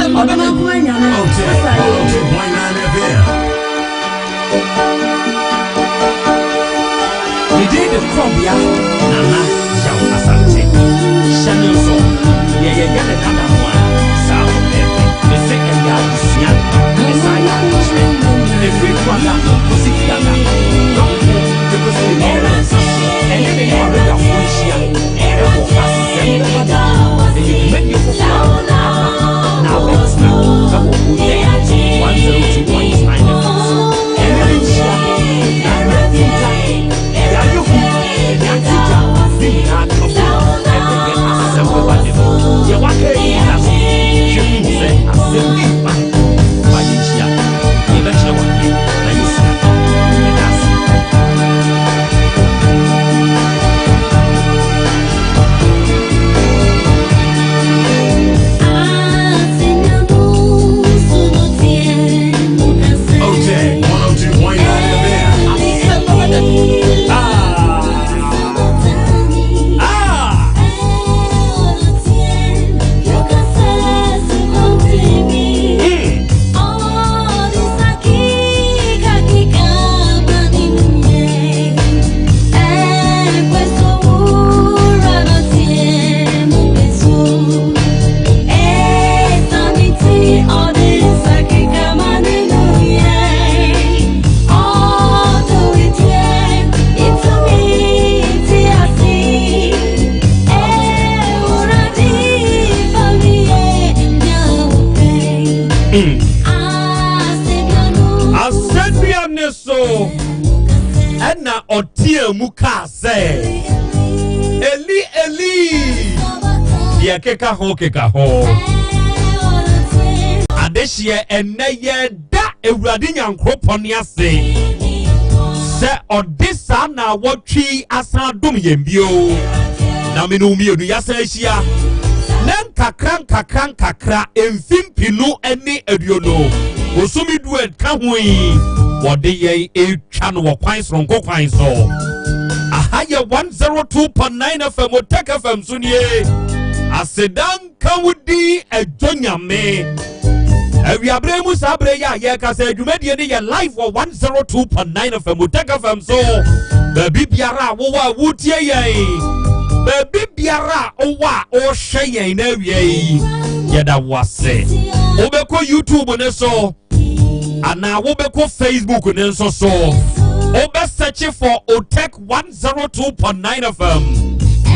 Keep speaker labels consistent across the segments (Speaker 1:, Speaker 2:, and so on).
Speaker 1: Ɔdomankoma Nyame,
Speaker 2: Otec
Speaker 1: ɔsa yɛ.
Speaker 2: 102.9 FM.
Speaker 3: Ne din de Korɔbea Nana Yaw Asante. Hyɛ ne nso, deɛ yɛyɛ ne dada no a, saa pɛpɛɛpɛ. Ne sɛ ɛyɛ adesua, ne saa yɛ adekyerɛ. Ɛfiri Dwoada kɔsi Fiada, dɔnko de kɔsi ne nnɔnnan. Ɛne me ne w'abadwafoɔ nhyia ɛwɔ Asɛm Bɛba Da. Ɛyɛ dwumadie foforɔ a aba na abɛtena ɛwɔ Otec 102.9 FM so. Ɛne ne nhyia na ntinta, yɛayɛ hu, yɛate gya, ne nyinaa ka bom ɛbɛyɛ Asɛm Bɛba Da mu. Deɛ waka yi nyina so, hwɛ hu sɛ asɛm bi ba ma yɛnhyia. Yɛbɛkyerɛ wo adeɛ na yɛsua. Yɛda ase.
Speaker 2: Otec 102.9 FM.
Speaker 3: Asɛm Bɛba Da. Ah! Ah! Asɛnnua ne so ɛna ɔteɛ mu kaa sɛ, "Eli, Eli," deɛ keka ho keka ho. Adehyeɛ, ɛnnɛ yɛda Awurade Nyankoropɔn ase sɛ ɔde saa na wɔtwi asan dom yɛn bio na mene wo mmienu yɛasan ahyia na nkakra nkakra nkakra mfi 2020 bosome 10 ɛka ho yi, wɔde yɛn ɛtwa no wɔ kwan soronko kwan so. Aha yɛ 102.9 FM, Otec FM so nie. Aseda nka wo din, Adwo Nyame. Awiaberɛ mu saa berɛ yi a yɛreka sɛ adwumadie no yɛ live wɔ 102.9 FM, Otec FM so. Baabi biara a wowɔ a wotie yɛn, baabi biara a wowɔ a wohwɛ yɛn na awia yi, yɛda wo ase. Wobɛkɔ YouTube ne so anaa wobɛkɔ Facebook ne nso so, wobɛsearch for Otec 102.9 FM.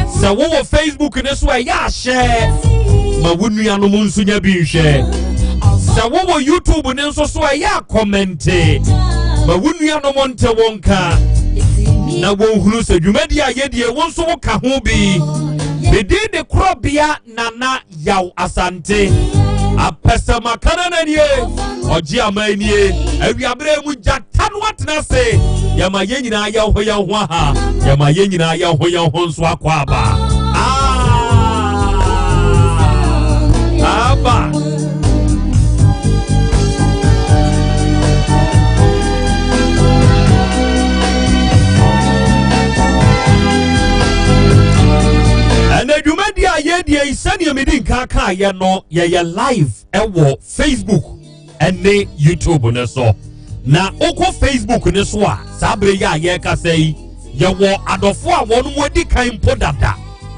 Speaker 3: Sɛ wowɔ Facebook ne so, ɛyɛ ahyɛ ma wo nuanom nso nya bi nhwɛ. Sɛ wowɔ YouTube ne nso so, ɛyɛ acomment ma wo nuanom nte wo nka na wɔnhunu sɛ dwumadi a yɛdie, wo nso woka ho bi. Medin de Korɔbea Nana Yaw Asante. Apɛsɛmakana na nie ɔgye ama nie. Awiaberɛ mu gyata no atena ase. Yɛma yɛn nyinaa yɛn ho yɛn ho aha, yɛma yɛn nyinaa yɛn ho yɛn ho nso akɔ aba. Ah! Aba. Ɛnna dwumadi a yɛdie yi, sɛdeɛ medi nka kaeɛ no, yɛyɛ live ɛwɔ Facebook ɛne YouTube ne so. Na wokɔ Facebook ne so a, saa bere yi a yɛrekasa yi, yɛwɔ adɔfo a wɔn mu adi kan mpo dada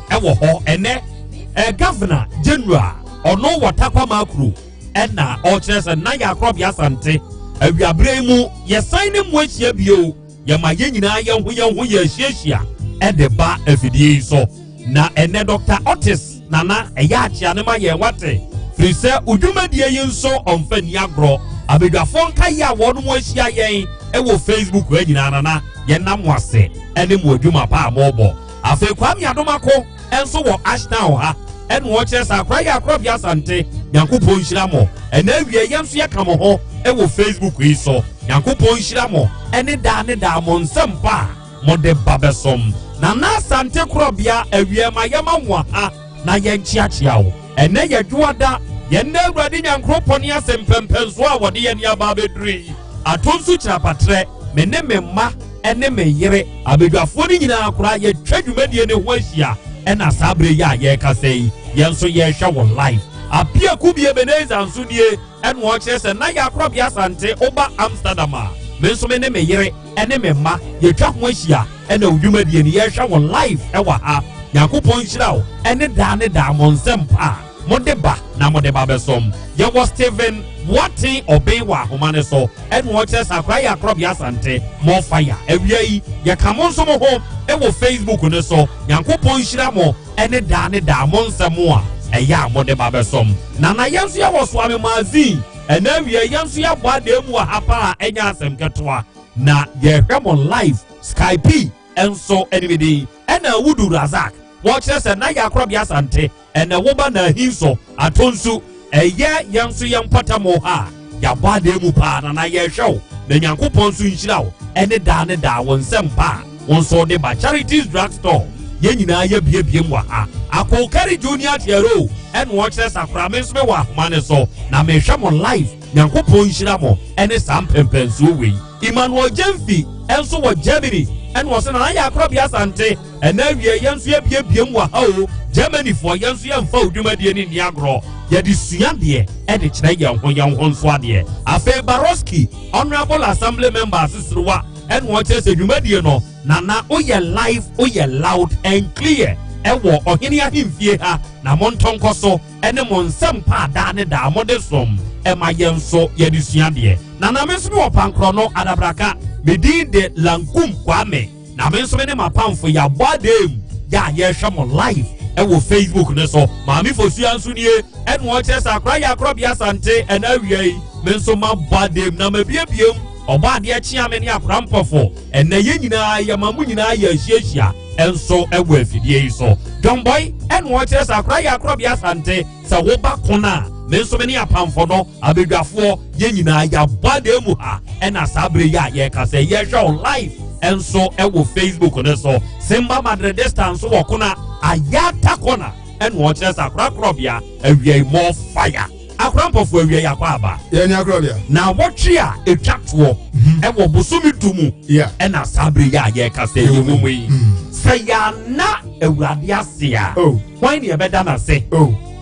Speaker 3: ɛwɔ hɔ. Ɛnɛ governor general ɔno wɔ Tarkwa Maakro ɛna ɔkyerɛ sɛ na yɛ Akorɔbea Asante. Awiabere yi mu yɛsan ne mu ahyia bio. Yɛma yɛn nyinaa yɛn ho yɛn ho yɛ ahyiahyia ɛde ba afidie yi so. Na ɛnɛ Dr Otis Nana ɛyɛ akyea ne ma yɛn wate firi sɛ odwumadie yi nso ɔmfa ni agorɔ. Abadwafoɔ nka yi a wɔn mo ahyia yɛn ɛwɔ Facebook ha nyinaa, Nana, yɛnam mo ase ɛne mo adwuma pa a mɔbɔ. Afei Kwame Adomako ɛnso wɔ Ashtown ha ɛna ɔkyerɛ sɛ akora yɛ Akorɔbea Asante, Nyankopɔn nhyira mo. Ɛna awie yɛn nso yɛka mo ho ɛwɔ Facebook yi so. Nyankopɔn nhyira mo ɛne daa ne daa mo nsɛm pa a mode ba bɛsom. Nana Asante Korɔbea, awie ma yɛma mo aha na yɛnkyeakyea wo. Ɛnɛ yɛ Dwoada. Yɛn na Awurade Nyankoropɔn ase mpɛmpɛnsoɔ a wɔde yɛn aba abɛduru yi ato nso kyerɛpatrɛ. Me ne me mma ɛne me yere, abadwafoɔ no nyinaa koraa yɛtwa dwumadie ne ho ahyia. Ɛna saa berɛ yi a yɛrekasa yi, yɛn nso yɛrehwɛ wɔ live. Apiaku bi Ebenezer nso nie, ɛna ɔkyerɛ sɛ na yɛ akorɔbea Asante woba Amsterdam a, me nso me ne me yere ne me mma yɛtwa ho ahyia ɛna wo dwumadie no yɛhwɛ wo live ɛwɔ ha. Nyankopɔn nhyira wo ɛne daa ne daa mo nsɛmpa a mode ba na mode ba bɛsom. Yɛwɔ Stephen Boateng Ɔben wɔ ahoma no so ɛna ɔkyerɛ sɛ akora yɛ akorɔbea Asante more fire. Awia yi yɛka mo nso mo ho ɛwɔ Facebook no so. Nyankopɔn nhyira mo ɛne daa ne daa mo nsɛm a ɛyɛ a mode ba bɛsom. Nana yɛn nso yɛwɔ Soame Magazine ɛna awia yɛn nso yɛabɔ adan mu wɔ ha paa a ɛnyɛ asɛm ketewa na yɛhwɛ mo live Skype nso ɛne din ɛna Awudu Razak wɔkyerɛ sɛ na yɛ akorɔbea Asante ɛna woba na ahi nso ato nso ɛyɛ yɛn nso yɛn mpɔtam ha a yɛabɔ adan mu paa na na yɛhwɛ wo na Nyankopɔn nso nhyira wo ɛne daa ne daa wo nsɛm pa a wo nso de ba. Charities Drug Store yɛn nyinaa yɛbiebie mu wɔ ha. Akokari Junior Tiero ɛna ɔkyerɛ sakora me nso mewɔ ahoma ne so na mehwɛ mo live. Nyankopɔn nhyira mo ɛne saa mpɛmpɛnsuo wei. Emmanuel Jemfi ɛnso wɔ Germany ɛna ɔsɛ na yɛ akorɔbea Asante ɛna awie yɛn nso yɛbiebie mu wɔ ha o. Germanyfoɔ yɛn nso yɛmfa odwumadie ne nni agorɔ, yɛde sua deɛ ɛde kyerɛ yɛn ho nso adeɛ. Afei Baroski Honourable Assembly Member Asesiriwa ɛna ɔkyerɛ sɛ dwumadie no nana woyɛ live, woyɛ loud and clear ɛwɔ ɔhene ahemfie ha na montɔ nkɔ so ɛne mo nsɛm pa daa ne daa mode som ɛma yɛn nso yɛde sua deɛ. Nana me nso wɔ pankorɔ no adabraka medin de Lankum Kwame na me nso me ne m'apamfo yɛabɔ adan yɛ a yɛhwɛ mo live ɛwɔ Facebook ne so. Maame Fosua nso nie ɛna ɔkyerɛ sɛ akora yɛ akorɔbea Asante ɛna awia yi me nso mabɔ adan na mabiebiem ɔbɔ adeɛ kyea me ne akora mpɔfo ɛnɛ yɛn nyinaa yɛ ma mo nyinaa yɛ ahyiahyia ɛnso ɛwɔ afidie yi so. John Boy ɛna ɔkyerɛ sɛ akora yɛ akorɔbea Asante sɛ woba kona a me nso me ne apamfo no abadwafoɔ yɛn nyinaa yɛabɔ adan mu ha ɛna saa bere yi a yɛreka sɛ yɛhwɛ wo live ɛnso ɛwɔ Facebook ne so. Simba Madridista nso wɔ kona Ayata kona ɛna ɔkyerɛ sɛ akora akorɔbea awia yi more fire. Akora mpɔfo awia yi akɔ aba.
Speaker 2: Yɛn ni akorɔbea.
Speaker 3: Na wɔtwe a etwa toɔ ɛwɔ bosomi du mu ɛna saa bere yi a yɛreka sɛ yɛwɔ mu yi sɛ yɛana Awurade ase a hwan ne yɛbɛda n'ase?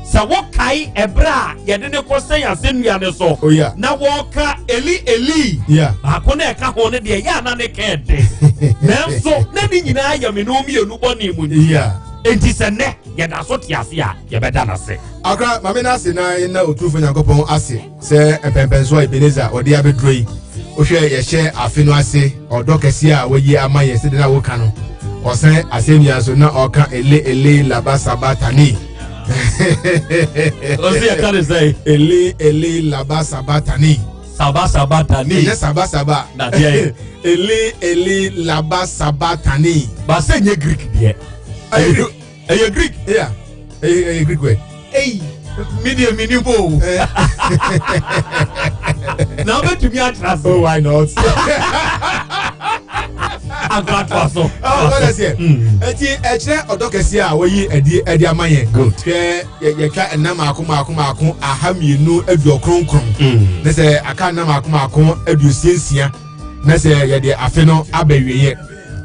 Speaker 3: Sɛ wɔkae ɛberɛ a yɛde ne kɔ sɛn asɛnnua ne so na wɔka Eli Eli baako na ɛka ho no deɛ yɛ ana ne kɛɛ de nanso na ne nyinaa yɛ me no mmienu bɔne mu enti sɛ nnɛ yɛda so te ase a yɛbɛda n'ase.
Speaker 2: Akra maame n'ase na na Otumfo Nyankopɔn ase sɛ mpɛmpɛnso a Ebenezer ɔde abɛduro yi wohwɛ yɛhyɛ afe no ase ɔdɔ kɛseɛ a wɔyi ama yɛn sɛdeɛ na woka no ɔsɛn asɛnnua so na ɔka ele ele laba saba tani.
Speaker 3: Ɔsi ɛka ne sɛ
Speaker 2: ele ele laba saba tani.
Speaker 3: Saba saba tani.
Speaker 2: Ɛnyɛ saba saba.
Speaker 3: Na deɛ
Speaker 2: ele ele laba saba tani.
Speaker 3: Baasa nye Greek deɛ. Ɛyɛ Greek.
Speaker 2: Yeah, ɛyɛ Greek word.
Speaker 3: Eyi mi deɛ mi ni bo. Na wobɛtumi akyerɛ ase.
Speaker 2: Oh, why not?
Speaker 3: Akratoa so.
Speaker 2: Oh, God bless you. Eti ɛkyerɛ ɔdɔ kɛseɛ a wɔyi ɛdi ɛdi ama yɛn.
Speaker 3: Good.
Speaker 2: Hwɛ yɛtwa ɛnam mako mako mako 299. Ne sɛ aka ɛnam mako mako 66 na sɛ yɛde afe no aba awieɛ.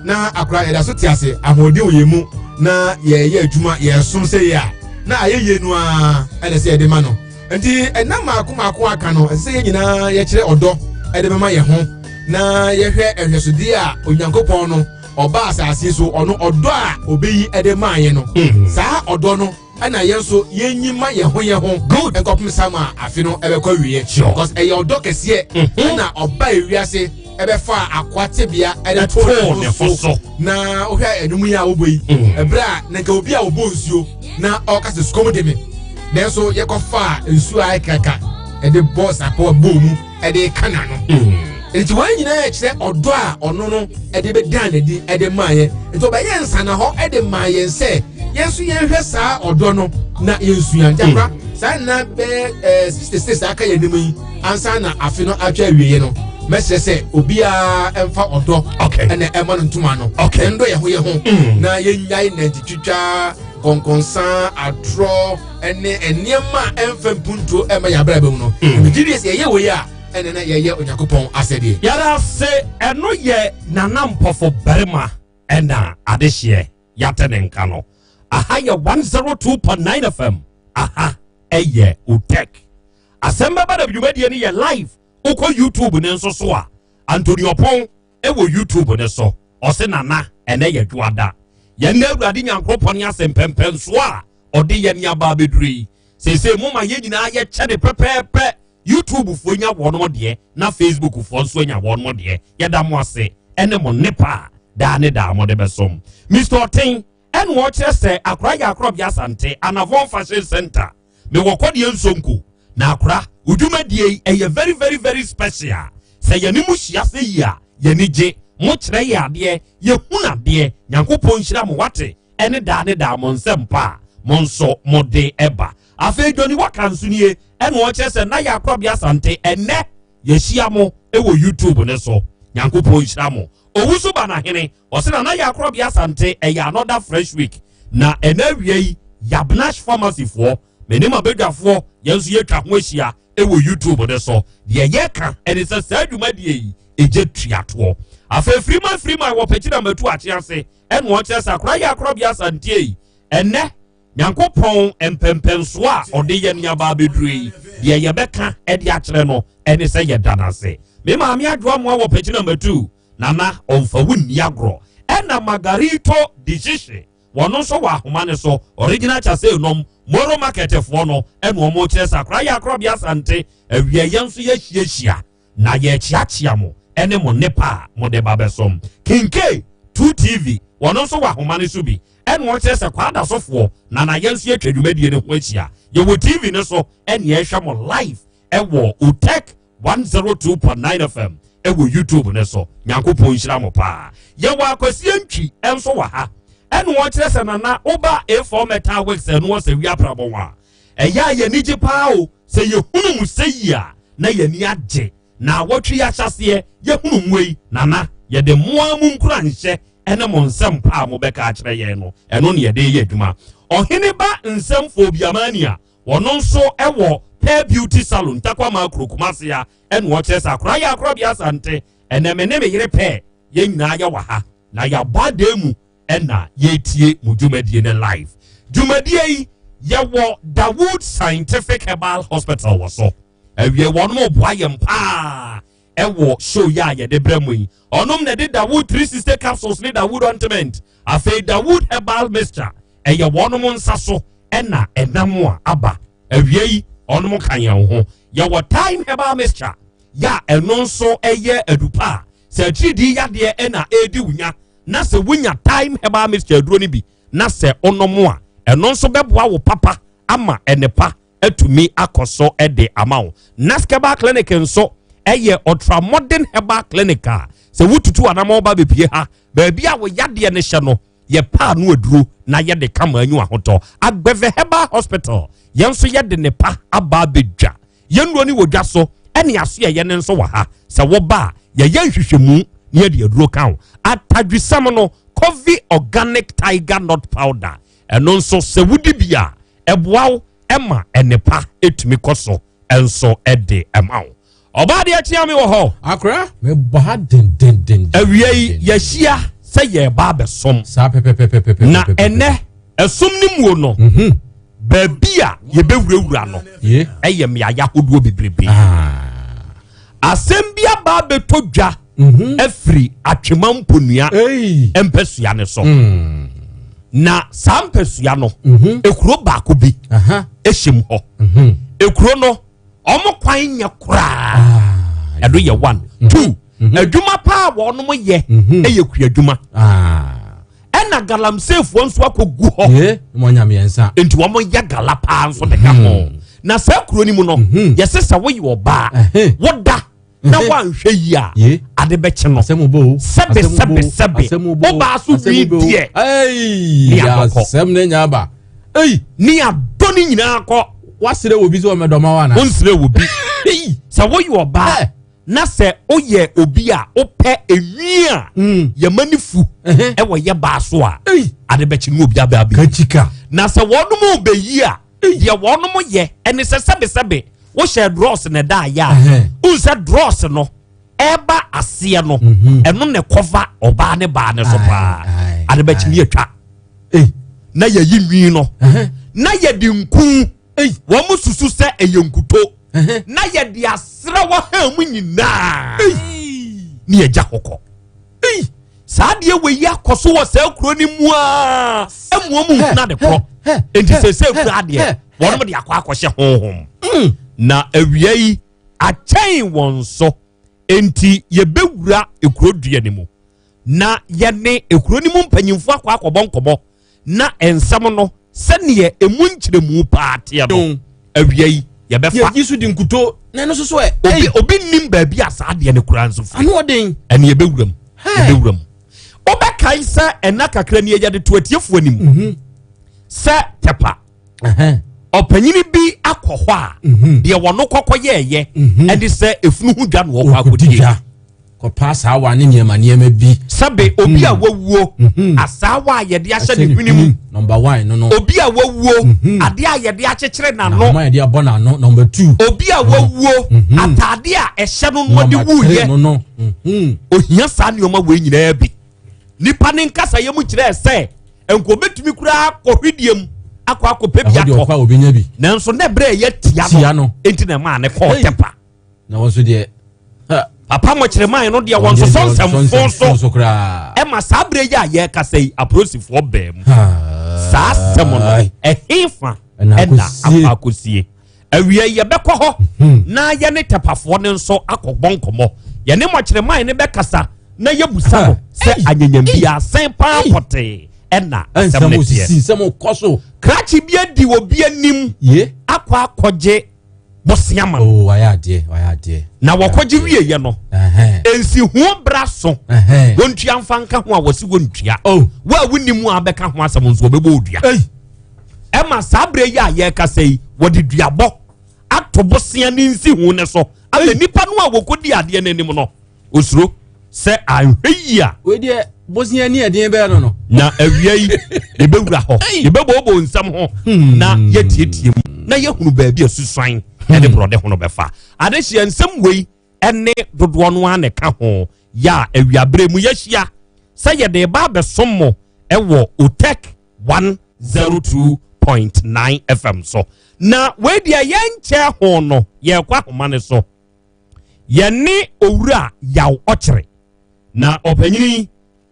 Speaker 2: Na akora yɛda so te ase ahoɔden wɔ yɛn mu na yɛyɛ adwuma yɛsom sɛ yɛ a na ayɛ yie no ara ɛna sɛ yɛde ma no. Nti ɛnam mako mako aka no ɛsɛ sɛ yɛn nyinaa yɛkyerɛ ɔdɔ ɛde bɛma yɛn ho na yɛhwɛ ɛhwɛsodeɛ a Onyankopɔn no ɔba asase so ɔno ɔdɔ a obeyi ɛde maa yɛn no. Saa ɔdɔ no ɛna yɛn nso yɛnyi ma yɛn ho yɛn ho.
Speaker 3: Good.
Speaker 2: Nkɔpem sam a afe no ɛbɛkɔ awie.
Speaker 3: Sure.
Speaker 2: Because ɛyɛ ɔdɔ kɛseɛ ɛna ɔba ewiase ɛbɛfa akoa tebea ɛde
Speaker 3: too
Speaker 2: too
Speaker 3: ne ho so.
Speaker 2: Na wohwɛ ɛnwom yi a wobɔ yi ɛberɛ a na nka obi a ɔbɔ nsuo na ɔka sɛ sukɔm de me nanso yɛkɔfa nsuo a ɛkaka ɛde bɔ sapɔ bɔɔ mu ɛde ka n'ano. Nti wɔn nyinaa kyerɛ ɔdɔ a ɔno no ɛde bɛdan n'adi ɛde maa yɛn. Nti ɔbɛyɛ nsana hɔ ɛde maa yɛn sɛ yɛn nso yɛnhwɛ saa ɔdɔ no na yɛnsua. Nti akora saa nna bɛyɛ 66 aka yɛn anim yi ansa na afe no atwa awieɛ no mɛsrɛ sɛ obiara ɛmfa ɔdɔ ɛna ɛma no ntoma no. Ɛndɔ yɛn ho yɛn ho na yɛnyae nantitwitwa kɔnkɔnsa atorɔ ɛne nneɛma a ɛmfa mpuntuo ɛma yɛn abrabɔ mu no. Megye di sɛ yɛyɛ wei a ɛna na yɛyɛ Onyankopɔn asɛdeɛ.
Speaker 3: Yɛda ase. Ɛno yɛ Nana Mpɔfo barima ɛna adehyeɛ yɛate ne nka no. Aha yɛ 102.9 FM. Aha. Ɛyɛ Otec Asɛm Bɛba Da dwumadie no yɛ live. Wokɔ YouTube ne nso so a, Anthony Ɔpɔn ɛwɔ YouTube ne so. Ɔse, "Nana, ɛnɛ yɛ dwoada, yɛn na Awurade Nyankopɔn ne ase mpɛmpɛnsoɔ a ɔde yɛn ne aba abɛduru yi. Seesei mo ma yɛn nyinaa yɛkyɛ ne pɛpɛɛpɛ. YouTube foɔ nya wɔn deɛ na Facebook foɔ nso anya wɔn deɛ. Yɛda mo ase ɛne mo nepa a daa ne daa mo de bɛsom." Mr Ɔten ɛna ɔkyerɛ sɛ akora yɛ akorɔbea Asante Anavon Fashion Center, mewɔ kɔdeɛ nsonko na akora odwumadie yi ɛyɛ very, very, very special. Sɛ yɛne mu hyia sɛ yi a, yɛni gye mo kyerɛ yɛ adeɛ, yɛhunu adeɛ. Nyankopɔn nhyira mo wate, ɛne daa ne daa mo nsɛm pa a mo nso mo de ɛba. Afei Johnny Waka nso nie, ɛna ɔkyerɛ sɛ na yɛ akorɔbea Asante, ɛnɛ yɛhyia mo ɛwɔ YouTube ne so. Nyankopɔn nhyira mo. Owu so ba n'ahene ɔsɛ na na yɛ akorɔbea Asante, ɛyɛ another fresh week na ɛnɛ awia yi Yabnash Pharmacy foɔ, menim abadwafoɔ, yɛn nso yɛtwa ho ahyia ɛwɔ YouTube ne so. Deɛ yɛka ɛne sɛ saa dwumadie yi ɛgye tuatoɔ. Afei Firima Firima wɔ pɛkyi na matu akye ase, ɛna ɔkyerɛ sɛ akora yɛ akorɔbea Asante yi, ɛnɛ Nyankopɔn mpɛmpɛnsoɔ a ɔde yɛ nneɛma abɛduru yi deɛ, yɛbɛka ɛde akyerɛ no ɛne sɛ yɛda n'ase. Me maame Adwoa Mmoa wɔ pɛkyi na matu nana ɔmfa wo nni agorɔ. Ɛna Margarito de hyehye wɔn nso wɔ ahoma ne so, Original Kyase nom Moro Marketfoɔ no, ɛna wɔn kyerɛ sɛ akora yɛ akorɔbea Asante awia, yɛn nso yɛhyiahyia na yɛkyeakyea mo ɛne mo nepa a mode ba bɛsom. Kinke 2 TV, wɔn nso wɔ ahoma ne so bi, ɛna wɔkyerɛ sɛ kwada sofoɔ na yɛn nso yɛtwa dwumadie no ho ahyia. Yɛwɔ TV no so ɛne yɛhwɛ mo live ɛwɔ Otec 102.9 FM ɛwɔ YouTube ne so. Nyankopɔn nhyira mo paa. Yɛwɔ Akwasie Ntwi ɛnso wɔ ha, ɛna wɔkyerɛ sɛ nana woba A4 Metal Works, ɛno wɔ sɛ wia prabɔn a ɛyɛ a yɛni gye paa o. Sɛ yɛhunu mu sɛ yi a, na yɛni agye na wɔtwe yɛ ahyɛseɛ yɛhunu mu yi. Nana, yɛde mmoa mu nkuranhyɛ ɛne mo nsɛm pa a mobɛka akyerɛ yɛn no, ɛno ne yɛde yɛ adwuma. Ɔhene ba nsɛm fo obiamani a wɔno nso ɛwɔ Pear Beauty Salon, Ntakwama kuro, Kumase a, ɛna ɔkyerɛ sɛ akora yɛ akorɔbea Asante, ɛnɛ me ne me yere pɛɛ yɛn nyinaa yɛwɔ ha na yɛabɔ adan mu ɛna yɛretie mo dwumadie ne live dwumadie yi. Yɛwɔ Dawood Scientific Herbal Hospital wɔ so. Awie wɔn mo boa yɛn paa ɛwɔ show yi a yɛde brɛ mu yi. Ɔnom na ɛde Dawood 360 capsules ne Dawood ointment, afei Dawood herbal mixture, ɛyɛ wɔn nsa so ɛna ɛnam a aba awie yi. Ɔnom ka yɛn ho. Yɛwɔ Time herbal mixture yɛ a ɛno nso ɛyɛ adupa a sɛ akyiridi yadeɛ ɛna ɛredi wunya, na sɛ wunya Time herbal mixture aduro no bi na sɛ ɔnom a, ɛno nso bɛboa wo papa ama ɛnepa atumi akɔ so ɛde ama wo. Naskeba Clinic nso ɛyɛ ultra modern herbal clinic a sɛ wotutu anam ɔba bepie ha, baabi a wo yadeɛ no hyɛ no, yɛ paa no aduro na yɛde kama anyu ahotɔ. Agbɛvɛ Herbal Hospital, yɛn nso yɛde ne pa aba abɛdwa. Yɛn nnuro no wɔ dwa so, ɛne aso yɛyɛ ne nso wɔ ha. Sɛ wɔba a, yɛyɛ nhwehwɛmu na yɛde aduro ka ho. Atadwisam no, Covi Organic Tiger Nut Powder, ɛno nso sɛ wodi bi a, ɛboa wo ɛma ɛnepa ɛtumi kɔ so ɛnso ɛde ɛma wo. Ɔbaa deɛ kyea me wɔ hɔ.
Speaker 2: Akora, mebɔ ha dendendenden.
Speaker 3: Awia yi yɛhyia sɛ yɛreba abɛsom.
Speaker 2: Saa pɛpɛpɛpɛpɛ.
Speaker 3: Na ɛnɛ ɛsom ne muo no, baabi a yɛbɛwurawura no ɛyɛ mmeayɛ ahodoɔ bebrebe. Asɛm bi aba abɛtɔ dwa afiri Atwema Mponua mpasua ne so, na saa mpasua no, ekuro baako bi ɛhyɛ mu hɔ. Ekuro no, ɔmo kwan nyɛ koraa. Ɛdo yɛ one, two, adwuma paa wɔnom yɛ ɛyɛ kuadwuma, ɛna galamseefoɔ nso akɔgu hɔ. Nti wɔn yɛ gala paa nso de ka ho. Na saa kuro no mu no, yɛsɛ sɛ woyɛ ɔbaa, woda na woanhwɛ yi a, ade bɛkye no, sɛbe sɛbe sɛbe, wobaa so wi deɛ ne adɔkɔ.
Speaker 2: Asɛm ne nya aba.
Speaker 3: Ne adɔ ne nyinaa kɔ.
Speaker 2: Wasrɛ wɔ bi sɛ ɔmɛdɔma wa na.
Speaker 3: Wonsrɛ wɔ bi. Sɛ woyɛ ɔbaa na sɛ woyɛ obi a wopɛ enwi a yɛma ne fu ɛwɔ yɛ baa so a, ade bɛkye no, obi abɛ abɛ.
Speaker 2: Kachika.
Speaker 3: Na sɛ wɔnom bɛyi a, deɛ wɔnom yɛ ɛne sɛ sɛbesɛbe wohyɛ drawers na ɛda ayɛ a, wohu sɛ drawers no ɛba aseɛ no, ɛno na ɛkɔfa ɔbaa ne baa ne so paa. Ade bɛkye ne yɛtwa na yɛyi nwi no na yɛde nku. Wɔn mo susu sɛ ɛyɛ nkuto na yɛde asra wɔ ha mu nyinaa ne yɛgya hɔ kɔ. Saa adeɛ wɔ yi akɔ so wɔ saa kuro no mu a ɛmoa mu nhunu ade korɔ. Enti sɛ kura adeɛ wɔn de akɔ akɔhyɛ honhom na awia yi akyɛn wɔn so. Enti yɛbɛwura ekuro dua no mu na yɛne ekuro no mu mpanyinfoɔ akɔ akɔbɔ nkɔmɔ na nsɛm no sɛneɛ emu nkyerɛmu paa teɛ no, awia yi yɛbɛfa.
Speaker 1: Yɛgye so di nkuto na ɛno soso ɛ.
Speaker 3: Obi nim baabi a saa adeɛ no kura nso firi.
Speaker 1: Ano ɔden.
Speaker 3: Ɛne yɛbɛwura mu. Yɛbɛwura mu. Wobɛkae sɛ ɛna kakra ni yɛde to atiefoɔ anim sɛ Tɛpa ɔpanyini bi akɔ hɔ a deɛ wɔno kɔkɔ yɛɛyɛ ɛde sɛ efunu ho dwa na wɔkɔ akɔdie.
Speaker 1: Kɔpa asaawa ne nneɛma nneɛma bi.
Speaker 3: Sɛbe, obi a wawuo, asaawa a yɛde ahyɛ ne hwene mu.
Speaker 1: Number one no.
Speaker 3: Obi a wawuo, adeɛ a yɛde akyekyere n'ano.
Speaker 1: N'ahoma yɛde abɔ n'ano, number two.
Speaker 3: Obi a wawuo, ataade a ɛhyɛ no no ɔde wuyɛ.
Speaker 1: No.
Speaker 3: Ohia saa nneɛma wei nyinaa bi. Nipa ne nkasa yɛ mu kyerɛ sɛ nka obetumi koraa kɔhwedie mu akɔ akɔpɛ bi
Speaker 1: ɛhɔ deɛ
Speaker 3: atɔ.
Speaker 1: Ɔkɔ a obɛnya bi.
Speaker 3: Nanso ne berɛ a ɛyɛ tia
Speaker 1: tia
Speaker 3: no
Speaker 1: no.
Speaker 3: Enti na ɛmaa ne kɔɔ Tɛpa.
Speaker 1: Na wɔn nso deɛ ha,
Speaker 3: papa mɔkyerɛman no deɛ, wɔn sosɔ nsɛmfo
Speaker 1: so
Speaker 3: so
Speaker 1: koraa.
Speaker 3: Ɛma saa berɛ yi a yɛrekasa yi, apolisifoɔ bɛɛ mu saa asɛm no ɛhe fa
Speaker 1: ɛna
Speaker 3: ɛna
Speaker 1: akɔsie.
Speaker 3: akɔ akɔsie. Awia yi yɛbɛkɔ hɔ na yɛne Tɛpafoɔ no nso akɔbɔ nkɔmmɔ, yɛne mɔkyerɛman no bɛkasa na yɛbusa no sɛ anyanyam bi asɛn paa pɔtee ɛna asɛm
Speaker 1: nsɛm
Speaker 3: no teɛ.
Speaker 1: osisi, nsɛm kɔ so.
Speaker 3: Krakye bi adi obi anim
Speaker 1: ye
Speaker 3: akɔ akɔgye bosea ma no.
Speaker 1: Oo, wayɛ adeɛ, wayɛ adeɛ.
Speaker 3: Na wɔkɔgye wieɛ no, nsiho bra so. Wɔntua mfa nka ho a wɔsi wɔntua.
Speaker 1: Oh.
Speaker 3: Wo a wonni mu a bɛka ho asɛm nso, wɔbɛbɔ odua. Ɛma saa berɛ yi a yɛrekasa yi, wɔde duabɔ ato bosea ne nsiho ne so ama nipa no a wɔkɔdi adeɛ no anim no osuro sɛ anhwɛ yi a.
Speaker 1: Wei deɛ, bosea ni ɛden bɛɛ no.
Speaker 3: Na awia yi yɛbɛwura hɔ, yɛbɛbɔɔbɔ nsɛm ho na yɛtietie mu na yɛhunu baabi a susuan ɛde borɔde ho no bɛfa adehyeɛ. Nsɛm wei ɛne dodoɔ no ara na ɛka ho yɛ a awiaberɛ mu yɛahyia sɛ yɛde ba abɛsom mo ɛwɔ Otec 102.9 FM so. Na wei deɛ, yɛnkyɛ ho no, yɛrekɔ ahoma no so, yɛne Owura Yaw Ɔkyere. Na ɔpanyini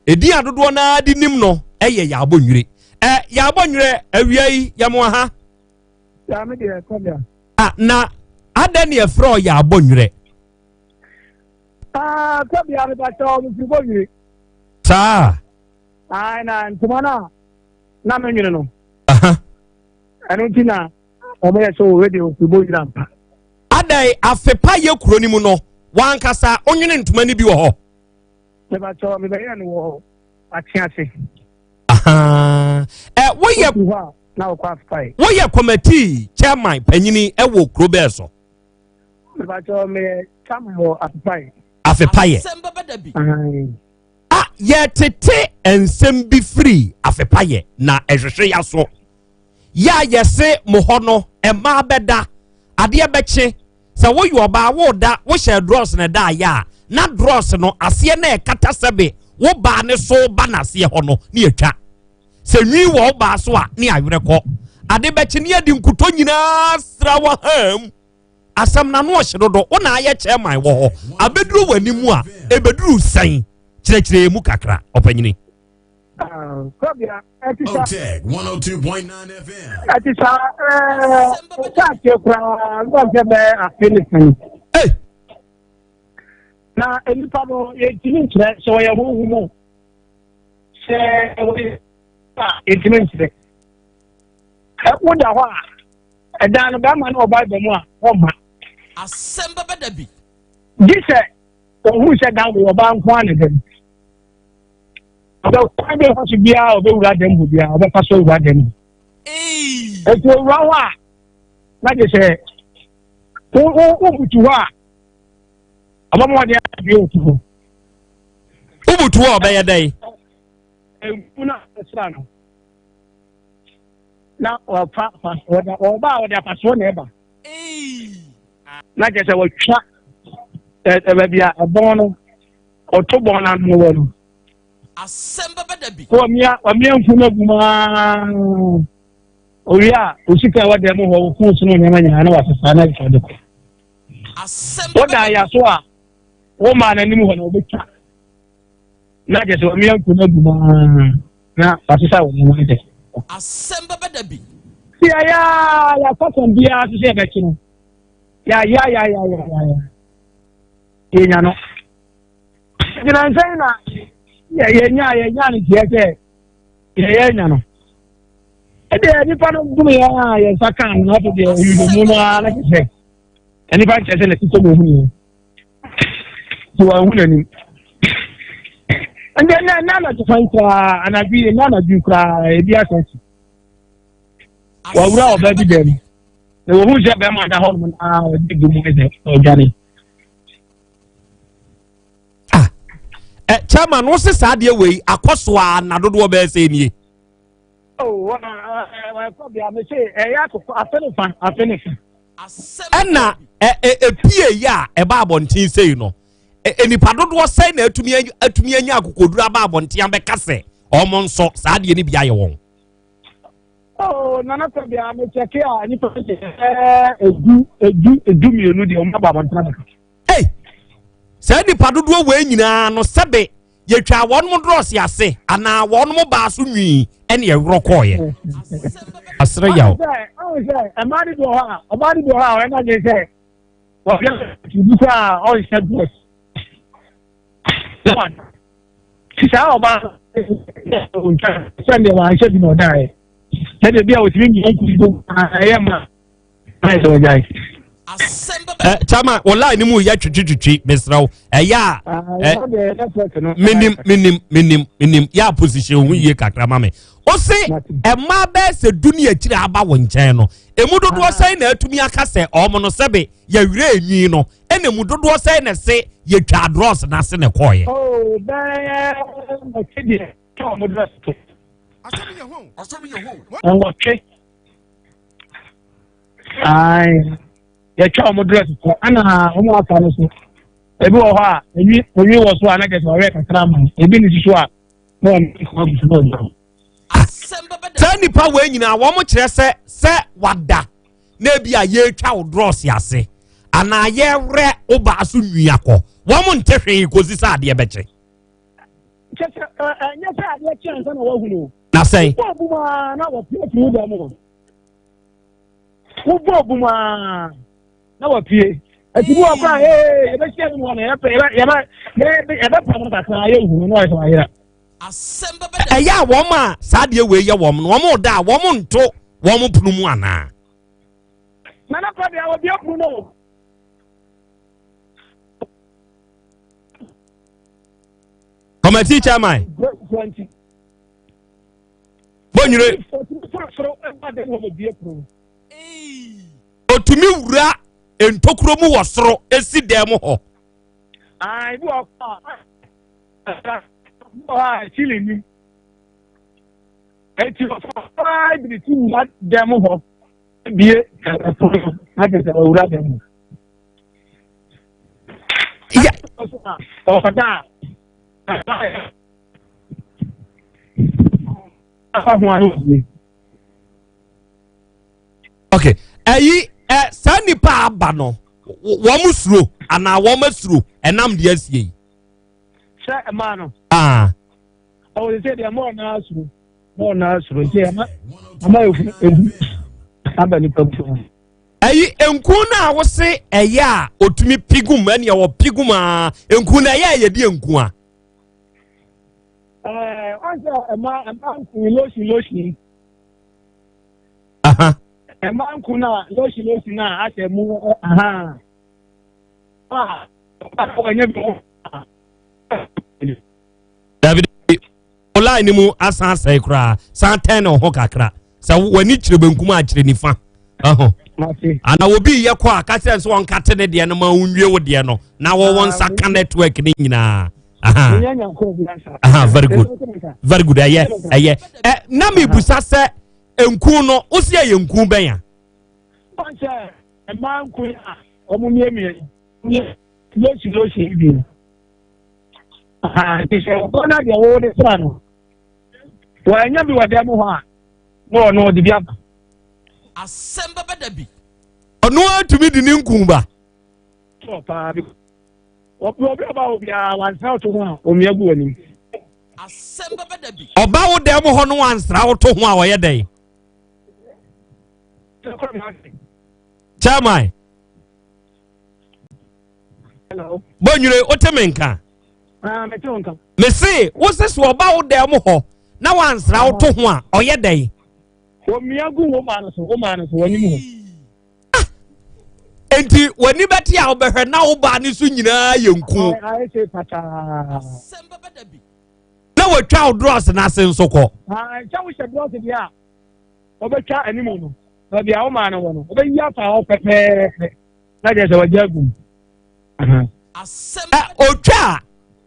Speaker 3: ɛdin a dodoɔ naa de nim no ɛyɛ Yaabɔ Nwire. Ɛ Yaabɔ Nwire, awia yi yɛmo ha.
Speaker 4: Ya, me deɛ, kɔbea.
Speaker 3: Ah, na adɛn ne yɛfrɛ ɔ Yaabɔ Nwire?
Speaker 4: Ah, kɔbea, mepakyɛ, mefiri Bɔnwire.
Speaker 3: Saa.
Speaker 4: Ah, na ntoma no a na menwene no, ɛno nti na ɔmoyɛ sɛ wɔ radio firi Bɔnwire ampa.
Speaker 3: Adɛn, afepa yɛ kuro no mu no, wankasa wonwene ntoma no bi wɔ hɔ?
Speaker 4: Mepakyɛ, mebɛyɛ no wɔ akye ase.
Speaker 3: Aha. Ɛ woyɛ
Speaker 4: wofiri hɔ a na wɔkɔ afepae.
Speaker 3: Woyɛ committee chairman panyini ɛwɔ kuro bɛɛ so?
Speaker 4: Mepakyɛ, meyɛ chairman wɔ afepae.
Speaker 3: Afepayɛ.
Speaker 4: Ae.
Speaker 3: A yɛtete nsɛm bi firi afepayɛ na ɛhwehwɛ ya so yɛ a yɛse mo hɔ no, ɛmaa bɛda adeɛ bɛkye sɛ woyɛ ɔbaa woda, wohyɛ drɔs na ɛda ayɛ a na drɔs no aseɛ na ɛkata sɛbe wo baa ne so ba n'aseɛ hɔ no ne yɛtwa sɛ nwi wɔ wo baa so a ne awerɛ kɔ. Ade bɛkye ne yɛde nkutɔ nyinaa sra wɔ ham. Asɛm na no ɔhye dodo. Wo na ayɛ chairman wɔ hɔ, abɛduru w'anim a ɛbɛduru sɛn? Kyerɛkyerɛ mu kakra, ɔpanyini.
Speaker 4: Ah, kɔbea, ɛte sa.
Speaker 5: Otec 102.9 FM.
Speaker 4: Ɛte sa, ɛɛ ɔka koraa nkɔ sɛ bɛyɛ afe ne sɛn.
Speaker 3: Hey!
Speaker 4: Na nipa no, yɛntumi nkyerɛ sɛ ɔyɛ honhom o, sɛ ɔyɛ a, yɛntumi nkyerɛ. Woda hɔ a, ɛdan no, bɛrima ne ɔbaa ba mu a, wɔmma.
Speaker 1: Asɛm bɛbɛ da bi.
Speaker 4: Gye sɛ ohun sɛ dan wɔ ɔbaa nko ara na dɛm ɔbɛ kwan bi ɛfa so biara, ɔbɛwura dɛm hɔ biara, ɔbɛfa so awura dɛm hɔ. Eti owura hɔ a, na gye sɛ wo wo wobutu hɔ a, ɔbɛma ɔde abie otu hɔ.
Speaker 3: Wobutu hɔ a, ɔbɛyɛ dɛn?
Speaker 4: Nku no a ɔsra no na ɔfa fa ɔda ɔba a, ɔde afasoɔ na ɛba na kyerɛ sɛ wɔtwa ɛ ɛ baabi a ɛbɔn no, ɔto bɔn no ano wɔ no.
Speaker 1: Asɛm bɛbɛ da bi.
Speaker 4: Wɔmia wɔmia nku no agu mu aa. Owie a, wo sika a ɛwɔ dan mu hɔ, wo fon so ne nneɛma nyinaa na wasesa na ɛfa de kɔ. Woda ya so a, wo maa n'anim hɔ na wɔbɛtwa. Na kyerɛ sɛ wɔmia nku no agu mu ara na wasesa wɔ nneɛma no kyɛ.
Speaker 1: Asɛm bɛbɛ da bi.
Speaker 4: Ti ayɛ a yɛafa kwan biara so sɛ yɛbɛkye no. Yɛayɛ yɛnya no. Gyina nsɛn na yɛnya yɛnya no tiɛ sɛ yɛyɛ anya no. Ɛdeɛ nipa no dum yɛn a yɛn nsa kaa no afei deɛ nhwehwɛmu no ara na kyerɛ sɛ nipa nkyerɛ sɛ n'ati sɛ wɔn hu yɛn nti wɔn hu n'anim. Ɛnna ɛnna ɛnna anadwo fan koraa anadwo yi ɛnna anadwo yi koraa ebi asa si wɔwura ɔbaa bi dɛm na wɔn hu sɛ bɛrima da hɔ nom na ɔde gu mu sɛ ɔdwane.
Speaker 3: Ah, ɛ eh, chairman wo se saa adeɛ wei akɔ so a na dodoɔ bɛyɛ sɛ nie. Ɛna epie yi a ɛba abɔnten sei no nipa dodoɔ sɛn na atumi atumi anya akokoduru aba abɔnten abɛka sɛ wɔn nso saa adeɛ no bi ayɛ wɔn.
Speaker 4: Oh, nana sɛ bia mekyɛke a nipa sɛ edu edu edu mmienu deɛ wɔn aba abɔnten abɛka.
Speaker 3: Ei, saa nipa dodoɔ wei nyinaa no sɛbe yɛtwaa wɔn drɔse ase anaa wɔn baa so nwii ɛne ɛworɔ kɔɔyɛ. Asere yaw.
Speaker 4: Ɔhu sɛ ɛmaa no bi wɔ hɔ a ɔbaa no bi wɔ hɔ a ɔyɛ n'adwene sɛ wɔhwɛ biribi koraa a ɔnhyɛ drɔs. Saa ɔbaa no ɔntwa sɛdeɛ wanhyɛ bi na ɔdaeɛ. Sɛdeɛ bi a ɔtumi nyɛ nkutu ɛyɛ ma.
Speaker 3: Eh, chama wo line mu yɛ twitwitwitwi mesrɛ wo ɛyɛ a eh, menim menim menim menim yɛ a position ho yie kakra ma me wo se ɛma bɛɛ sɛ du ne akyiri aba wo nkyɛn no ɛmu dodoɔ ah. sɛn na atumi aka sɛ ɔmo no sɛbe yɛwerɛ enwi no ɛna mu dodoɔ sɛn na ɛse yɛtwa adrɔs no ase na ɛkɔɔyɛ
Speaker 4: oh, nwɔtwe ae yɛtwa wɔn dress so ɛna wɔn aka no so ebi wɔ hɔ a enwi enwi wɔ so a na kyerɛ sɛ ɔyɛ kakra ma ebi ne soso a na wɔn nkɔmɔ gu so na ɔgyina.
Speaker 3: Saa nipa wei nyinaa wɔn kyerɛ sɛ sɛ wada na ebi a yɛretwa wo drɔs ase anaa yɛwerɛ wo baa so nwi akɔ wɔn nte hwee kɔsi sɛ adeɛ bɛkye.
Speaker 4: Kyɛ sɛ ɛnyɛ sɛ adeɛ kye ansa na wɔahunu.
Speaker 3: Na sɛn.
Speaker 4: Wobɔ obu mu ara na wɔpue firi wo dan mu hɔ. Wobɔ obu mu ara na wɔpue. Ɛti bi wɔ kɔ a ee yɛbɛhyia no mu hɔ na yɛbɛ yɛbɛ yɛbɛ yɛbɛpam no kakra yɛhunu na ɔyɛ sɛ wayera.
Speaker 3: Ɛyɛ a wɔn a saa adeɛ wei yɛ wɔn no wɔn da a wɔn nto wɔn pono mu anaa.
Speaker 4: Nana kɔ deɛ wɔbie pono no.
Speaker 3: Committee chairman. Bonyere. Otumi wura ntokuro mu wɔ soro esi dan mu hɔ.
Speaker 4: Eti ɔfaa bi ti wura dan mu hɔ bie ɛpono na kyerɛ sɛ ɔwura dan mu.
Speaker 3: yɛ.
Speaker 4: Ɔfata a ho ano yie.
Speaker 3: Okay, ɛyi ɛ saa nipa aba no wɔn suro anaa wɔn asuro ɛnam deɛ asie yi.
Speaker 4: Sɛ ɛmaa no.
Speaker 3: Aa.
Speaker 4: Ɔwɔ sɛ deɛ mɔɔ naa suro mɔɔ naa suro nti ɛma ɛma ehu ehu aba nipa mu.
Speaker 3: Ɛyi nku no a wose ɛyɛ a otumi pigum ɛne ɛwɔ pigum a nku no ɛyɛ a yɛdi nku a.
Speaker 4: Ɛɛ ɔn sɛ ɛma ɛma nku lotion lotion. Ɛma nku na lotion lotion na ahyɛ mu aha. A ɔnyɛ bi ho.
Speaker 3: Dabi wo line no mu asan asɛe koraa san tɛn ne ho kakra sɛ w'ani kyerɛ benkum a kyerɛ nifa ɛho ana obi yɛ kɔ a ka kyerɛ sɛ wɔnka te ne deɛ no ma wonwie wo deɛ no na wɔwɔ nsa ka network ne nyinaa aha aha very good very good ɛyɛ ɛyɛ ɛ na mebusa sɛ nku no wosi ɛyɛ nku bɛn a.
Speaker 4: ɔn sɛ mmaa nku a wɔn mmiamia yi losi losi bi. Nti sɛ ɔbɔ no deɛ wɔwɔ de sra no, wɔanya bi wɔ dan mu hɔ a, na ɔno ɔde bi aba.
Speaker 1: Asɛm bɛba da bi.
Speaker 3: Ɔno ara tumi de ne nku ba.
Speaker 4: Sɔ paa bi. Obi ɔba wo biara wansra wo to ho a omia gu w'anim.
Speaker 1: Asɛm bɛba da bi.
Speaker 3: Ɔba wo dan mu hɔ no wansra wo to ho a ɔyɛ dɛn? Chairman.
Speaker 4: Hello.
Speaker 3: Bɔnwire wote me nka?
Speaker 4: Ah, mete wo nka.
Speaker 3: Mese wo se so ɔba wo dan mu hɔ na wansra wo to ho a ɔyɛ dɛn?
Speaker 4: Omia gu wo maa no so, wo maa no so w'anim hɔ.
Speaker 3: Ah! Enti w'ani bɛte a wobɛhwɛ na wo baa ne so nyinaa yɛ nku.
Speaker 4: Ayɛ sɛ pataa.
Speaker 1: Asɛm bɛba da bi.
Speaker 3: Na watwa wo drɔs no ase nso kɔ.
Speaker 4: Ah, sɛ wohyɛ drɔs deɛ a wɔbɛtwa anim no baabi a wo maa no wɔ no wɔbɛyi afa hɔ pɛpɛɛpɛ na kyerɛ sɛ wɔagye agu mu.
Speaker 3: Otwa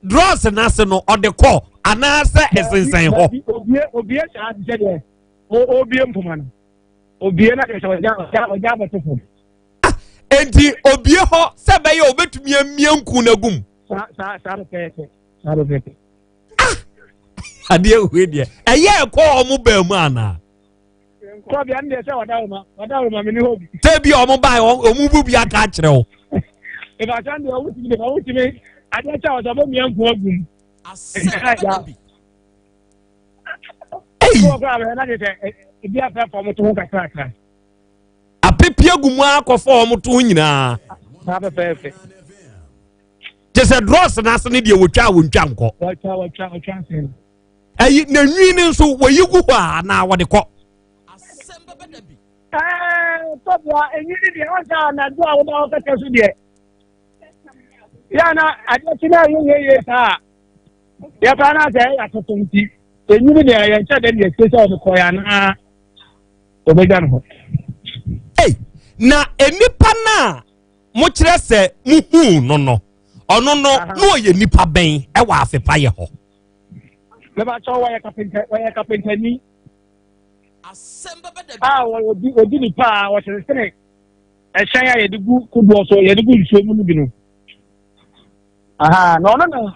Speaker 3: drɔs no ase no ɔde kɔ anaasɛ ɛsensɛn hɔ.
Speaker 4: Obie obie saa te sɛ deɛ obie mpoma no obie na kyerɛ sɛ ɔgya ɔgya abɛto fam.
Speaker 3: Ah, enti obie hɔ sɛ bɛyɛ obetumi amia nku no agum.
Speaker 4: Saa saa saa pɛpɛɛpɛ saa pɛpɛɛpɛ.
Speaker 3: Ah! Adeɛ wei deɛ ɛyɛ ɛkɔ ɔmo baa mu anaa.
Speaker 4: Kɔbea no deɛ sɛ ɔda wo ma ɔda wo ma me ne hɔ bi.
Speaker 3: Sɛ bi a ɔmo baa ɔmo bu bi aka akyerɛ wo.
Speaker 4: Ìbàtàn deɛ ɔmo tumi deɛ ɔmo tumi adeɛ kyɛ ɔsɛ ɔmo mia nko agu mu.
Speaker 1: Asɛm bɛba bi.
Speaker 3: Eyi.
Speaker 4: Ɔmo kɔ abɛhɛ na deɛ sɛ ebi afɛ fɔ ɔmo to ho kakrakra.
Speaker 3: Apepe agu mu akɔfɔ ɔmo to ho nyinaa.
Speaker 4: Saa pɛpɛɛpɛ.
Speaker 3: Kyɛ sɛ drɔs n'ase ne deɛ wɔtwa a wɔntwa nkɔ.
Speaker 4: Wɔtwa wɔtwa wɔtwa ase no.
Speaker 3: Ɛyi na nwi no nso wɔyi gu hɔ a anaa wɔde kɔ.
Speaker 1: Asɛm bɛba da bi.
Speaker 4: Ɛɛ tɔbea enwi ne deɛ ɔnsa anadwo a wɔda hɔ kɛtɛ so deɛ. Yɛ na adeɛ kyi na ɛyɛ yie yie saa. Yɛ paa na sɛ ɛyɛ atoto nti enwi ne deɛ yɛn nkyɛn dɛ deɛ ɛsɛ sɛ ɔde kɔ yɛ anaa ɔbɛgya no hɔ.
Speaker 3: Ei na nnipa no a mokyerɛ sɛ muhuu no no ɔno no na ɔyɛ nipa bɛn ɛwɔ afepayɛ hɔ.
Speaker 4: Mebakyɛw wɔyɛ kapenta wɔyɛ kapentani.
Speaker 1: Asɛm bɛba da bi.
Speaker 4: A wɔyɛ odi odi nipa a wɔsensene ɛhyɛn a yɛde gu kodoɔ so yɛde gu nsuo mu no bi no. Aha na ɔno na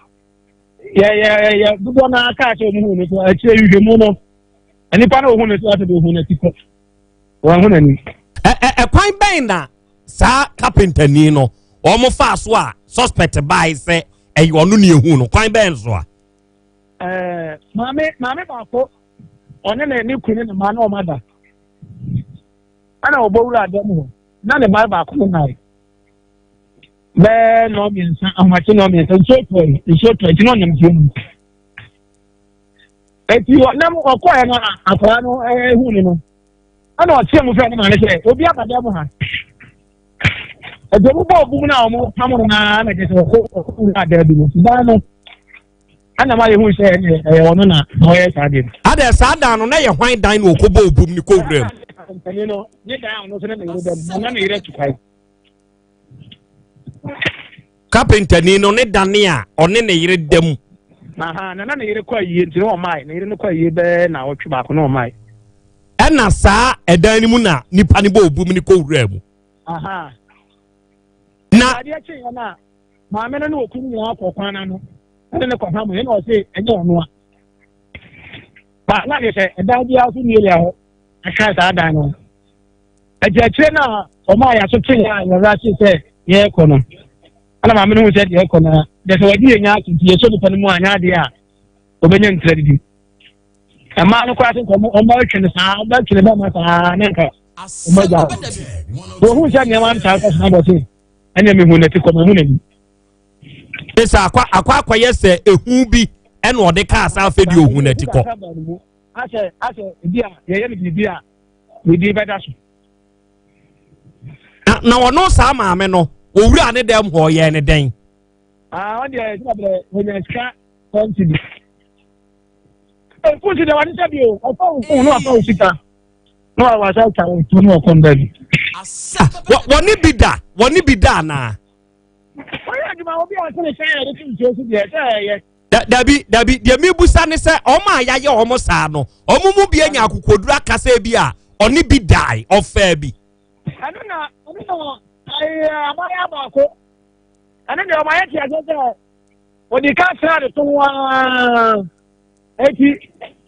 Speaker 4: yɛ yɛ yɛ dodoɔ no aka sɛ ɔmo hu no so akyire nhwehwɛmu no nipa na ohun no so asɛ de ohun n'ati kɔ wɔn ho n'anim.
Speaker 3: Ɛ ɛ ɛkwan bɛn na saa kapentani no wɔn faa so a suspect bae sɛ ɛyɛ ɔno ne ehu no kwan bɛn so a.
Speaker 4: Ɛɛ maame maame baako ɔne ne ne kunu ne mma na wɔn ada ɛna ɔbɔ wura dan mu hɔ na ne ba baako ne nan bɛɛ nɔɔ mmiɛnsa ahomakye nɔɔ mmiɛnsa nsuo tɔ yi nsuo tɔ nti na ɔnam nsuo mu eti ɔnam ɔkɔɛ no akwadaa no ɛhu ne no. Ɛna ɔteɛ mu frɛ ne maame sɛ obi aba dan mu ha. Ɛdi ɔmo bɔ ɔbum na ɔmo pam no naa na kyerɛ sɛ ɔkɔ ɔkɔ wura dan bi mu. Dan no ɛna ma yɛhu sɛ ɛyɛ ɛyɛ ɔno na ɔyɛ saa deɛ no.
Speaker 3: Adɛ saa dan no na yɛ hwan dan na ɔkɔ bɔ ɔbum ne kɔ wura mu.
Speaker 4: Mpanin no ne dan a ɔno nso ne ne yere dam na na ne yere atu kwan.
Speaker 3: Kapentani no ne dane a ɔne ne yere da mu.
Speaker 4: Aha, na na ne yere kɔ ayie nti na ɔmae. Ne yere no kɔ ayie bɛɛ na ɔtwe baako na ɔmae.
Speaker 3: Ɛna saa ɛdan no mu na nipa no bɔ obum no kɔ wura mu.
Speaker 4: Aha.
Speaker 3: Na
Speaker 4: adeɛ kye yɛn a maame no ne okunu nyinaa kɔ kwan n'ano ɛne ne kɔ ha mu ɛna ɔse ɛnyɛ ɔno a. Ba na deɛ sɛ ɛdan biara so nie yɛ hɔ ɛka saa dan no. Ɛti akyire no a wɔn a yɛaso te yɛ a yɛwura ase sɛ yɛrekɔ no ɛna maame no hu sɛ deɛ ɛkɔ no deɛ sɛ wɔde yɛ nya aso nti yɛsɔ nipa no mu a nyɛ adeɛ a wɔbɛnya ntira didi mmaa no koraa sɛ nka wɔn bɛtwe no saa wɔn bɛtwe no bɛma saa ne nka wɔn bɛgya hɔ wɔn hu sɛ nneɛma no saa kɔ so na bɔ se ɛna mehu n'ati kɔ mehu n'ani.
Speaker 3: Sɛ akɔ akɔ akɔyɛ sɛ ehu bi ɛna ɔde kaa saa afɛ deɛ ohu n'ati kɔ.
Speaker 4: Asɛ asɛ ebi a yɛyɛ no biribi a ne din bɛda so.
Speaker 3: Na na ɔno saa maame no owura ne dɛm hɔ ɔyɛɛ ne dɛn.
Speaker 4: Aa ɔno deɛ ɛsɛ bɛbrɛ wɔnya sika kɔnti bi. Nkunsi deɛ wɔde sɛ bi o ɔfa wo fon na wafa wo sika na wasa atwa wo to na ɔkɔm baabi.
Speaker 3: Wɔne bi da wɔne bi da anaa.
Speaker 4: Wɔyɛ adwuma obi a ɔsɛ ne sɛn a yɛde to nsuo so deɛ sɛ ɛyɛ.
Speaker 3: Dabi, dabi, deɛ mebusa ne sɛ wɔn a yɛayɛ wɔn saa no, wɔn mu bi anya akokoduru akasa bi a ɔne bi dae, ɔfaa bi.
Speaker 4: Ɛno na ɛno na ɛyɛ abaayewa baako. Ɛno deɛ ɔma yɛte aseɛ sɛ ɔdi ka sra ne to ho ara. Eti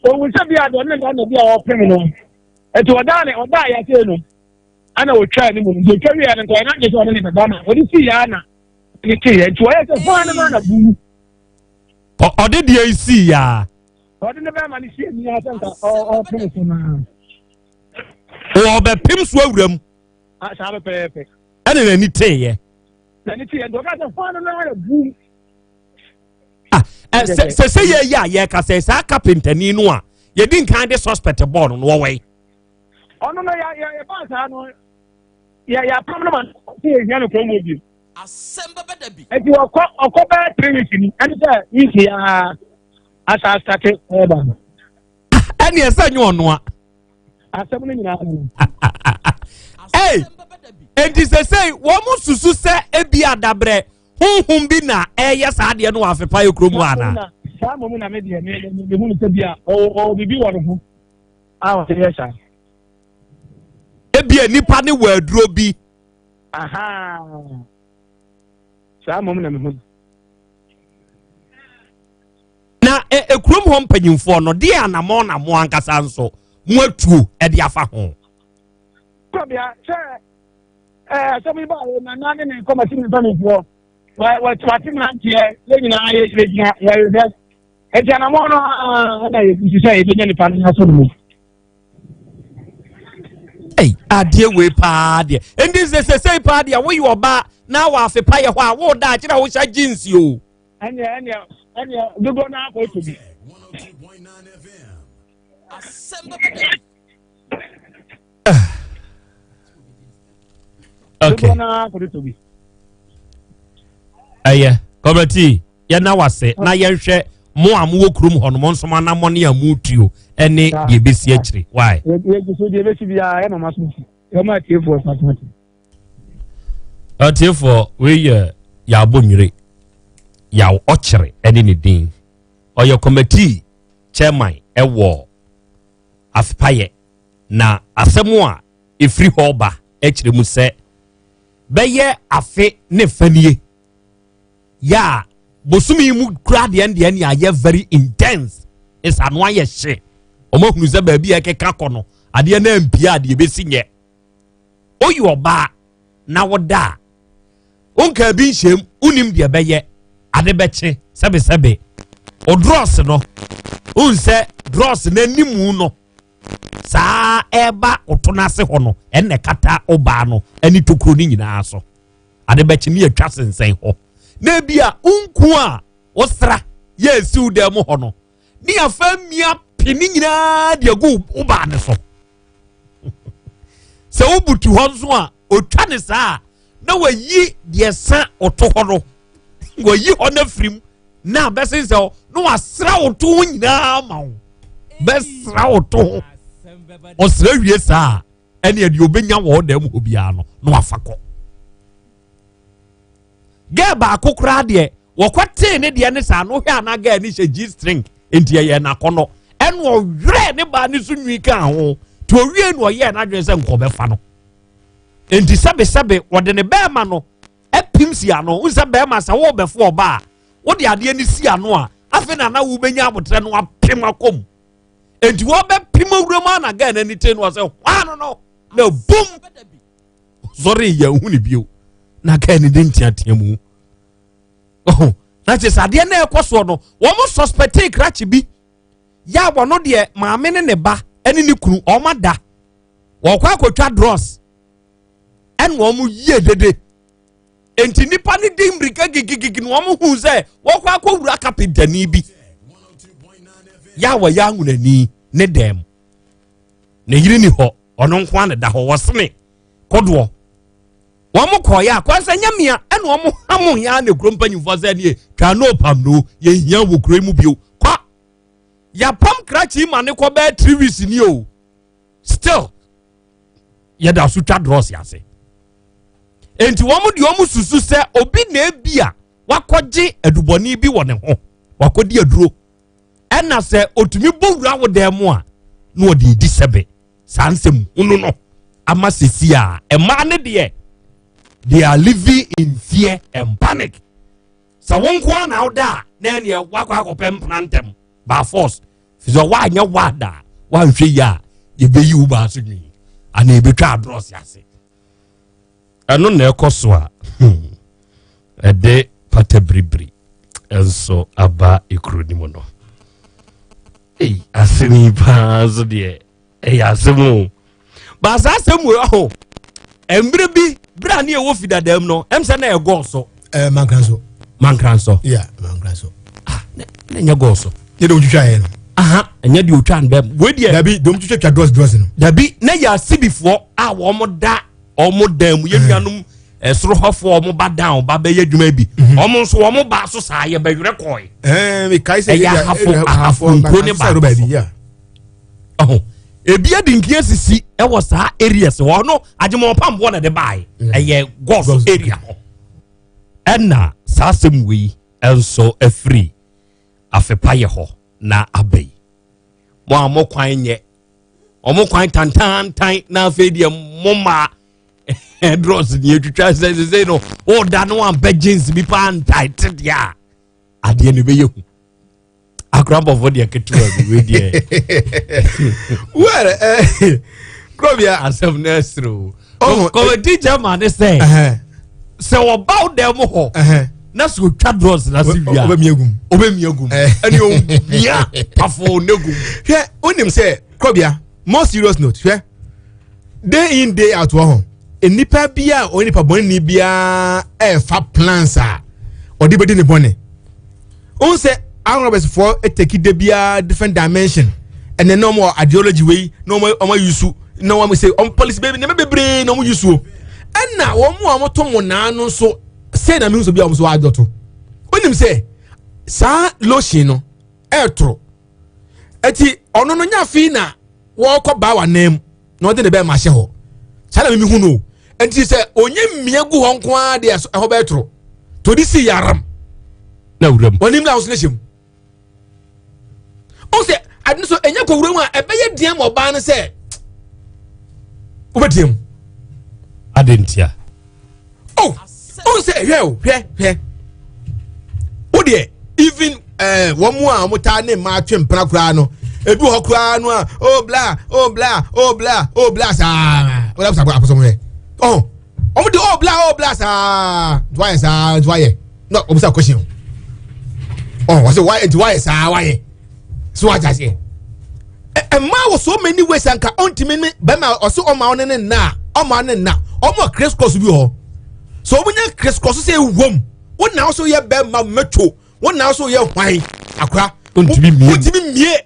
Speaker 4: owu sɛ bi a deɛ ɔne ne da na bi a ɔpem no. Eti ɔdaa ne ɔdaa yɛase no. Ɛna ɔtwaa ne mu no, nti ɔtwa wieɛ no nka ɔyɛ n'adwene sɛ ɔne ne bɛba na ɔde sii yɛ na ne teeɛ nti ɔyɛ sɛ hwan no ma na bu.
Speaker 3: Ɔde deɛ sii yɛ a.
Speaker 4: Ɔde ne bɛrima no si ani sɛ nka ɔpem so naa.
Speaker 3: Ɔbɛpem so awura mu.
Speaker 4: Saa pɛpɛɛpɛ.
Speaker 3: Ɛna n'ani teeɛ.
Speaker 4: N'ani teeɛ nti ɔka sɛ hwan no na bu.
Speaker 3: Sɛ sɛ yɛ yɛ a yɛka sɛ saa kapentani no a yɛdi nkan de suspect bɔɔl no no wɔwɔ yi.
Speaker 4: Ɔno no yɛ yɛ ba saa no yɛ yɛ apam no ma sɛ yɛhia no kurom hɔ bio.
Speaker 1: Asɛm bɛbɛ da bi.
Speaker 4: Nti ɔkɔ ɔkɔ bɛyɛ 3 weeks ni ɛne sɛ week yi ara asa asate ɛɛba no.
Speaker 3: Ɛne ɛsɛ nyɛ ɔno a.
Speaker 4: Asɛm no nyinaa no.
Speaker 3: Ei, enti sɛsɛi wɔn mo susu sɛ ebi adabrɛ honhom bi na ɛyɛ saa adeɛ no wɔ afepa yɛ kurom hɔ anaa?
Speaker 4: Saa mmom na me deɛ me me me hu no sɛ bi a ɔwɔ biribi wɔ ne ho. A ɔde yɛ saa.
Speaker 3: Ebia nipa ne wɔ aduro bi.
Speaker 4: Aha. Saa mmom na mehu.
Speaker 3: Na ekurom hɔ mpanyinfoɔ no deɛ anamɔ na mo ankasa nso mo atuo de afa ho.
Speaker 4: Kɔbea sɛ ɛɛ asɛm yi baa yɛ nana ne ne kɔmɛti ne mpanyinfoɔ wɔ wɔ wate mmeranteɛ yɛn nyinaa yɛ yɛgyina yɛrehwɛ. Enti anammɔn no ara na yɛgusu sɛ yɛbɛnya nipa no aso no mu.
Speaker 3: Ei, adeɛ wei paa deɛ. Enti sɛ sɛsɛi paa deɛ woyɛ ɔbaa na wɔ afepa yɛ hɔ a woda akyerɛ a wohyɛ jeans o.
Speaker 4: Ɛneɛ ɛneɛ ɛneɛ dodoɔ no akɔ ɛtɔ bi.
Speaker 1: Asɛm bɛbɛ da bi.
Speaker 3: Okay. Ɛyɛ kɔmɛti yɛna wase na yɛnhwɛ mo a mowɔ kurom hɔ no mo nso mo anammɔ ne a motuo ɛne deɛ ɛbɛsi akyire why. Atiefoɔ wei yɛ yɛabɔ nwire yaw ɔkyere ɛne ne din ɔyɛ kɔmɛti chairman ɛwɔ afpayɛ Na asɛm a ɛfiri hɔ ba kyerɛ mu sɛ bɛyɛ afe ne fa nie yɛ a bosome yi mu kura deɛ deɛ ne ayɛ very intense ɛsɛ ano ayɛ hye wɔn ahunu sɛ baabi a ɛkeka kɔ no adeɛ no ampia adeɛ bɛsi nyɛ woyɛ ɔbaa na woda a wonkaa bi nhyɛm wonim deɛ bɛyɛ ade bɛkye sɛbesɛbe o drɔs no wohu sɛ drɔs no animu no saa ɛreba ɔto no ase hɔ no ɛna ɛkata ɔbaa no ɛne tokuro no nyinaa so ade bɛkye ne atwa sensɛn hɔ na ebi a nku a wosra yɛ esiw dan mu hɔ no ne afa mmea pe ne nyinaa de agu ɔbaa no so sɛ wobutu hɔ nso a otwa ne saa na wayi deɛ sa ɔto hɔ no wayi hɔ no afirim na bɛsensɛ hɔ na wasra wo to ho nyinaa ma wo bɛsra wo to ho ɔsra wie saa ɛne ɛdeɛ ɔbɛnya wɔ ɔdan mu hɔ biara no na wafa kɔ gɛɛ baako koraa deɛ wɔkɔ tee ne deɛ ne saa no hwɛ ana gɛɛ ne hyɛ g string nti ɛyɛ n'akɔnɔ ɛna ɔwerɛ ne baa ne so nwi kaa ho nti owie na ɔyɛɛ n'adwene sɛ nkɔbɛfa no nti sɛbesɛbe wɔde ne bɛɛma no Ɛpem si ano. Wohu sɛ bɛrima sɛ worebɛfo ɔba a, wode adeɛ no si ano a, afei na na wobɛnya abotrɛ no apem akɔ mu. Enti wɔbɛpem awura mu a na gɛɛ no ani te no sɛ hwaa no no na bum sɔre yɛ hu ne bio na gɛɛ no de nteatea mu. Oh, na kyerɛ sɛ adeɛ no ɛkɔ soɔ no wɔn suspecte krakye bi yɛ a wɔn deɛ maame ne ne ba ne ne kunu wɔn ada wɔkɔ akɔtwa drɔs ɛna wɔn yie dede nti nipa no di mmirika gigigigi na wɔn hu sɛ wɔkɔ akɔwura kapentani bi yɛ a wɔyɛ anwonani ne dɛm ne yere ni hɔ ɔno nko ara na da hɔ wɔsene kodoɔ wɔn kɔɔ yɛ akwansa nyamia ɛna wɔn hamu yɛ a na ekuro mpanyinfoɔ sɛ nie twa no pam no yɛn hia wɔ kuro yi mu bio kɔ yapam krakye ma ne kɔ bɛɛ 3 weeks ni o still yɛda so twa drɔs ase nti wɔn deɛ wɔn susu sɛ obi na ebi a wakɔgye adubɔne bi wɔ ne ho wakɔdi aduro ɛna sɛ otumi bɔ wura wo dan mu a na ɔde edi sɛbe saa nsɛm hunu no ama sisi a mmaa ne deɛ they are living in fear and panic sɛ wɔn nko ara na ɔda a na ɛneɛ wakɔ akɔpɛ mpena ntɛm by force sɛ woanyɛ wada a woanhwɛ yi a yɛbɛyi wo baa so nwi anaa yɛbɛtwa adrɔse ase. Ɛno na ɛkɔ so a ɛde pata biribiri nso aba ekuro no mu no. Ei, asɛm yi paa nso deɛ ɛyɛ asɛm o. Baasa asɛm wɔ hɔ mmerɛ bi berɛ a ne yɛwɔ fidadam no ɛm sɛ na ɛgɔɔ so.
Speaker 2: Ɛɛ mankran so.
Speaker 3: Mankran so.
Speaker 2: Yeah, mankran so.
Speaker 3: Ah, na ɛnyɛ gɔɔ so.
Speaker 2: Yɛ de otwitwa yɛ no.
Speaker 3: Aha, ɛnyɛ deɛ otwa no bɛm. Wei deɛ.
Speaker 2: Dabi, de otwitwa twa drɔs drɔs no.
Speaker 3: Dabi, na yɛ asibifoɔ a wɔn da wɔn dan mu yɛn nuanom ɛsoro hɔfoɔ wɔn ba down ba bɛyɛ adwuma bi mhm. wɔn nso wɔn ba so saa yɛ bɛwerɛ kɔɛ.
Speaker 2: Ɛyɛ
Speaker 3: ahafo ahafo nkuro ne baako so. Ɔho ebi adi nkia sisi ɛwɔ saa areas hɔ no agyemɔpamboɔ na ɛde baae mm. Ɛyɛ gɔs area hɔ ɛna saa asɛm wei nso afiri afepayɛ hɔ na aba yi. Mo a mo kwan nyɛ ɔmo kwan tantantan na afei deɛ mo ma drɔs ni atwitwa sɛ sɛ no ɔda no ampɛ jeans bi paa ntae te deɛ a adeɛ no bɛyɛ hu akorabɔfo deɛ ketewa bi wei deɛ.
Speaker 2: Well, eh, kurɔbea
Speaker 3: asɛm no ɛsere o kɔmɛti gyama ne sɛ sɛ ɔba wo dɛm hɔ na sɛ otwa drɔs na se wia
Speaker 2: ɔbɛmia gum
Speaker 3: ɔbɛmia gum ɛne ɔmia pafo ne gum.
Speaker 2: Hwɛ, wonim sɛ kurɔbea, more serious note, hwɛ, day in day out wɔ ho nnipa bi a ɔyɛ nipa bɔne biara ɛɛfa plans a ɔde bɛdi ne bɔne. Ohun sɛ arabsfoɔ eteki de biara different dimension ɛnɛ na wɔn ideology wei na wɔn wɔn ayusu na wɔn sɛ wɔn policy bɛbi nneɛma bebree na wɔn yusu ɛna wɔn a wɔto mo naa no nso sɛ na mi nso bi a wɔn nso adɔto. Onim sɛ saa lotion no ɛɛtoro eti ɔno no nya fi na wɔkɔ baa wa nan mu na ɔde ne bɛɛ ma ahyɛ hɔ saa na mimi hu no. Nti sɛ onye mmea gu hɔ nko ara deɛ ɛhɔ bɛyɛ toro todi si yaram
Speaker 3: na wura mu
Speaker 2: wɔnim na ahosuo no hyɛ mu ɔn sɛ ade no so ɛnyɛ kɔ wura mu a ɛbɛyɛ deɛ ma ɔbaa no sɛ wobɛdeɛ mu.
Speaker 3: Ade ntia.
Speaker 2: Oh, ɔn sɛ hwɛ o, hwɛ hwɛ wo deɛ, even ɛɛ wɔn mu a wɔn taa ne mmaa twe mpena koraa no, ebi wɔ hɔ koraa no a oh bla oh bla oh bla oh bla saa wɔn abisa akɔsɔm hwɛ ɔn wɔn de oh bla oh bla saa nti wayɛ saa nti wayɛ na wɔn bisa question ɔn wɔn sɛ wayɛ nti wayɛ saa wayɛ so wagya seɛ mmaa wɔ so many ways anka ɔntumi ne bɛrima ɔsɛ ɔma ɔne ne nna a ɔma ne nna ɔmo criss cross bi wɔ hɔ so ɔmo nya criss cross sɛ ewom wɔn na ɔso yɛ bɛrima mɛtwo wɔn na ɔso yɛ hwan akora
Speaker 3: ɔntumi mie
Speaker 2: ɔntumi mie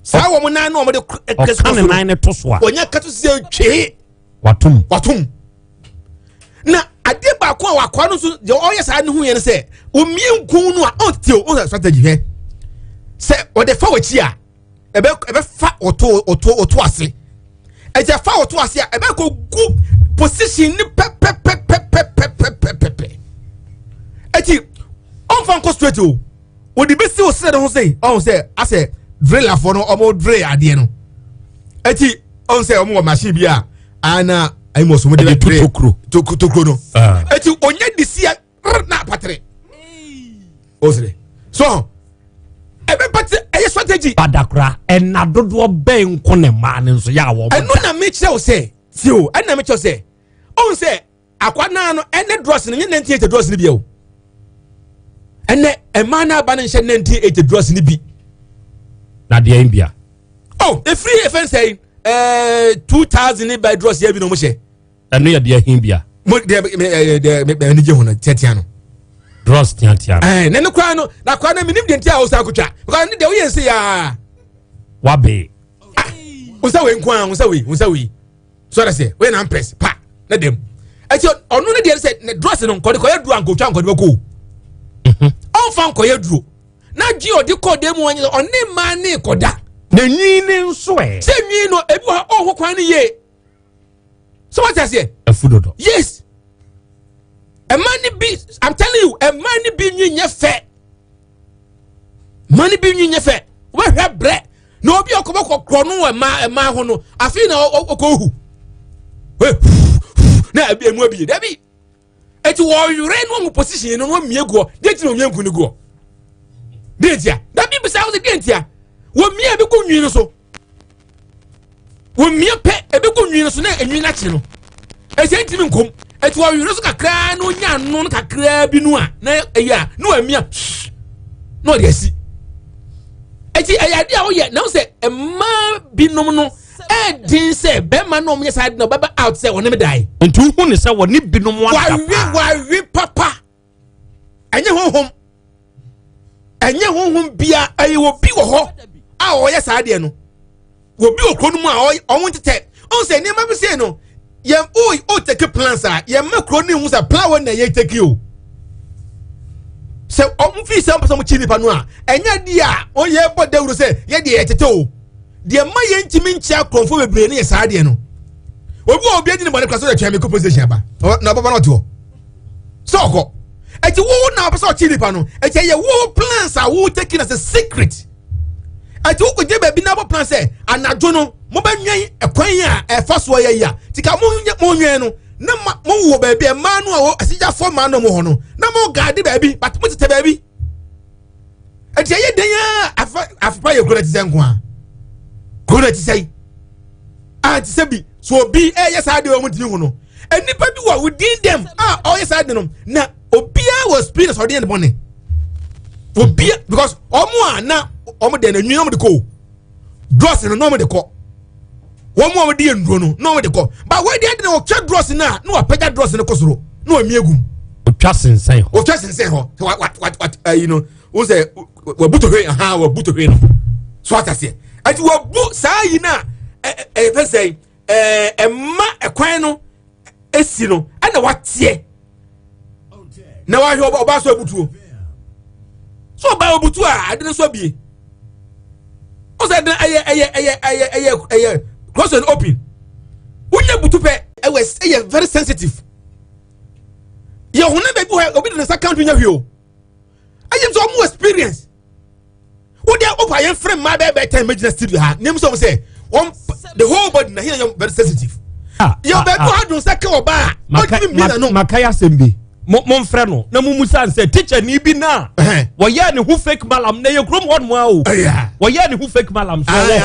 Speaker 2: saa wɔn nan na wɔn de criss
Speaker 3: cross ɔka ne nan ne to so a
Speaker 2: wɔnyɛ kato sɛ twee
Speaker 3: watom
Speaker 2: watom. Na adeɛ baako a wakɔa no nso deɛ ɔyɛ saa ne ho yɛ no sɛ omie nkun no a ɔnte o ɔsɛ strategy hwɛ sɛ ɔde fa w'akyi a ɛbɛ ɛbɛfa ɔto ɔto ɔto ase ɛgya fa ɔto ase a ɛbɛ kɔ gu position ne pɛpɛpɛpɛpɛpɛpɛpɛ ɛti ɔnfa nkɔ straight o ɔde bɛsi o srɛ ne ho sɛ ɔn sɛ asɛ drillerfoɔ no ɔmo drill adeɛ no ɛti ɔn sɛ ɔmo wɔ machine bi a ana ayi mo so mo de bɛ
Speaker 3: drill tokuro
Speaker 2: tokuro no ɛti onye de si na apatere o srɛ so ɛbɛ pate ɛyɛ strategy.
Speaker 3: Badakora ɛna dodoɔ bɛn nko ne mmaa ne nso yɛ a wɔn.
Speaker 2: Ɛno na mi kyerɛ o sɛ ti o ɛna mi kyerɛ o sɛ ɔn sɛ akwa naa no ɛnɛ drɔs no nye 1980 drɔs no bi o ɛnɛ mmaa no aba no nhyɛ 1980 drɔs no bi.
Speaker 3: Na deɛ n bia.
Speaker 2: Oh, efiri efe nsɛn ɛɛ 2000 ne ba drɔs yɛ bi na ɔmo hyɛ.
Speaker 3: Ɛno yɛ deɛ hin bia.
Speaker 2: Mo deɛ mɛ ɛɛ deɛ mɛ ɛni gye ho no tiatia no.
Speaker 3: Drɔs tiatia
Speaker 2: no. Ɛɛ ne no koraa no na koraa no mi nim deɛ nti a ɔsan akotwa because ne deɛ oyɛ nse yaa.
Speaker 3: Wabe.
Speaker 2: Ah, nsa wei nko ara, nsa wei, nsa wei. So ɔda sɛ oyɛ na mpɛs pa na dɛm ɛti ɔno ne deɛ sɛ ne drɔs no nkɔde kɔyɛ duro ankotwa nkɔde bɛkɔ o ɔnfa nkɔyɛ duro na gye ɔde kɔ dɛm wɔn nyɛ ɔne mmaa ne kɔda.
Speaker 3: Na nwi ne nso ɛ.
Speaker 2: Sɛ nwi no ebi wɔ ha ɔho kwan ne yie so wate aseɛ.
Speaker 3: Afu dodo.
Speaker 2: Yes, mmaa ne bi, I'm telling you, mmaa ne bi nwi nyɛ fɛ. Mmaa no bi nwi nyɛ fɛ wobɛhwɛ brɛ na obi a ɔkɔbɔ kɔkorɔ no wɔ mmaa mmaa ho no afei na ɔkɔhu na emu abie dabi eti wɔyere no ɔmo position no na ɔmie guɔ deɛ ti na ɔmie nku no guɔ deɛ ntia dabi bisa ɔsɛ deɛ ntia wɔmie ebi gu nwi no so wɔmie pɛ ebi gu nwi no so na enwi no akyi no. Ɛsɛ ntumi nkom. Ɛti wɔwere so kakraa na onya ano no kakraa bi no a na ɛyɛ a na wamia na ɔde asi. Ɛti ɛyɛ adeɛ a woyɛ na wo sɛ mmaa binom no ɛɛden sɛ bɛrima na ɔmo yɛ saa de na ɔbɛba out sɛ ɔne me dae.
Speaker 3: Nti wohu ne sɛ wɔne binom ada
Speaker 2: paa. Wawe wawe papa. Ɛnyɛ honhom. Ɛnyɛ honhom bia ɛyɛ obi wɔ hɔ a ɔyɛ saa adeɛ no. Obi wɔ kuro no mu a ɔmo ntetɛ. Ɔmo sɛ nneɛma bi sei no yɛn o o take plans a yɛn mma kuro no hu sɛ plan wɔ na yɛ take o. Sɛ ɔmo fi sɛ ɔmo pɛ sɛ ɔmo kyi nipa no a ɛnyɛ adeɛ a ɔyɛ bɔ dawuro sɛ yɛ deɛ yɛ tete o. Deɛ mma yɛn ntumi nkyia kurɔmfo bebree no yɛ saa adeɛ no. Obi wɔ obi adi ne bɔne kora sɛ ɔyɛ twɛn mi kɔ police station aba na ɔbɛba na ɔte hɔ sɛ ɔkɔ. Ɛti wo na ɔpɛ sɛ ɔkye nipa no, ɛti ɛyɛ wo plans a wo taking as a secret. Ɛti wo kɔgye baabi na abɔ plan sɛ anadwo no mobɛnwɛn ɛkwan a ɛfa soɔ yɛ yi a tika mo nwɛn no na mo wɔ baabi mmaa no a wɔ asigyafoɔ mmaa no mo hɔ no na mo gaade baabi, but mo tete baabi. Ɛti ɛyɛ den a afa afa yɛ kuro na ti sɛ nko a kuro na ti sɛ yi a ti sɛ bi so obi ɛyɛ saa deɛ wɔn ti hu no, nipa bi wɔ within them a ɔyɛ saa deɛ no na obiara wɔ experience ɔde yɛ ne bɔne obiara, because ɔmo a na ɔmo deɛ no enwi na ɔmo de kɔ o drugs no na ɔmo de kɔ, wɔn mu a wɔde yɛ nduro no na ɔmo de kɔ, but wɔn deɛ de na ɔtwa drugs no a na wapagya drugs no kɔ soro na wɔn egu.
Speaker 3: Otwa sensɛn hɔ.
Speaker 2: Otwa sensɛn hɔ wa wa wa wa ayi no o sɛ wabu tohwe ahan wabu tohwe no so ata seɛ ɛti wabu saa yi na ɛ ɛ fɛ sɛ ɛɛ ɛma ɛkwan no esi no ɛna wateɛ na wahwɛ ɔba ɔba so abutuo so ɔba abutuo a ade no so abie ɔsɛ ɛdina ɛyɛ ɛyɛ ɛyɛ ɛyɛ ɛyɛ ɛyɛ close and open. Wonyɛ butu pɛ, ɛwɔ ɛyɛ very sensitive. Yɛ honam baabi hɔ obi de ne nsa kan to nya hwee o. Ɛyɛ sɛ ɔmo experience wode ɔpa yɛn fere mmaa bɛɛ bɛɛ tɛn bɛgyina studio ha ne mu sɛ ɔmo sɛ wɔn the whole body na yɛn yɛ very sensitive. Yɛ baabi hɔ adun sɛ kɛ ɔbaa ɔtumi mi na no.
Speaker 3: Maka yɛ asɛm bi, mo momfrɛ no na mumusa n sɛ teacher ni bi na wɔyɛ ne ho fake malam na yɛ kurom hɔ nom a o wɔyɛ ne ho fake malam so ɔwɔ hɔ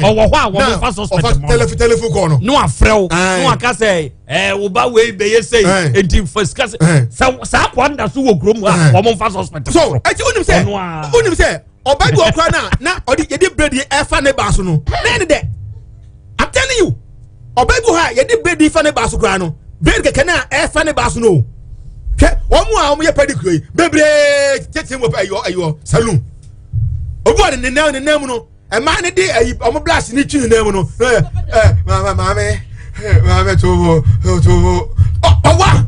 Speaker 3: a ɔwɔ hɔ a wɔn fa suspect
Speaker 2: mɔ no telephone call no
Speaker 3: ne wafrɛ wo ne waka sɛ ɛɛ wo ba wei bɛyɛ sei enti fa sika sɛ sɛ saa akwa nda so wɔ kurom hɔ a wɔn fa suspect.
Speaker 2: So ɛti onim sɛ onim sɛ ɔbaa bi wɔ kora na na ɔde yɛde bread ɛfa ne ba so no na ɛne dɛ, I'm telling you, ɔbaa bi wɔ hɔ a yɛde bread fa ne ba so koraa no, bread kɛkɛ na ɛfa ne ba so no. Hwɛ wɔn a wɔn yɛ pedicure yi bebree tete wɔ ɛyɔ ɛyɔ saloon. Obi wɔ ne nan ne nan mu no, mmaa ne de ɛyi wɔn brush ne twi ne nan mu no ɛ ɛ maame maame maame tobo tobo ɔwa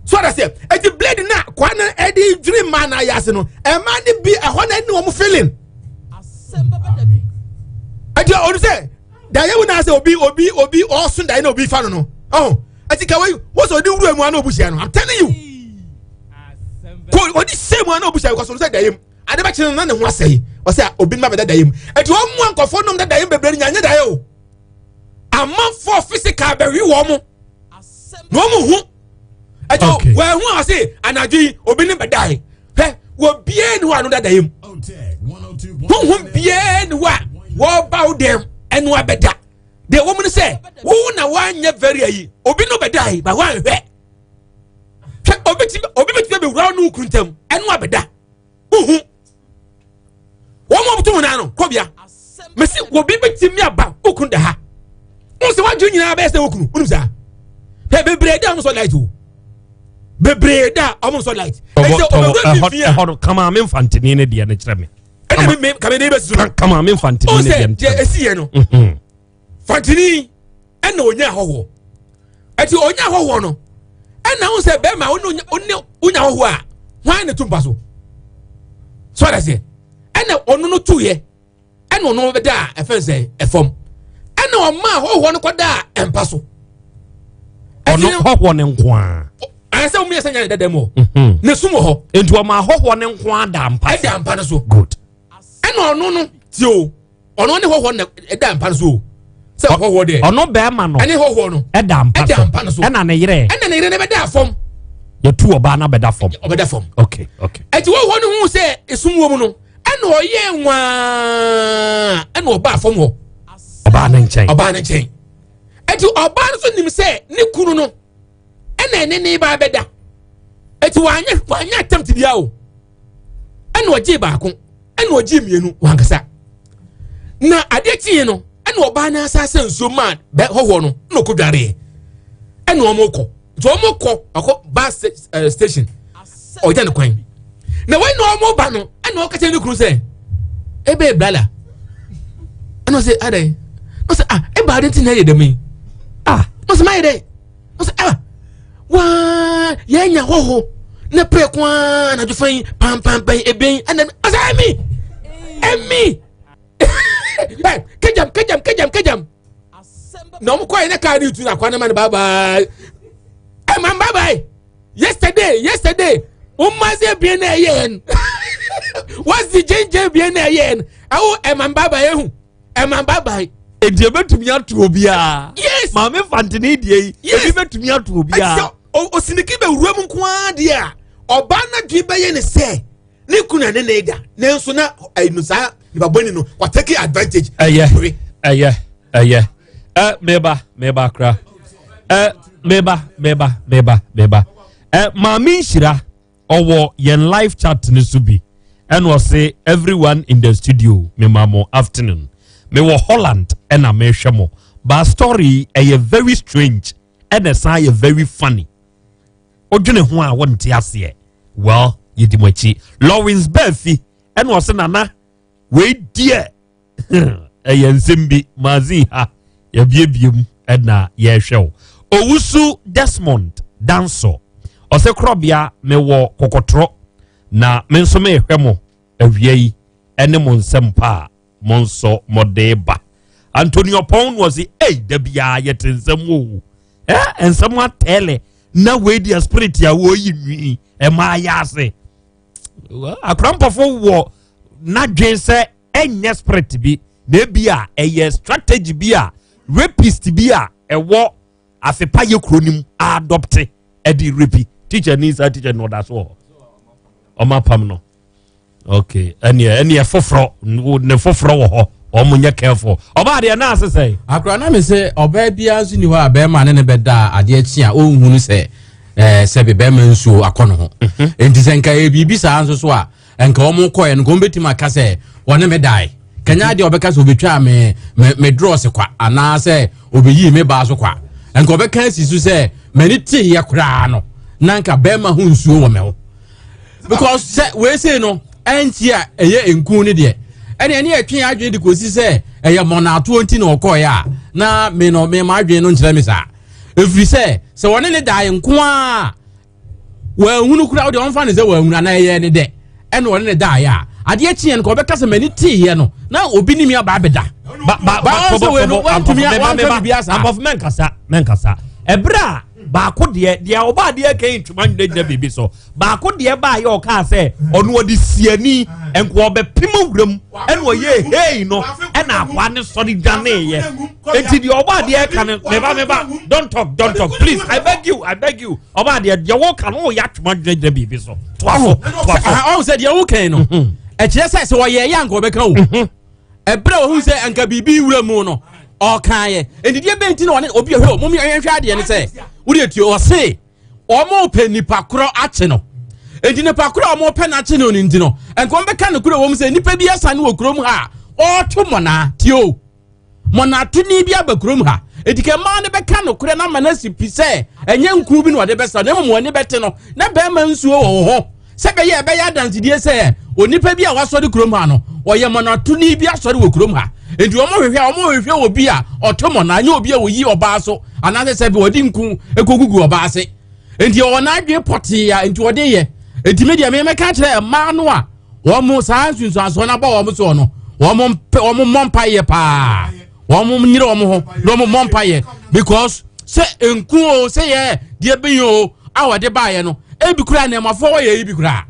Speaker 2: so ɔda sɛ eti blade na kwa na ɛde dwiri mmaa na ayɛ ase no, mmaa ne bi ɛhɔ na ɛne wɔn feeling ɛdi ɔno sɛ daeɛ mu na sɛ obi obi obi ɔso daeɛ na obi fa no no ɔho ɛti ka wei wosɛ ɔde wura mu a na obu hyia no. I'm telling you, ko ɔde hyɛ mu a na obu hyia because ɔno sɛ daeɛ mu ade bɛkyerɛ no na ne ho asɛe. Ɔsɛ obi nma bɛda daeɛ mu. Ɛti wɔn mu nkɔfoɔ nom da daeɛ mu bebree no nyanya daeɛ o, amanfoɔ physical bɛwi wɔn mo na wɔn mu hu. Ɛti wɔn ehu a ɔsɛ anadwo yi obi ne bɛda yi hwɛ wɔ bie ne hɔ a no da daeɛ mu, honhom bie ne hɔ a wɔba wo dɛm ɛno abɛda deɛ wɔn mu sɛ wo na wanyɛ very ayi obi no bɛda yi ba wanhwɛ hwɛ obi ti obi bɛtumi bɛwura no kuru ntam ɛno abɛda huhu wɔn mu ɔbutu mu nan no kɔbea mesi obi bɛtumi aba okunu da ha n sɛ wadwo nyinaa bɛyɛ sɛ okunu onum saa hwɛ bebree da ɔmo sɔ light o, bebree da ɔmo sɔ light.
Speaker 3: Ɛsɛ ɔbɛwura fifie a ɛhɔ no kama mi nfa ntini ne deɛ ne kyerɛ mi.
Speaker 2: Ɛna mi mi kame ne bɛ susu.
Speaker 3: Kama mi nfa ntini ne deɛ ne kyerɛ mi.
Speaker 2: O sɛ deɛ esi yɛ no fantini ɛna onya ahɔhoɔ, ɛti onya ahɔhoɔ no ɛna ho sɛ bɛrima ɔne ɔne onya ahɔhoɔ a hwan ne to mpa so so ɔda seɛ ɛna ɔno no tu yɛ ɛna ɔno bɛda a ɛfɛn sɛ ɛfam ɛna ɔma ahɔhoɔ no kɔda a ɛmpa so.
Speaker 3: Ɔno hɔhoɔ ne nko a.
Speaker 2: Ayɛ sɛ wɔn yɛ sɛ nya ne dada mu hɔ ne sum wɔ hɔ.
Speaker 3: Nti ɔma ahɔhoɔ ne nko a da mpa
Speaker 2: so. Ɛda mpa no so.
Speaker 3: Good.
Speaker 2: Ɛna ɔno no tie o, ɔno ne hɔhoɔ na ɛda mpa no so o, sɛ hɔhoɔ deɛ.
Speaker 3: Ɔno bɛrima no.
Speaker 2: Ɛne hɔhoɔ no.
Speaker 3: Ɛda mpa so.
Speaker 2: Ɛda mpa no so.
Speaker 3: Ɛna ne yere.
Speaker 2: Ɛna ne yere ne bɛda fam.
Speaker 3: Yɛtu ɔbaa na bɛda fam.
Speaker 2: Ɔbɛda fam.
Speaker 3: Okay.
Speaker 2: Ɛti hɔhoɔ no hu sɛ esum wɔ mu no, ɛna ɔyɛ nwaa ɛna ɔbaa fam hɔ.
Speaker 3: Ɔbaa ne nkyɛn.
Speaker 2: Ɔbaa ne nkyɛn. Eti ɔbaa no nso nim sɛ ne kunu no ɛna ɛne ne ba bɛda, eti wanyɛ attempt bia o. Ɛna ɔgye baako, ɛna ɔgye mmienu, wankasa. Na adeɛ kyeɛ no, ɛna ɔbaa no asase nsuo maa bɛ hɔhoɔ no, ɛna ɔkɔ dwareɛ, ɛna wɔn kɔ. Nti wɔn kɔ, ɔkɔ bus station, ɔgya ne kwan na wɔn na wɔn ba no, ɛna ɔka kyerɛ ne kunu sɛ ebe blala, ɛna ɔsɛ adan, ɔsɛ ah, ebe adi ti na ɛyɛ dɛm yi. Ah, ɔsɛ mayɛ dɛ, ɔsɛ ah, waa yɛn nya hɔho ne pere ko ara anadwo fan yi pampampan eben, ɛna ɔsɛ ɛmi ɛ kejam kejam kejam kejam. Na wɔn kɔ yɛ ne kaa ne tu na akwa ne ma ne bye bye, ɛma bye bye. Yesterday wɔn mma se ebien na ɛyɛ yɛn wɔsi gyengyen ebien na ɛyɛ yɛn ɛwɔ ɛma bye bye, ehu ɛma bye bye.
Speaker 3: Enti ebetumi ato obiara.
Speaker 2: Yes.
Speaker 3: Maame Fantini deɛ yi.
Speaker 2: Yes.
Speaker 3: Ebi betumi ato obiara.
Speaker 2: Ɛsɛ osiniki bɛ wura mu nko ara deɛ a, ɔbaa n'adwene bɛyɛ ne sɛ ne kunu ne ne da, nanso na ɛnu saa nipa bɔnni no wa take advantage.
Speaker 3: Ɛyɛ ɛyɛ ɛyɛ ɛ meba meba kora ɛ meba meba meba meba ɛ Maame Nhyira ɔwɔ yɛn live chat ne so bi, ɛna ɔse, "Everyone in the studio, mema mo afternoon. Mewɔ Holland ɛna mehwɛ mo ba. Story ɛyɛ very strange, ɛna ɛsan yɛ very funny. Wodwene ho a, wɔnte aseɛ. Well, yɛdi mo akyi." Lawrence Baafi ɛna ɔse, "Nana, wei deɛ ɛyɛ nsɛm bi. Magazine ha yɛbiebie mu ɛna yɛrehwɛ wo." Owusu Desmond Danso ɔsɛ, "Korɔbea, mewɔ Kɔkɔtorɔ na me nso mehwɛ mo awia yi ɛne mo nsɛm pa a mo nso mɔde ba." Antonio Pɔn no ɔse, "Ei, da biara yɛte nsɛm o, ɛ nsɛm atɛɛlɛ na wei deɛ spirit a wɔyi nwi ɛma ayɛ ase." Akorampɔfo wɔ n'adwen sɛ ɛnyɛ spirit bi na ebi a ɛyɛ strategy bi a rapist bi a ɛwɔ afepa yɛ kuro nim adopt ɛde rape teacher ni. Saa teacher no ɔda so wɔ hɔ, ɔmo apam no. Okay, ɛneɛ foforɔ ne foforɔ wɔ hɔ, ɔmo nyɛ careful. Ɔbaa deɛ naa sesɛ.
Speaker 6: Akora na me sɛ ɔbaa biara nso ni hɔ a bɛrima ne ne bɛda a, adeɛ kye a ɔnhunu sɛ sɛbe bɛrima nsuo akɔ ne ho. Nti sɛ nka ɛyɛ biribi saa nso so a, nka wɔn kɔɛ no, nka wɔn bɛtumi aka sɛ wɔne me dae. Kanya adeɛ ɔbɛka sɛ obɛtwa me drɔs kwa anaasɛ obɛyii me baa so kwa, nka ɔbɛka asi so sɛ m'ani teeɛ koraa no na nka bɛrima ho nsuo wɔ me ho, because sɛ weesei no ɛnti a ɛyɛ nku no deɛ, ɛne ɛtwe adwene de kɔsi sɛ ɛyɛ mɔnaatoɔ nti na ɔkɔɔeɛ a, na me no me ma adwene no nkyerɛ me saa, ɛfiri sɛ wɔne ne daeɛ nko a wɔahunu kora, wode ɔmfa ne sɛ wɔahunu anaa ɛyɛ ne dɛ ɛna ɔne ne daeɛ a, adeɛ kyeɛ no ka ɔbɛka sɛ m'ani teeɛ no na obi ne mi aba abɛda.
Speaker 3: Ba ba
Speaker 6: Ba wɔn sɛ wei no, wɔntumi wɔnka biribi asa.
Speaker 3: Abɔfo, mɛnkasa mɛnkasa. Ɛberɛ a baako deɛ ɔbaa deɛ kɛn ntoma nyina gyina biribi so, baako deɛ baa yɛ ɔkaa sɛ ɔno ɔde siani nko ɔbɛpem wuram ɛna ɔyɛ hei no, ɛna akoa ne sɔre dwaneeɛ. Eti deɛ ɔbaa deɛ ka no, meba meba, don't talk, don't talk, please, I beg you, I beg you. Ɔbaa deɛ wɔka no, ɔyɛ atwoma gyina gyina biribi so. Toa so, toa so.
Speaker 6: Ɔhu sɛ deɛ wokɛn no ɛkyerɛ sɛ wɔyɛ yɛ anka ɔbɛka o. Ɛberɛ a ɔhu sɛ anka biribi wura mu no, ɔkaeɛ. Ɛnti deɛ bɛnti na ɔne obi hwɛ mom yɛhwɛ adeɛ no sɛ wode tie, ɔse ɔmo pɛ nipa korɔ akye no. Enti nipa korɔ a ɔmo pɛ no akye no no nti no, nka ɔmo bɛka no korɔ wɔ mu sɛ nipa bi asane wɔ kurom ha a ɔɔto mmɔnaa. Tie o, mɔnatoni bi aba kurom ha. Eti kɛ mmaa no bɛka nokorɛ no ama no asi pi sɛ ɛnyɛ nku bi na ɔde bɛsa, na mmom wɔne bɛte no na bɛrima nsuo wɔ wo ho, sɛ bɛyɛ ɛbɛyɛ adansedie sɛ onipa bi a wasɔre kurom ha no, ɔyɛ mɔnatoni bi asɔre wɔ kurom ha. Enti wɔn hwehwɛ a, wɔn hwehwɛ obi a ɔto mɔna, nyɛ obi a oyi ɔbaa so anaasɛ sɛ bi wɔde nku ekogugu ɔbaa ase. Enti ɔwɔ n'adwene pɔtee a enti ɔde yɛ. Enti mi deɛ mɛmɛka kyerɛ mmaa no a wɔn saa nsunsuansoɔ no abɔ wɔn soɔ no, wɔn mpɛ, wɔn mmɔ mpaeɛ paa, wɔn nyere wɔn ho na wɔn mmɔ mpaeɛ, because sɛ nku o, sɛ yɛ deɛ bɛyi o a wɔde baeɛ no. Ebi kura nneɛmafoɔ wɔyɛ yi bi kura.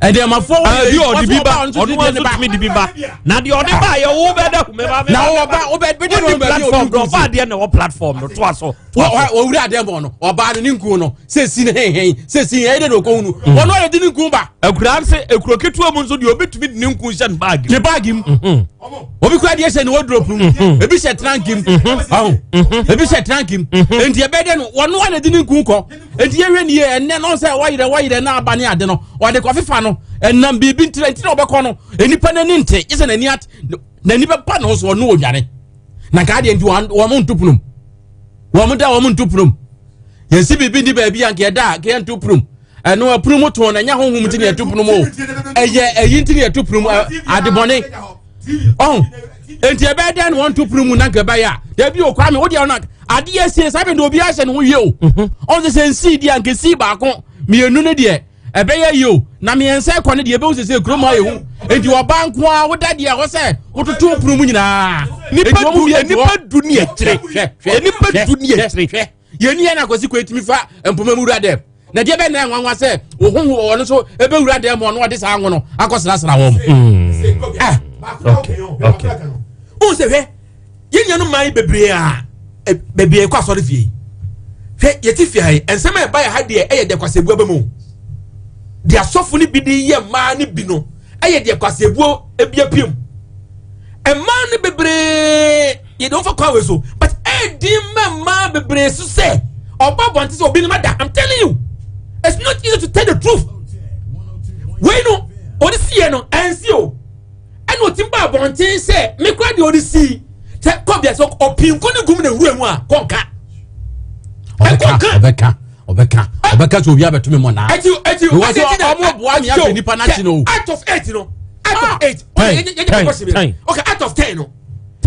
Speaker 6: Nneɛmafoɔ wɔyɛ
Speaker 3: yi. Ɔde bi ba, ɔno nso tumi de bi ba. Na deɛ ɔde ba yɛ wo bɛ dɛ kun bɛ
Speaker 6: Na wɔ ba wo bɛ bɛ de no baabi
Speaker 3: obi nkun si. Ɔba adeɛ na ɛwɔ platform no to aso.
Speaker 6: Owura adeɛ bɔ no ɔbaa no ne nkun no sɛ si ne hɛnhɛn sɛ si hɛn ɛde na ɔkɔ hunu. Ɔno ɔyɛ de ne nkun ba.
Speaker 3: Akura nse ekuro ketewa mu nso deɛ obi tumi de ne nkun hyɛ ne baagi.
Speaker 6: Ne baagi mu. Obi kura deɛ hyɛ ne wardrobe mu. Ebi hyɛ trunk mu. Ɔho ebi hyɛ trunk mu. Nti ɛbɛ dɛ no ɔno ɔna de ne nkun kɔ. Nti yɛhwɛ nie ɛnɛ no sɛ wɔyerɛ wɔyerɛ na aba ne ade no ɔde kɔ fefa no ɛnam biribi ntira nti na ɔbɛkɔ no nipa n'ani nte gye sɛ n'ani at n'ani bɛba ne ho so ɔno ɔdwane na nka adeɛ nti wɔn nto pono mu wɔn da wɔn nto pono mu yɛsi biribi ndi baabi a nka yɛda a nka yɛnto pono mu ɛno ɛpono mu tɔn na ɛnyɛ honhom nti na yɛto pono mu o ɛyɛ ɛyi nti na yɛto pono mu adebɔne ɔn nti ɛbɛyɛ dɛn na wɔn to pono mu na nka ɛbɛyɛ a dabi o kwame o deɛ ɔno adeɛ esie saa bɛ de obi ahyɛ ne ho yie o mhm. ɔn sɛ sɛ nsi deɛ nka si baako mmienu no deɛ ɛbɛyɛ yie o na mmiɛnsa ɛkɔ no deɛ ɛbɛhu sɛ sɛ kurom ayɛ hu nti ɔbaa nko ara woda deɛ ɛwɔ sɛ wototo pono mu nyinaa
Speaker 3: nipa du ni akyire nipa du ni akyire
Speaker 6: Yɛn ni yɛn na Kwasi Kwe tumi fa mpoma mu wura dɛm. Na deɛ bɛn na ɛnwanwa sɛ ohun wɔn nso ebɛwura dɛm wɔn ɔde saa ngo no akɔsrasra wɔn.
Speaker 3: Hmm.
Speaker 2: Ah.
Speaker 3: Okay. Okay.
Speaker 2: Ohun sɛ hwɛ yɛn nuanom mmaa yi bebree a bebree kɔ asɔre fie hwɛ yɛte fie ha yi nsɛm a ɛba yɛ ha deɛ ɛyɛ deɛ kwasebuo bɛ mu deɛ asɔfo no bi de yɛ mmaa no bi no ɛyɛ deɛ kwasebuo ebi apue mu mmaa no bebree yɛde wɔn fa kwan wei so but ɛdi mma mmaa bebree so sɛ ɔba abɔnten sɛ obi no ma da i'm telling you it's not easy to tell the truth wei no ɔde si yɛ no ɛnsi o ɛna ɔti ba abɔnten sɛ mekura deɛ ɔde si sɛ kɔbea sɛ ɔpinko ne gum na ewura mu a kɔnka
Speaker 6: ɔbɛka ɔbɛka ɔbɛka ɔbɛka sɛ obi abɛto mi mɔ naa
Speaker 2: ɛti ɛti
Speaker 6: ɛti ɛti ɔmo boa mi afɛ nipa n'akyi no
Speaker 2: out of eight no out of eight
Speaker 3: ten ten ten
Speaker 2: okay out of ten no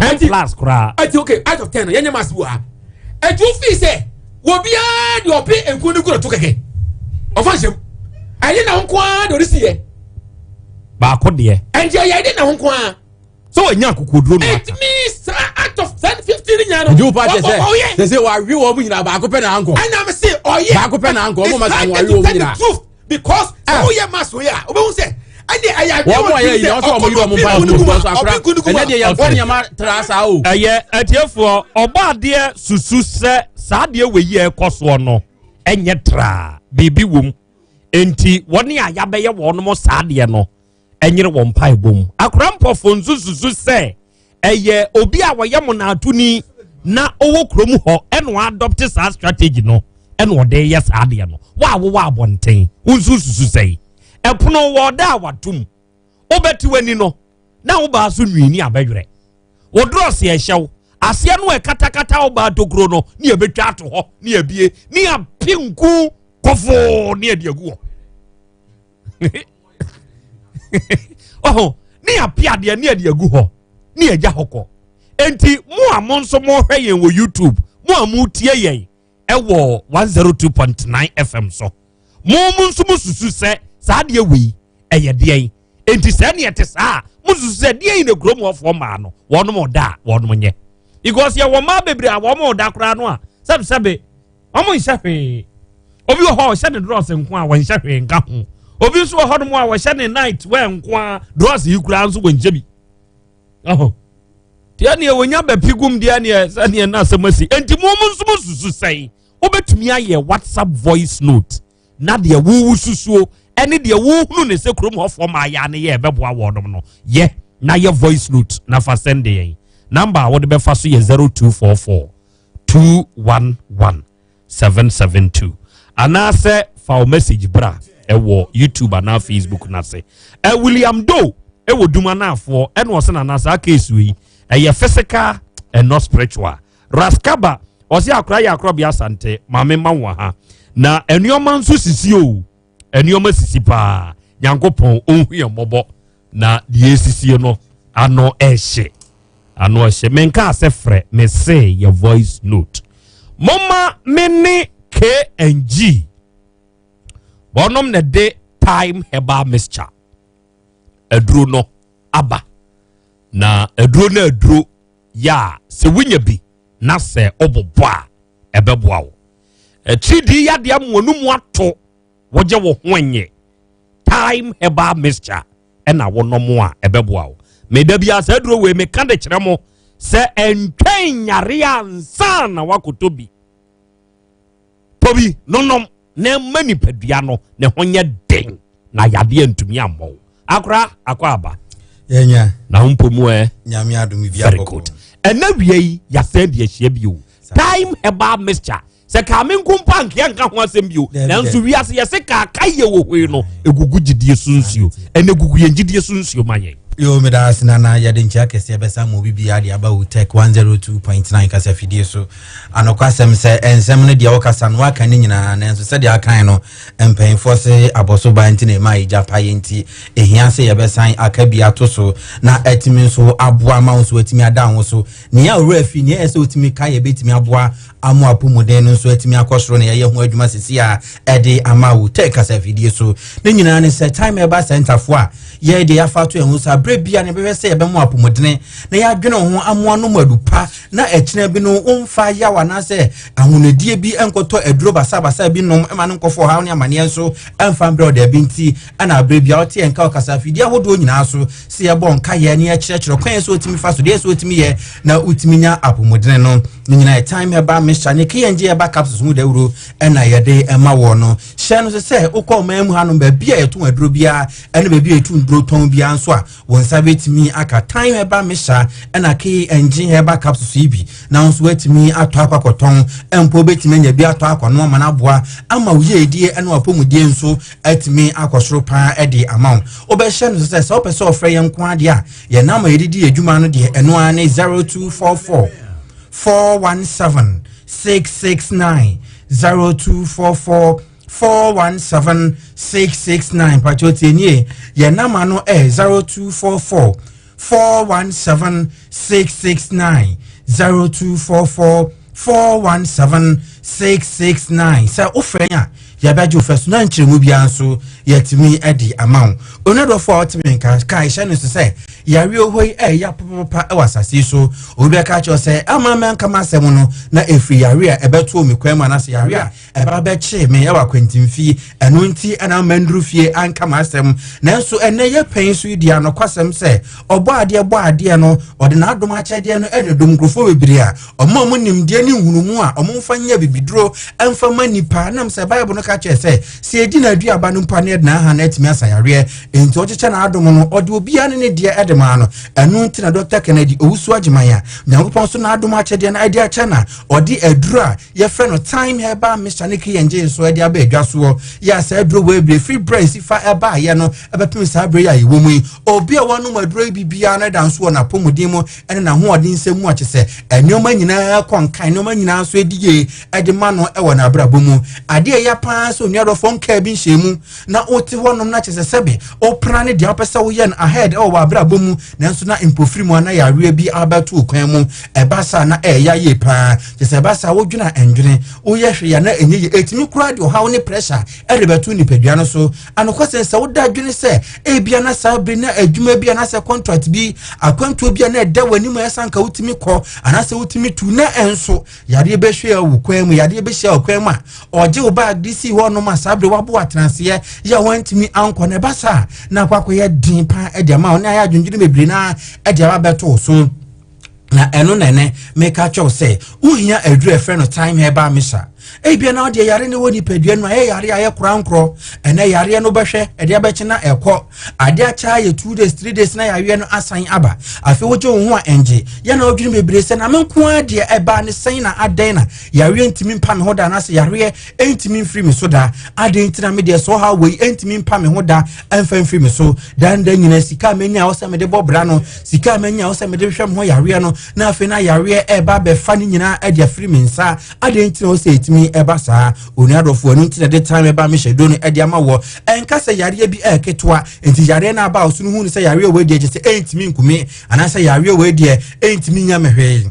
Speaker 3: 10 plus koraa.
Speaker 2: Ɛti okay out of 10 no yɛnyɛ mass wɔ ha. Ɛti wofi sɛ obiara deɛ ɔpe nkuo no gu no to kɛkɛ. Ɔfa nhyɛm. Ɛyɛ na ho nko ara deɛ ɔde si yɛ.
Speaker 3: Baako deɛ.
Speaker 2: Ɛnti ɛyɛ ɛde na ho nko ara.
Speaker 3: Sɛ wɔnya akokoduro no
Speaker 2: aka. It means out of 10 15 nyinaa no.
Speaker 6: Nti wo pa kyɛ sɛ sɛ sɛ wɔawe wɔn mu nyinaa baako pɛ na ankɔ.
Speaker 2: Ɛna me se ɔyɛ.
Speaker 6: Baako pɛ na ankɔ ɔmo ma sɛ wɔawe wɔn mu nyinaa.
Speaker 2: because sɛ ah. woyɛ mass wei a wobɛhu sɛ ɛne ɛyɛ adeɛ
Speaker 6: wɔ tirim sɛ ɔkɔ no pi nkunukum a ɔpi nkunukum a ɛnɛ deɛ yɛmfa nneɛma tra saa o.
Speaker 3: Ɛyɛ atiefoɔ ɔbɔ adeɛ susu sɛ saa adeɛ wei yɛ ɛkɔ soɔ no ɛnyɛ traa biribi wom nti wɔne a yɛabɛyɛ wɔnom saa adeɛ no ɛnyere wɔn mpaebɔ mu. Akora mpɔfo nso susu sɛ ɛyɛ obi a wɔyɛ monaatoni na ɔwɔ kurom hɔ ɛna ɔadɔpte saa strategy no ɛna ɔde yɛ saa adeɛ no. Wo a wowɔ abɔnten, wo nso susu sɛn? Ɛpono wɔ ɔda a watom. Wobɛte w'ani no na wo baa so nwini abɛwerɛ. Wo drɔs yɛ hyɛw aseɛ no ɛkatakata wo baa tokuro no ne yɛbɛtwa ato hɔ ne yɛbie ne yɛape nku kɔfoo ne yɛde agu hɔ. ɔho ne yɛape adeɛ ne yɛde agu hɔ ne yɛgya hɔ kɔ enti mo a mo nso mohwɛ yɛn wɔ youtube mo a motie yɛn ɛwɔ 102.9 fm so mo mo nso mo susu sɛ saa adeɛ wei ɛyɛ deɛn enti sɛ ne ɛte saa a mo susu sɛ deɛn na kurom hɔfoɔ maa no wɔnom ɔda a wɔnom nyɛ because yɛwɔ mmaa bebree a wɔn ɔda koraa no a sɛbesɛbe Wɔn nhyɛ hwee. Obi wɔ hɔ a ɔhyɛ ne drɔs nko a wɔnhyɛ hwee nka ho. Obi nso wɔ hɔnom a wɔhyɛ ne night wear nko a drɔs yi koraa nso wɔnhyɛ bi. Ɔho. Deɛ neɛ wɔnya bɛpi gum deɛ neɛ sɛdeɛ na asɛm asi. Enti mo mo nso mo susu sɛn? Wobɛtumi ayɛ WhatsApp voice note na deɛ wowu susuo ɛne deɛ wohunu ne sɛ kurom hɔfoɔ maa yɛ ne yɛ ɛbɛboa wɔnom no yɛ na yɛ voice note na fa sɛnde yɛn. Number a wode bɛfa so yɛ 0244 211 772 anaasɛ fa wo message bra ɛwɔ youtube anaa facebook no ase ɛ william doe ɛwɔ dum anaafoɔ ɛna ɔsɛ nana saa case yi ɛyɛ physical and not spiritual raskaba ɔsɛ akora yɛ akora bi asante maame ma wɔ ha na nneɛma nso sisi o nneɛma sisi paa nyankopɔn ɔnhu yɛn mmɔbɔ na deɛ ɛsisie no ano ɛhye ano ɛhye menkaa sɛ frɛ mese yɛ voice note momma me ne kng wɔnom na de time herbal mixture aduro no aba na aduro no aduro yɛ a sɛ wonya bi na sɛ ɔbobɔ a ɛbɛboa wo. Atiridii yadeɛ ama w'anum ato, wogye wo ho nyɛ. Time Herbal Mixture ɛna wonom a ɛbɛboa wo. Meda bi saa aduro wei meka de kyerɛ mo sɛ ɛntwɛn nyare ansa na wakɔtɔ bi. Tɔ bi nonom na ɛma nipadua no ne ho nyɛ den na yadeɛ ntumi ammɔ wo. Akora akɔ aba.
Speaker 7: Yɛnya.
Speaker 3: Na wo mpo mu ɛ?
Speaker 7: Nyame adom bi.
Speaker 3: Very good. Ɛna wie yi yɛasɛn de ahyia bio. Time Herbal Mixture, sɛ kaame nko mpa nkeɛ nka ho asɛm bio. Nanso wiase yɛse kaaka yɛ wɔ hoi no ɛgugu gyidie so nsuo, ɛnɛ gugu yɛn gyidie so nsuo ma yɛn.
Speaker 7: Yo, meda ase nana. Yɛde nkyia kɛseɛ bɛsa ma obi biara de aba wo Tech 102.9 kasafidie so. Anokwasɛm sɛ ɛnsɛm no deɛ wokasa no woaka ne nyinaa, nanso sɛdeɛ akan no mpanyimfoɔ se abɔso ba nti na ɛma yɛgya pa yɛ, nti ɛhia sɛ yɛbɛsan aka bi ato so na atumi nso aboa ma wo nso atumi ada wo so nea owura afi nea ɛyɛ sɛ wotumi ka yɛbɛtumi aboa amo apɔmuden no nso atumi akɔ soro na yɛyɛ ho adwuma sisi a ɛde ama wo Tech kasafidie so. Ne nyinaa ne sɛ Time Herbal Centerfoɔ a yɛde yɛafa to ɛho so aberɛ bia ne bɛhwɛ sɛ yɛbɛmo apɔmudene na yɛadwene ho amoa no mu adu pa na ɛkyena bi no womfa yaw anaasɛ ahonadie bi nkɔtɔ aduro basabasa bi nom ma no nkɔfɔ ɔhaw ne amanneɛ nso ɛmfa mbrɛ ɔdaabi. Nti ɛna aberɛ bia wote yɛn nka ɔkasa afidie ahodoɔ nyinaa so sɛ yɛbɔ nkayɛ ne yɛkyerɛkyerɛ kwan yɛ sɛ wotumi fa so deɛ sɛ wotumi yɛ na wotumi nya apɔmudene no. Ne nyinaa yɛ Time Herbal Mixture ne KNG Herbal Capsules ho dawuro ɛna yɛde ɛma wɔ no. Hyɛ no so sɛ wokɔ ɔman mu hanom, baabi a yɛto aduro biara ɛne baabi a yɛtu nduro tɔn biara nso a, wɔn nsa bɛtumi aka Time Herbal Mixture ɛna KNG Herbal Capsules yi bi na nso watumi atɔ akɔ akɔtɔn, mpo bɛtumi anya bi atɔ akɔ no ama no aboa ama wo yiedie ɛne wapɔmudie nso atumi akɔ soro paa ɛde ama wo. Wobɛhyɛ no so sɛ sɛ wopɛ sɛ ɔfrɛ yɛn nko adeɛ a, yɛn nam a yɛde di adwuma no deɛ, ɛno ara ne 0244 417 669, 0244 417 669. Mpatwa tie nie, yɛn nama no ɛ 0244 417 669, 0244 417 669. Sɛ wofrɛ a, yɛbɛgye wo fɛ so na nkyerɛmu biara nso yɛtumi de ama wo. Onadɔfoɔ a wɔtumi nka ka ɛhyɛ no so sɛ yareɛ hɔ yi ɛyɛ papapapa ɛwɔ asase yi so. Obi bɛka kyerɛ sɛ ama mɛnka m'asɛm no na ɛfiri yare a ɛbɛto me kwan mu anaasɛ yare a ɛba bɛkyee me ɛwɔ akwantimfie, ɛno nti ɛna ama nduru fie anka m'asɛm. Nanso ɛnɛ yɛ pɛn so yi di anokwasɛm sɛ ɔbɔ adeɛ bɔ adeɛ no, ɔde n'adom akyɛdeɛ no ɛde dom nkurɔfoɔ bebree a ɔmo a ɔmo nimdeɛ ne nhunumu a ɔmo mfa nyɛ bibiduro ɛmfa ma nipa nam sɛ Bible no ka kyerɛ sɛ sɛ yɛdi n'aduaba no mpo a ne yɛde n'aha no atumi asa yareɛ. Nti ɔkyekyɛ n'adom no, ɔde obiara ne ne deɛ ɛde maa no. Ɛno nti na Dr Kennedy Owusu Agyeman a Nyankopɔn so n'adom akyɛdeɛ no ɛde akyɛ na ɔde aduro a yɛfrɛ no Time Herbal Mixture ne KNG nso ɛde aba adwa soɔ. Yɛ a saa aduro wɔ ebire firi brɛ nsi fa ɛbaayɛ no ɛbɛpem saa abere yi a yɛwɔ mu yi, obi a wɔnom aduro yi bi biara no da nso wɔ n'apɔmuden mu ɛne n'ahoɔden nsɛm mu akyɛ sɛ nneɛma nyinaa kɔ nkan, nneɛma nyinaa nso adi yie ɛde ma no ɛwɔ n'abrabɔ mu. Adeɛ ɛyɛ paa sɛ onua dɔfoɔ nkaa bi nhyɛn mu na wote hɔnom na kyɛ sɛ sɛbe wopra ne deɛ wopɛ sɛ woyɛ no ahead ɛwɔ w'abrabɔ mu, nanso na mpofiri mu ana yareɛ bi abɛto wo kwan mu. Ɛba saa na ɛyɛ yie paa kyɛ sɛ ɛba saa wodwene a ɛndwene, woyɛ hwee a na ɛnyɛ yie. Ɛtumi koraa de ɔhaw ne pressure ɛde bɛto nipadua no so. Anokwasɛm sɛ woda adwene sɛ ebia na saa bere na adwuma bi anaasɛ contract bi, akwantuo bi a na ɛda w'anim a ɛsa nka wotumi kɔ anaasɛ wotumi tu, na ɛnso yadeɛ bɛhwɛ wo kwan mu, yadeɛ bɛhyia wo kwan mu a ɔgye wo baag de si hɔ nom a saa bere wabo atenaseɛ yɛ a wantumi ankɔ no. Ɛba saa na akɔ akɔyɛ den paa ɛde ama wo ne ayɛ adwendwene bebree na ɛde aba bɛto wo so. Na ɛno na ɛnɛ meka kyɛw sɛ wohia aduru a ɛfrɛ no Time Herbal Mixture. Ebia na ɔdeɛ yare ne wɔ nipadua no a ɛyɛ yare a ɛyɛ korankorɔ. Ɛnɛ yareɛ no bɛhwɛ ɛde abɛkye na ɛkɔ, adeɛ akyɛ yɛ 2 days, 3 days na yareɛ no asan aba. Afei wogye wo ho a ɛngye yɛ na wodwene bebree sɛ na me nko ara deɛ ɛbaa ne sɛn na adɛn na yareɛ ntumi mpa me ho da anaasɛ yareɛ ɛntumi mfiri me so da? Adɛn nti na me deɛ sɛ ɔha wei ɛntumi mpa me ho da ɛmfa mfiri me so danda nyina? Sika a manya a wɔ sɛ mede bɔ bra no, sika a manya a wɔ sɛ mede hwɛ me ho yareɛ no, na afei na yareɛ ɛba bɛfa ne nyinaa ɛde afiri me nsa. Adɛn nti na wɔ sɛ ɛtumi ɛba saa? Onua dɔfoɔ, ɛno nti na de Time Herbal Mixture duro no ɛde ama wɔ. Ɛnka sɛ yareɛ bi ɛɛketewa nti yareɛ no aba a ɔso no hu no sɛ yareɛ wɔ deɛ kyɛ sɛ ɛntumi nkumi anaasɛ yareɛ wɔ deɛ ɛntumi nya me hwee.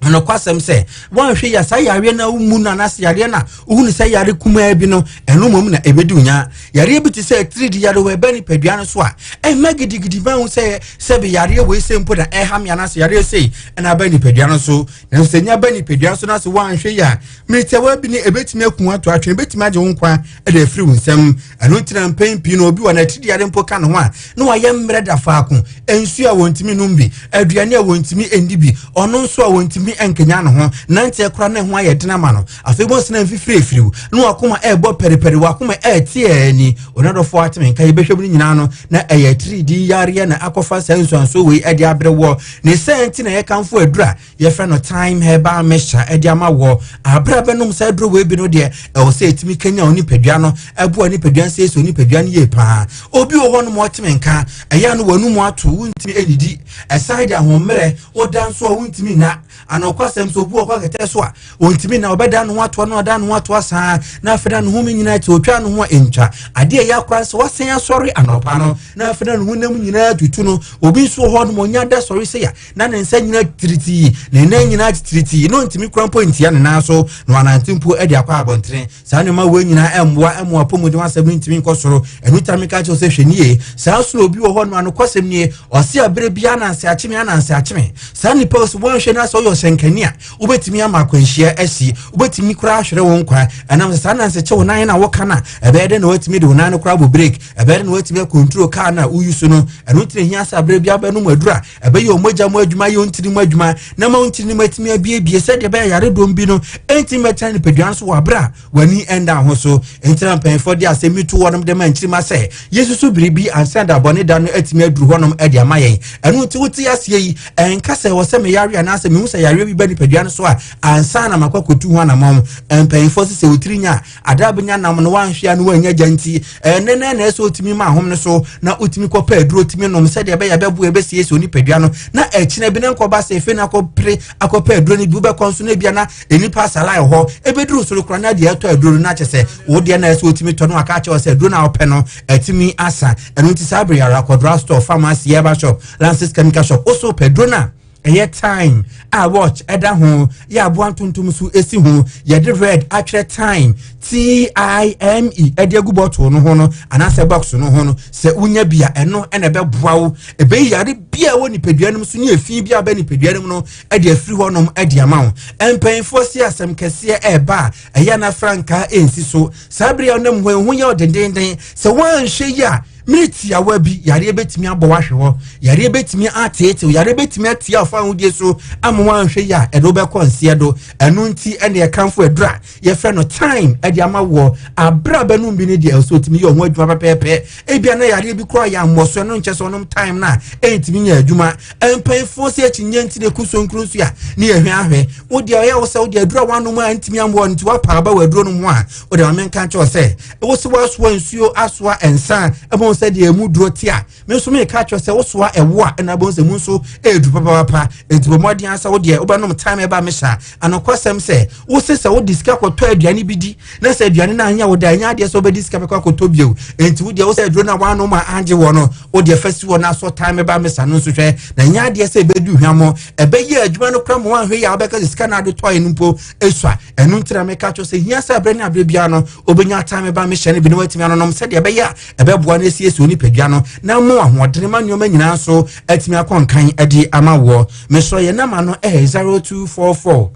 Speaker 7: Anokwasɛm sɛ woanhwɛ yɛ saa yareɛ no a womu no anaasɛ yareɛ no a wohu no sɛ yare kumaa bi no, ɛno mmom na ɛbɛdi wo nya. Yareɛ bi te sɛ atiridii yare wɔ ɛbɛ nipadua no so a, ɛmma gidigidi ma hu sɛ sɛbe yareɛ wei sɛ mpo na ɛha me anaasɛ yareɛ sei ɛna aba nipadua no so. Nanso sɛ nya ba nipadua no so na sɛ woanhwɛ yɛ a, mmerɛtiawa bi ne ɛbɛtumi aku ato atwene, ɛbɛtumi agye wo nkwa de afiri wo nsam. Ɛno nti na mpɛn pii no obi wɔ n'atiridii yare mpo ka ne ho a, na wayɛ mmerɛ da faako, nsuo a wɔntumi nom bi, aduane a wɔntumi nni bi, ɔno nso a wɔntumi nkenya ne ho, nanteɛ koraa na ɛho ayɛ den ama no. Afei bɔ nsena mfifiri efiriw na wakoma ɛrebɔ pɛripɛri, wakoma ɛreteɛ ani. Onadɔfoɔ ateme nka yɛbɛhwɛ mu no nyinaa no na ɛyɛ atiridii yareɛ na akɔfa saa nsuansoɔ wei ɛde abrɛ wɔ ne sɛ nti na yɛkamfo aduru a yɛfrɛ no thyme herbal mixture ɛde ama wɔ abere a bɛnom saa aduro wei bi no deɛ, ɛwɔ sɛ ɛtumi kanya onipadua no, ɛboa nipadua no, siesie onipadua no yie paa. Obi wɔ hɔ nom ɔteme nka ɛyɛ no wɔn mu ato, wontumi ɛnidi, ɛsan de ahoɔmmerɛ, woda nso a wontumi nna. Anɔkwasɛm sɛ obi wɔ kɔ akɛtɛ so a ɔntumi na ɔbɛda ne ho atoa no, ɔda ne ho atoa saa na afei na ne ho nyinaa te ɔtwa ne ho a ɛntwa adeɛ ɛyɛ akora sɛ wasan asɔre anɔpa no na afei na ne ho nam nyinaa tutu no. Obi nso wɔ hɔ nom ɔnya da sɔre sɛ ya na ne nsa nyinaa tiritii, ne nan nyinaa tiritii, na ɔntumi kura mpo ntia ne nan so na wanante mpo de akɔ abɔntene. Saa nneɛma wei nyinaa ɛmmoa ɛmo apɔmuden asɛm no ntumi nkɔ soro. Ɛno ta meka kyerɛ sɛ hwɛ nie, saa nso na obi wɔ hɔ no anokwasɛm nie, ɔse aberɛ bi ananse akyeme ananse akyeme. Saa nnipa sɛ wɔnhwɛ no asɛ ɔyɛ ɔhyɛnkani a, wobɛtumi ama akwanhyia asi, wobɛtumi koraa ahwere wo nkwa ɛnam sɛ saa ananse kye wo nan na woka no a, ɛbɛyɛ dɛ na watumi de wo nan no koraa bɔ break, ɛbɛyɛ dɛ na watumi akontro kaa no a woyi so no. Ɛno nti na hia sɛ aberɛ bi abɛnom aduru a ɛbɛyɛ ɔmogya mu adwuma, yɛ ntini mu adwuma na ma ntini mu atumi abiebie sɛdeɛ ɛbɛyɛ yaredɔm bi no ɛntumi bɛtena nipadua no so wɔ aberɛ a w'ani ɛnda ho so. Nti na mpanyinfoɔ de asɛm yi to wɔnom de ma nkyirima sɛ yɛsusu biribi ansa da bɔne da no atumi aduru hɔnom de ama yɛn. Ɛno nti wote aseɛ yi, ɛnka sɛ wɔ sɛ meyare anaasɛ mehu sɛ yareɛ bi ba nipadua no so a ansa na makɔ akɔtu ho anammɔn. Mpanyinfoɔ sɛ sɛ wotiri nya a ada bɛnya nam no wanhwɛ a no wanya gya nti ɛnɛ na ɛna ɛsɛ otumi ma ahom no so na otumi kɔpɛ aduro tumi nom sɛdeɛ ɛbɛyɛ bɛboa ɛbɛsiesie onipadua no na ɛkyina bi ne nkɔba sɛ efe na akɔpere akɔpɛ aduro no bi wobɛkɔ nso na ebia na nnipa asala wɔ hɔ ɛbɛduru soro koraa na deɛ ɛtɔ aduro no na kyɛ sɛ wo deɛ na ɛsɛ otumi tɔ no aka akyerɛ sɛ aduro no a wopɛ no ɛtumi asa. Ɛno nti saa bere yɛara kɔ store, pharmacy, herbal shop, Lances chemical shop, wo so pɛ aduro no a ɛyɛ time a watch ɛda ho yɛ aboa ntontom so esi ho, yɛde red atwerɛ time time ɛde agu bottle no ho no anaasɛ box no ho no, sɛ wonya bi a, ɛno ɛna ɛbɛboa wo, ɛbɛyi yare bi a ɛwɔ nipadua no mu so ne efi bi a ɛbɛ nipadua no mu no ɛde afiri hɔnom ɛde ama wo. Mpanyinfoɔ si asɛm kɛseɛ ɛɛba a ɛyɛ anafrankaa ɛnsi so. Saa bere a ɔnam hɔ ɛho yɛ ɔdendenden sɛ wɔanhwɛ yi a, mmiri tiawa bi yareɛ bɛtumi abɔ wahwɛ hɔ, yareɛ bɛtumi ateetew, yareɛ bɛtumi atia ɔfa ahodie so ama wɔanhwɛ yi a, ɛde wobɛkɔ nseɛ do. Ɛno nti ɛne ɛkamfo aduru a yɛfrɛ no time ɛde ama wɔ abere a bɛnom bi no deɛ, ɛsɛ otumi yɛ ɔho adwuma pɛpɛɛpɛ. Ebia na yareɛ bi koraa yɛ ammɔ so, ɛno nkyɛ sɛ ɔnom time no a ɛntumi nyɛ adwuma. Mpanyinfoɔ sɛ akyinnye nti na eku so nkuru nso a ne yɛhwɛ ahwɛ wo deɛ ɔyɛ wo sɛ wo deɛ aduru a wanom a ntumi ammoa no nti wapa aba wɔ aduro no ho a, wode maame nka nkyɛw sɛ wo sɛ wasoa nsuo asoa nsa a ɛbɛn sɛ deɛ emu duro te a, me nso meka kyerɛ sɛ wosoa ɛwo a ɛna abɛn sɛ mu nso ɛɛdu papaapa. Nti bɔ mmɔden asa wo deɛ wobɛnom time ɛba mehyɛ a, anokwasɛm sɛ wo se sɛ wode sika kɔtɔ aduane bi di na sɛ aduane no anyɛ wo da, ɛnyɛ adeɛ sɛ wobɛdi sika bɛkɔ akɔtɔ bio. Nti wo deɛ wo sɛ aduro no a woanom a angye wɔ no, wo deɛ fa si hɔ no asɔ time ɛba mesa no nso hwɛ na ɛnyɛ adeɛ sɛ ɛbɛdu hwammɔ, ɛbɛyɛ adwuma no kora ma woanhwɛ yi a, wobɛka sɛ sika no ade tɔe no mpo ɛsua. Ɛno nti na meka kyerɛ sɛ hia sɛ aberɛ ne aberɛ biara no wobɛnya time ba mehyɛ no bi na woatumi anonom sɛdeɛ ɛbɛyɛ a ɛbɛboa no asiesie onipadua no na mo ahoɔdene ma nneɛma nyinaa nso atumi akɔ nkan de ama woɔ. Mesrɛ, yɛ nama no ɛyɛ 0244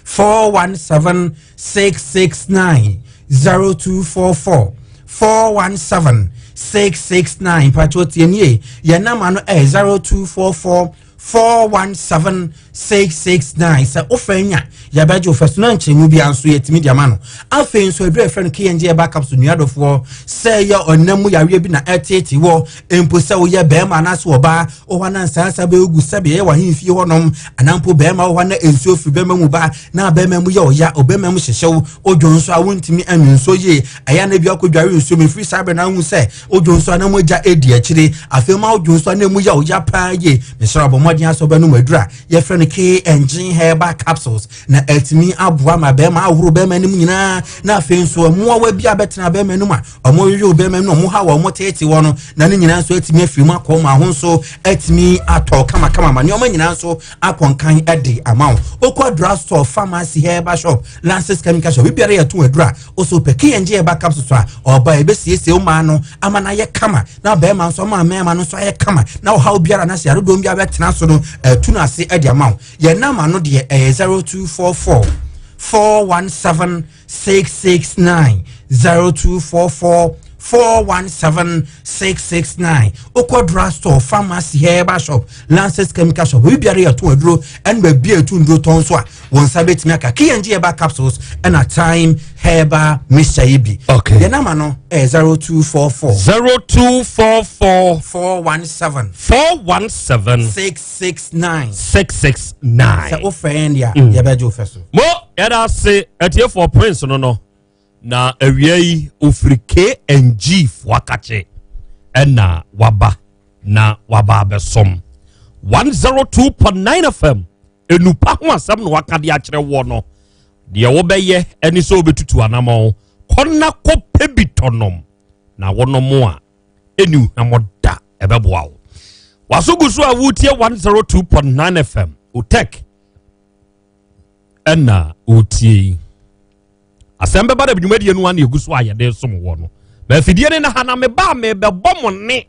Speaker 7: 417 669, 0244 417 669. Mpatwo tie nie, yɛ nama no ɛyɛ 0244 417 669. Sɛ wofɛ nya yɛbɛgye wofɛ so na nkyɛnmu bia nso yɛtumi de ama no. Afei nso aduru ɛfrɛ no KNG ɛba capsule, nuadɔfoɔ, sɛ yɛ ɔnam mu yareɛ bi na ɛtete wɔ mpo sɛ woyɛ bɛrima anaasɛ ɔbaa wɔ hɔ na nsansa bɛgu sɛbe ɛyɛ w'ahemfie hɔnom, anaa mpo bɛrima wɔ hɔ na nsuo firi bɛrima mu ba na bɛrima mu yɛ ɔya, ɔbɛrima mu hyehyɛw, odwo nso a wontumi anwe nsuo yie, ɛyɛ na bi akɔdware nsuo mu ɛfiri saa berɛ na ahu sɛ odwo nso a na mogya ɛdi akyire, afei ma odwo nso a na mu yɛ ɔya paa yie, mesrɛ abɔ. Mmɔden asɔ bɛnom aduru a yɛfrɛ no KNG herbal capsules na atumi aboa ma bɛrima ahoro bɛrima anim nyinaa, na afei nso mmoawa bi abɛtena bɛrima anim a ɔmo wewe bɛrima anim, ɔmo ha wɔ ɔmo tete wɔ no, na ne nyinaa nso atumi afiri mu akɔ ma ho nso atumi atɔ kamakama ma nneɛma nyinaa nso akɔnkan de ama wo. Okɔ drug store, pharmacy, herbal shop, Lances Chemical Shop, bibiara yɛto aduru a ɔso pɛ KNG herbal capsules a ɔba ebesiesie wo maa no ama no ayɛ kama, na bɛrima nso ama mmarima no nso ayɛ kama, na ɔhaw biara na sɛ yaredɔm bi abɛtena so no, ɛtu no ase de ama wo. Yɛn nama no deɛ ɛyɛ 0244 417 669, 0244 417 669. Okɔ drug store, pharmacy, herbal shop, Lances Chemical Shop, obi biara yɛto aduro ɛna baabi a ɛtu nduro tɔn so a, wɔn nsa bɛtumi aka KNG herbal capsules ɛna Time Herbal Mixture yi bi. Yɛn nama no ɛyɛ 0244
Speaker 3: 0244
Speaker 7: 417
Speaker 3: 417
Speaker 7: 669.
Speaker 3: 669.
Speaker 7: Sɛ wofrɛ yɛn deɛ a, yɛbɛgye wo fɛ so.
Speaker 3: Mo yɛda ase, atiefoɔ. Prince no na awia yi ofiri KNG foakakye ɛna waba na waba abɛsom 102.9 FM. Enupa ho asɛm na waka de akyerɛ wɔ no deɛ, wobɛyɛ ɛne sɛ wobɛtutu anammɔn kɔna kɔpɛ bi tɔnom na wɔnom a ɛni hwamɔ da, ɛbɛboa wo. Waso gu so a wotie 102.9 FM Otec ɛna wotie yi. Asɛm bɛba da dwumadie no a na ɛgu so a yɛde som wɔ no baafidie ne na ha na meba a mebɛbɔ mo ne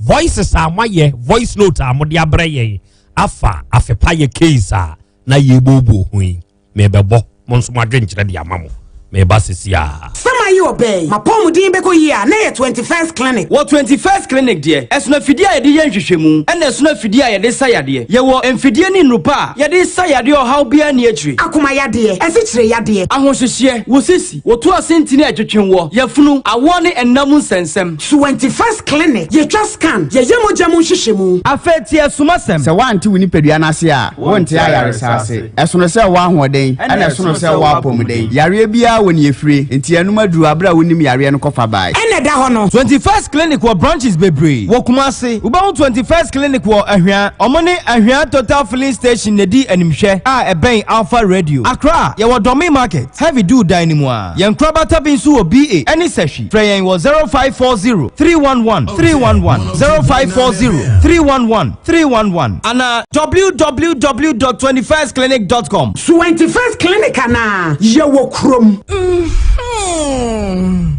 Speaker 3: voices a moayɛ, voice note a mode abrɛ yɛn afa afepa yɛ case a na yɛbɔɔbɔ ho yi. Mebɛbɔ mo nso mo adwenkyerɛ de ama mo. Meba sesi a.
Speaker 8: Sama yi ɔbɛn mapɔmuden bɛkɔ yie a, na yɛ 21st Clinic.
Speaker 9: Wɔ 21st Clinic deɛ, ɛsono afidie a yɛde yɛ nhwehwɛmu, ɛna ɛsono afidie a yɛde sa yadeɛ. Yɛwɔ mfidie ne nnupa a yɛde sa yadeɛ, ɔhaw biara ni akyire.
Speaker 8: Akoma yadeɛ, ɛsikyire yadeɛ,
Speaker 9: ahohyehyeɛ, wo sisi, woto ase ntini a ɛtwetwe wɔ yɛfunu, awoɔ ne ɛnam nsɛnsɛm.
Speaker 8: 21st Clinic, yɛtwa scan, yɛyɛ mogya mu nhwehwɛmu.
Speaker 9: Afei tie somasɛm.
Speaker 10: Sɛ woante wo nipadua no ase a, wonte ayaresa ase. Ɛsono sɛ wɔ ahoɔden, ɛna ɛsono sɛ wɔ apɔmuden. Yareɛ biara wɔ ne yɛfire, nti ɛnom aduru aberɛ a wonim yareɛ no kɔfa bae.
Speaker 8: Ɛna ɛda hɔ no.
Speaker 9: 21st Clinic wɔ branches bebree wɔ Kumase. Wobɛhu 21st Clinic wɔ Ahwea, ɔmo ne Ahwea Total Filling Station na di animhwɛ a ɛbɛn Alpha Radio. Accra, yɛwɔ Dɔme Market, Heavy Do dan no mu a yɛn nkorabata bi nso wɔ ba ɛne Sɛhwi. Frɛ yɛn wɔ 0540 311 311, 0540 311 311 ana www.21stclinic.com.
Speaker 8: 21st Clinic anaa yɛwɔ kurom.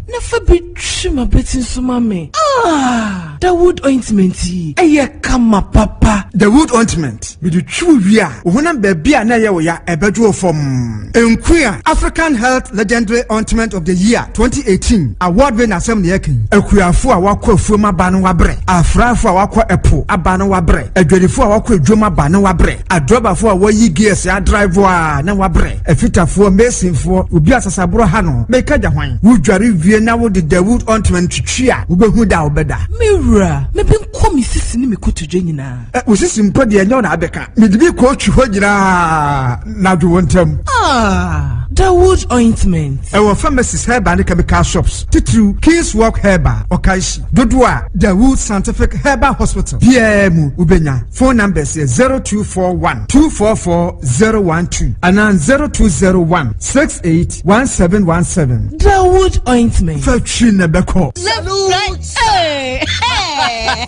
Speaker 11: Na fa bi twi ma bɛti nso ma me. Ah, Dawood ointment yi ɛyɛ kama papa.
Speaker 12: Dawood ointment mede twi wie a, wo honam baabi a na ɛyɛ wo ya ɛbɛdwo wo fam. Nkua African Health Legendary Ointment of the Year 2018 award wei n'asɛm na yɛka yi. Akuafo a wakɔ afuom aba no wabrɛ, afraafo a wakɔ ɛpo aba no wabrɛ, adwadifo a wakɔ adwom aba no wabrɛ, adrɔbafo a wɔyi gears adrive a na wabrɛ, afitafoɔ, masonfoɔ, obi asasaborɔ ha no meka gya hwan. Wodware wie na wode Dawood ointment twitwi a, wobɛhu da a wobɛda.
Speaker 11: Me wura, mebe nkɔ me sisi ne me kotodwe nyinaa.
Speaker 12: Ɛ, wo sisi mpo deɛ, ɛnyɛ wo na abɛka. Mede bi kɔ otwi hɔ nyinaa na adwo wo ntam.
Speaker 11: Ah, Dawood ointment.
Speaker 12: Ɛwɔ pharmacies, herbal ne chemical shops, titiriw Kings Walk Herbal, Ɔkaehyi dodoɔ a Dawood Scientific Herbal Hospital biara mu wobɛnya. Phone numbers yɛ 0241 244 012 anaa 0201 68 1717.
Speaker 11: Dawood ointment.
Speaker 12: Fa twi na bɛkɔ.
Speaker 13: Left, right, hey, hey.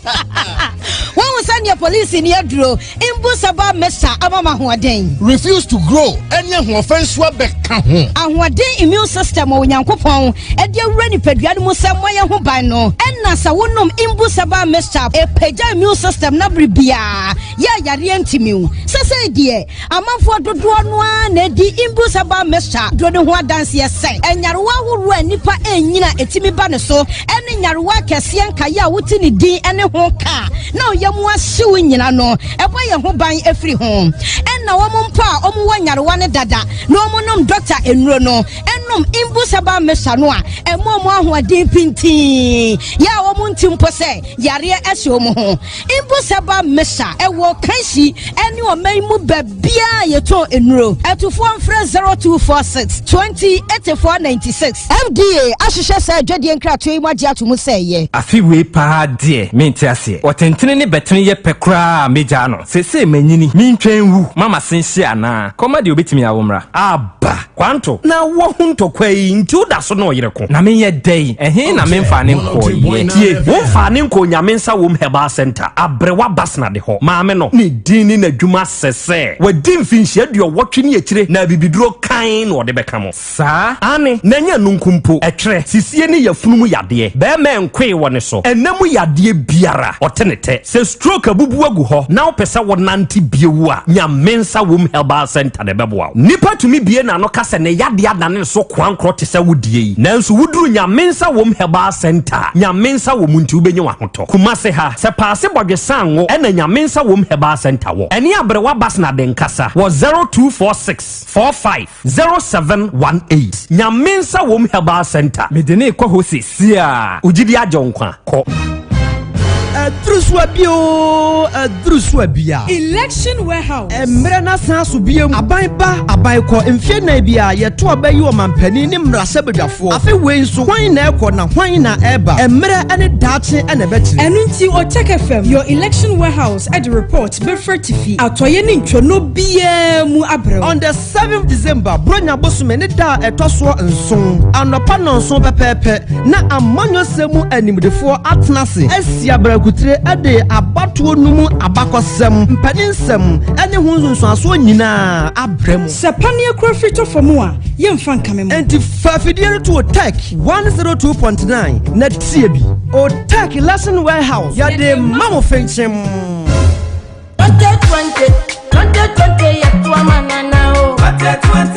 Speaker 13: Wɔn sɛ polisi ni aduro mbusaba mesa ama ma ahoɔden.
Speaker 14: Refuse to grow ɛne ahoɔfɛ nso abɛka ho.
Speaker 13: Ahoɔden immune system wɔ Onyankopɔn ɛde awura nipadua no mu sɛ mmɔyɛ ho ban no, ɛna sɛ wonom imbusaba mixture, ɛpagya immune system na bere biara yɛ ayareɛ ntimi wo. Sɛsɛ deɛ, amanfoɔ dodoɔ no ara na ɛdi imbusaba mixture duro ne ho adanseɛ sɛ ɛnyarewa ahoroɔ a nipa ɛnyina ɛtumi ba ne so, ɛne nyarewa akɛseɛ nkaeɛ a wote ne din ɛne ho kaa na ɔyɛ mu ahyew nyina no, ɛbɔ yɛn ho ban afiri ho. Ɛna wɔn mpo a wɔwɔ nyarewa no dada na wɔn nom dɔkta nnuro no ɛnom. Wɔnom Imbus Herbal Mixture no a, ɛma wɔn ahoɔden pintinn, yɛ a wɔn nte mpo sɛ yareɛ ahyɛ wɔn ho. Imbus Herbal Mixture ɛwɔ Kanshi ɛne ɔman yi mu baabiara a yɛtɔn nnuro. Atufoɔ mfrɛ 0246 20 84 96. FDA ahwehwɛ saa adwadie nkratoɔ yi mu agye ato mu sɛ ɛyɛ.
Speaker 15: Afe wei paa deɛ mente aseɛ. Ɔtentene ne bɛtene yɛ pɛ koraa a mɛgyaa no. Seesei manyini, mentwɛn nwu ma m'ase nhye anaa? Kɔma deɛ ɔbɛtumi awo mmra.
Speaker 3: Aba, Kwanto, na woahu ntɔkwa yi nti woda so ne ɔyere ko?
Speaker 15: Na menyɛ dɛn? Ɛhe na memfaa ne nkɔeɛ?
Speaker 3: Tie, womfaa ne nkɔɔ Nyame Nsa Wom Herbal Centre, Aberewa Basnade hɔ. Maame no, ne din ne n'adwuma sɛ sɛ wadi mfinhyia aduɔwɔtwe ne akyire na abibiduro kann na ɔde bɛka mo.
Speaker 15: Saa?
Speaker 3: Aane, na ɛnyɛ ɛno nko mpo, ɛtwerɛ, sisie ne yafunu mu yadeɛ, bɛɛma ɛnkoe wɔ ne so, ɛna mu yadeɛ biara, ɔte ne tɛ. Sɛ stroke abubu agu hɔ na wopɛ sɛ wo nante bio a, nya Mensa Womb Herbal Centre na ɛbɛboa wo. Nipa tumi bue n'ano ka sɛ ne yadeɛ adane ne so koankorɔ te sɛ wo deɛ yi, nanso woduru nya Mensa Womb Herbal Centre a, nya Mensa wɔ mu nti wobɛnya w'ahotɔ. Kumase ha, sɛ Paase Bɔdwesango ɛna nya Mensa Womb Herbal Centre wɔ. Ɛne Aberewa Basnade nkasa wɔ 0246 45 0718 Nyame nsa wom herbal center.
Speaker 15: Mede no rekɔ hɔ seesei a.
Speaker 3: Wo gyidi agye wo nkwa. Kɔ.
Speaker 16: Aduru so abi oo, aduru so abi a.
Speaker 8: Election warehouse.
Speaker 16: Mmerɛ no asan aso biom. Aban ba, aban kɔ, mfeɛ nnan biara yɛto aba yi ɔmanpanin ne mmarahyɛbadwafoɔ. Afe wei nso, hwan na ɛrekɔ na hwan na ɛreba? Mmerɛ ne daakye na ɛbɛkyerɛ.
Speaker 8: Ɛno nti Otec FM, your election warehouse de report bɛfiri atifi, atɔeɛ ne ntwonoo biara mu abrɛ wo.
Speaker 16: On the Seventh December, Buronya bosome ne da a ɛtɔ soɔ nson, anɔpa nnɔnson pɛpɛɛpɛ, na amanyɔsɛm mu animdefoɔ atena ase asi abrakutire de abatoɔ no mu abakɔsɛm, mpaninsɛm ne ho nsunsuansoɔ nyinaa abrɛ mo.
Speaker 8: Sɛ paneɛ kura firi tɔ fam a, yɛmfa nkame mo.
Speaker 16: Enti fa afidie no to Otec 102.9 na tie bi. Otec Lesson Warehouse, yɛde ma mo fenkyem.
Speaker 17: 2020, 2020 yɛ to ama nana o. 2020,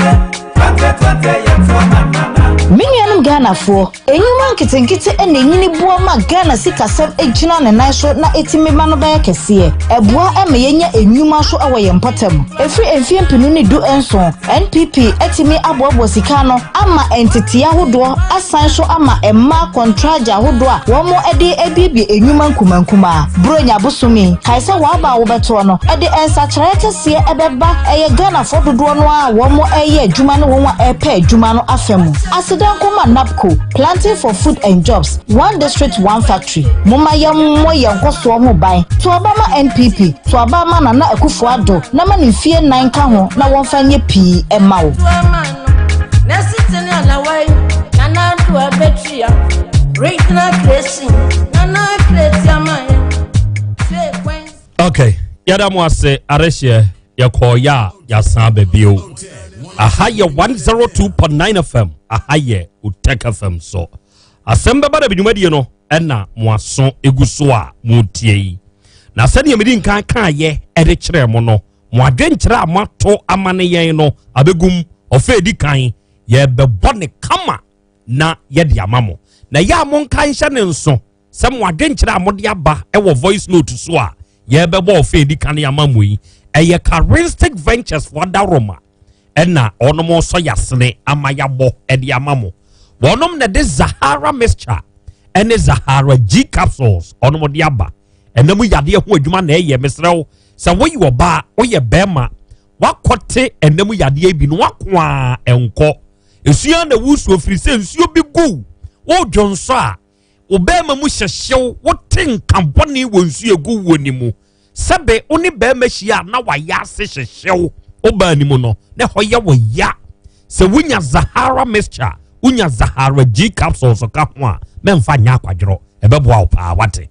Speaker 17: 2020 yɛ to ama nana.
Speaker 13: Me nuanom Ghanafoɔ, nnwuma nketenkete na ɛnyini boa ma Ghana sikasɛm gyina ne nan so na ɛtumi ma no bɛyɛ kɛseɛ. Ɛboa ma yɛnya nnwuma nso wɔ yɛn mpɔtam. Ɛfiri mfeɛ mpenu ne du nson, NPP atumi aboaboa sika ano ama ntetee ahodoɔ asan nso ama mmaa kɔntragye ahodoɔ a wɔde abuebue nnwuma nkumankumaa. Buronya bosome yi, kae sɛ w'aba a wobɛtoɔ no de nsakyeraeɛ kɛseɛ bɛba ɛyɛ Ghanafoɔ dodoɔ no ara a wɔreyɛ adwuma ne wɔn a ɛrepɛ adwuma no afa mu. Aseda nko ma NABCO, Planting for Food and Jobs, One District One Factory. Momma yɛmmɔ yɛn nkɔsoɔ ho ban. To aba ma NPP, to aba ma Nana Akufo Addo na ma no mfie nnan nka ho na wɔmfa nyɛ pii mma wo.
Speaker 3: Okay, yɛda mo ase arehyeɛ yɛkɔɔ yɛ a yɛasan aba bio. Aha yɛ 102.9 FM, aha yɛ Otec FM so. Asɛm bɛba da bi dwumadie no ɛna mo aso egu so a motie yi. Na sɛdeɛ medi nkan kaayɛ ɛde kyerɛɛ mo no, mo adwenkyerɛ a moato ama ne yɛn no abɛgum ɔfɛ edi kan yɛbɛbɔ ne kama na yɛde ama mo. Na ɛyɛ a monka nhyɛ ne nso sɛ mo adwenkyerɛ a mode aba wɔ voice note so a yɛbɛbɔ ɔfɛ edi kan ama mo yi ɛyɛ Karistic Ventures fo adaworoma ɛna ɔnom nso yasene ama yabɔ ɛde ama mo. Wɔnom na ɛde Zahara mixture ɛne Zahara G capsules ɔnom de aba. Ɛnam yadeɛ ho adwuma na ɛyɛ. Mesrɛ wo sɛ woyɛ ɔbaa woyɛ bɛrima wakɔte ɛnam yadeɛ bi no wako a ɛnkɔ esua na wusuo firi sɛ nsuo bi gu wodwo nso a wo bɛrima mu hyehyew wote nka bɔne wɔ nsuo egu wuo ne mu sɛbe wo ne bɛrima hyia a na wayɛ ase hyehyew wo baa ne mu no na ɛhɔ yɛ wo ya sɛ wonya Zahara mixture wonya Zahara G capsules ka ho a mɛmfa nyɛ akwadworɔ ɛbɛboa wo paa wate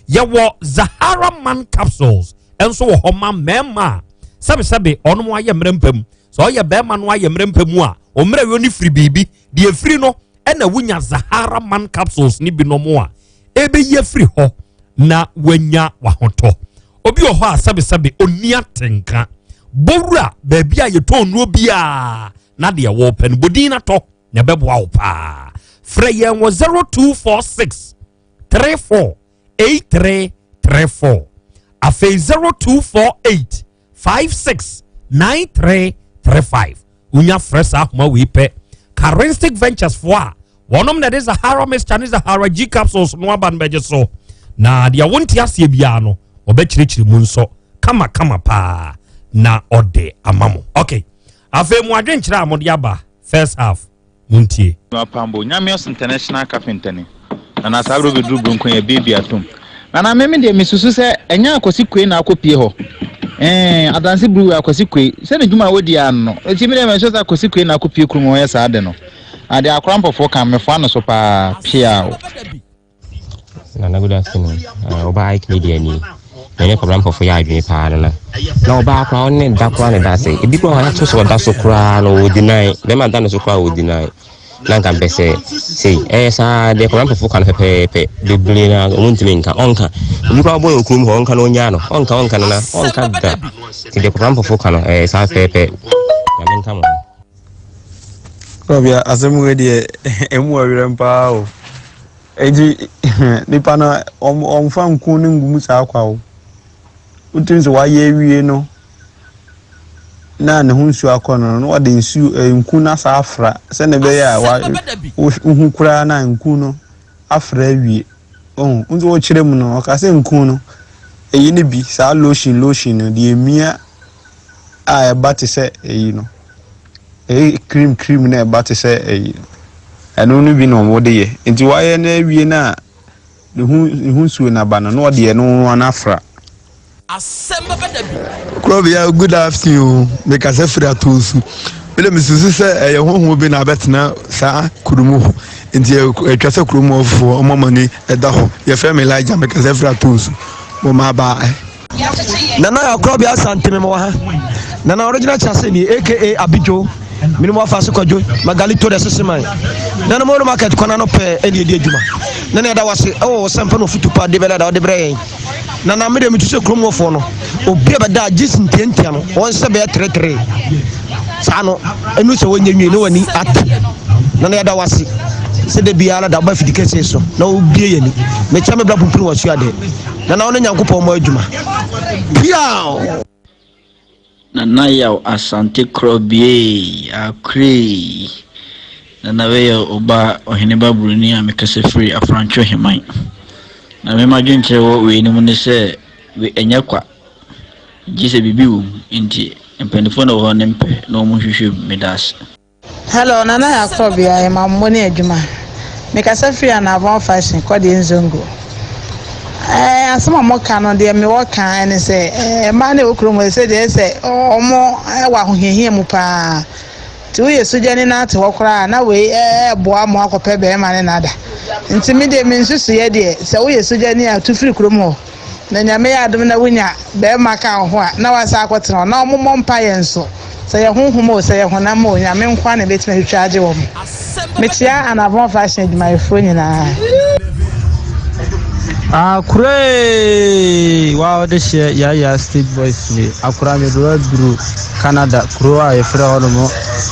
Speaker 3: yɛwɔ Zahara man capsules nso wɔ hɔ ma mmarima a sɛbesɛbe ɔnom ayɛ mmerɛ mpa mu sɛ ɔyɛ bɛrima no ayɛ mmerɛ mpa mu a ɔmmerɛ yɔ ne firi biribi deɛ firi no ɛna wonya Zahara man capsules ne binom a ɛbɛyi afiri hɔ na wanya wahotɔ obi wɔ hɔ a sɛbesɛbe ɔnni atenka bɔwura baabi a yɛtɔn nnuro biara na deɛ wɔpɛ no bɔdin no atɔ na ɛbɛboa wo paa frɛ yɛn wɔ 0246 34 8334 afei 0248 56 9335 wonya frɛ saa ahoma wei pɛ. Karinstic Ventures foɔ a wɔnom na ɛde Zahara mixture ne Zahara G capsules no aba no bɛgye so. Na deɛ wonte aseɛ biara no, ɔbɛkyerɛkyerɛ mu nso kama kama paa na ɔde ama mo. Okay, afei mo adwenkyerɛ a mode aba first half montie.
Speaker 18: Apambo, Nyamios International Carpenter ni. Nana saa berɛ bɛduru Bronkon yɛ baby atom. Nana me me deɛ mesusu sɛ ɛnyɛ Akwasi Kwe na akɔ pie hɔ. Ɛɛ Adanse Brewery Akwasi Kwe sɛ ne dwuma a wɔdi ara no. Eti me deɛ mɛsɛ sɛ Akwasi Kwe na akɔ pie kurom hɔ yɛ saa de no. Adeɛ akora mpɔfoɔ kan mefoa no so paa piaw.
Speaker 19: Nana good afternoon. Uh, ɔbaa Ike Media ni. Na ne kɔbra mpɔfo yɛ adwene paa nana. Na ɔbaa koraa ɔne da koraa ne da ase. Ebi koraa ɔyɛ to so ɔda so koraa na ɔdi nan. Bɛrima da ne so koraa ɔdi nan. Na nka mpɛ sɛ sei ɛyɛ saa deɛ kɔbra mpɔfo ka no pɛpɛɛpɛ. Bebree na ɔmo ntumi nka ɔnka. Ebi koraa ɔbɔ yɛ okurom hɔ ɔnka na ɔnyaa no. Ɔnka ɔnka nana ɔnka da. Ti deɛ kɔbra mpɔfo ka no ɛyɛ saa pɛpɛɛpɛ. Nyame nka mo ho.
Speaker 20: Kɔbea asɛm wei deɛ ɛmu ɔwerɛm paa o. Enti nipa no ɔmfa nku no ngu mu saa kwa o. Wotumi sɛ wayɛ awie no na ne ho nsuo akɔ no na wɔde nsuo eh, nku no asa afra sɛnea ɛbɛyɛ a wohu koraa na nku no afra awie. Ohun nso wɔkyerɛ mu no ɔka sɛ nku no ɛyi no bi saa lotion lotion no deɛ emia a ɛba te sɛ eyi no, ɛyɛ cream cream na ɛba te sɛ eyi no, ɛno no bi na wɔde yɛ. Nti wɔayɛ no awie no a, ne ho ne ho nsuo no aba no, na wɔde ɛno no afra.
Speaker 1: Asɛm bɛba da bi.
Speaker 21: Krɔbea good afternoon o mekasa firi Atonsu mede mesusu sɛ ɛyɛ honhom bi na abɛtena saa kurom hɔ nti atwa sɛ kurom hɔfoɔ ɔmo amani ɛda hɔ yɛfrɛ me Elijah mekasa firi Atonsu mo ma bye.
Speaker 16: Nana Akorabea Asante me wɔ ha. Nana original chase ni aka Abidjo. Mene mo afa se kwadwo Magalito de sese man. Nana mo no market kwana no pɛ ɛne ɛdi adwuma. Nana ɛda wase ɛwɔ wɔ sɛmpa no futu pa de bɛda da ɔde brɛ yɛn. Nana me de metu sɛ kurom wɔfoɔ no obi a bɛda gye ntiantia no wɔn sɛ bɛyɛ teretere saa no ɛnu sɛ wɔnyɛ nwie ne wɔni ate. Nana yɛda wase sɛ da biara da woba fidi kɛseɛ so na wobie yɛni. Mekyɛ me bra pumpuni wɔ suadeɛ. Nana wo ne Nyankopɔn mmɔ adwuma. Piaw!
Speaker 22: Nana Yaw Asante Korɔ biee Akoree Nana wei yɛ oba Ɔheneba Buroni a mekasa firi Afrantwo Heman. Na me madwenkyerɛ wɔ wei no mu ne sɛ wei ɛnyɛ kwa gye sɛ biribi wɔ mu nti mpaninfoɔ na wɔ hɔ ne mpɛ na wɔn nhwehwɛ mu medaase.
Speaker 23: Hello Nana Yakrɔbea yɛ ma mo ne adwuma me kasa firi Anavon fashion kɔdeɛ nzongo ɛɛ asɛm a mo ka no deɛ me wɔ ka ɛne sɛ ɛɛ mmaa na ɛwɔ kurom hɔ sɛ deɛ sɛ ɔmo ɛwɔ ahohiahia mu paa nti woyɛ sogyani na ate hɔ koraa na wei ɛɛboa mo akɔpɛ bɛrima ne nada nti me deɛ me nsusuiɛ deɛ sɛ woyɛ sogyani a tu firi kurom hɔ Na Nyame yɛ adom na wonya bɛɛma ka wo ho a, na wasan akɔtena hɔ. Na ɔmo mmɔ mpaeɛ nso. Sɛ yɛ honhom o, sɛ yɛ honam o, Nyame nkoa na ɛbɛtumi atwitwa agye wɔn. Mekyea Anavon Fashion adwumayɛfoɔ nyinaa.
Speaker 24: Akoree! Wa ɔde hyɛ Yaya State Boys ni. Akora me do aduru Canada kuro a yɛfrɛ hɔ nom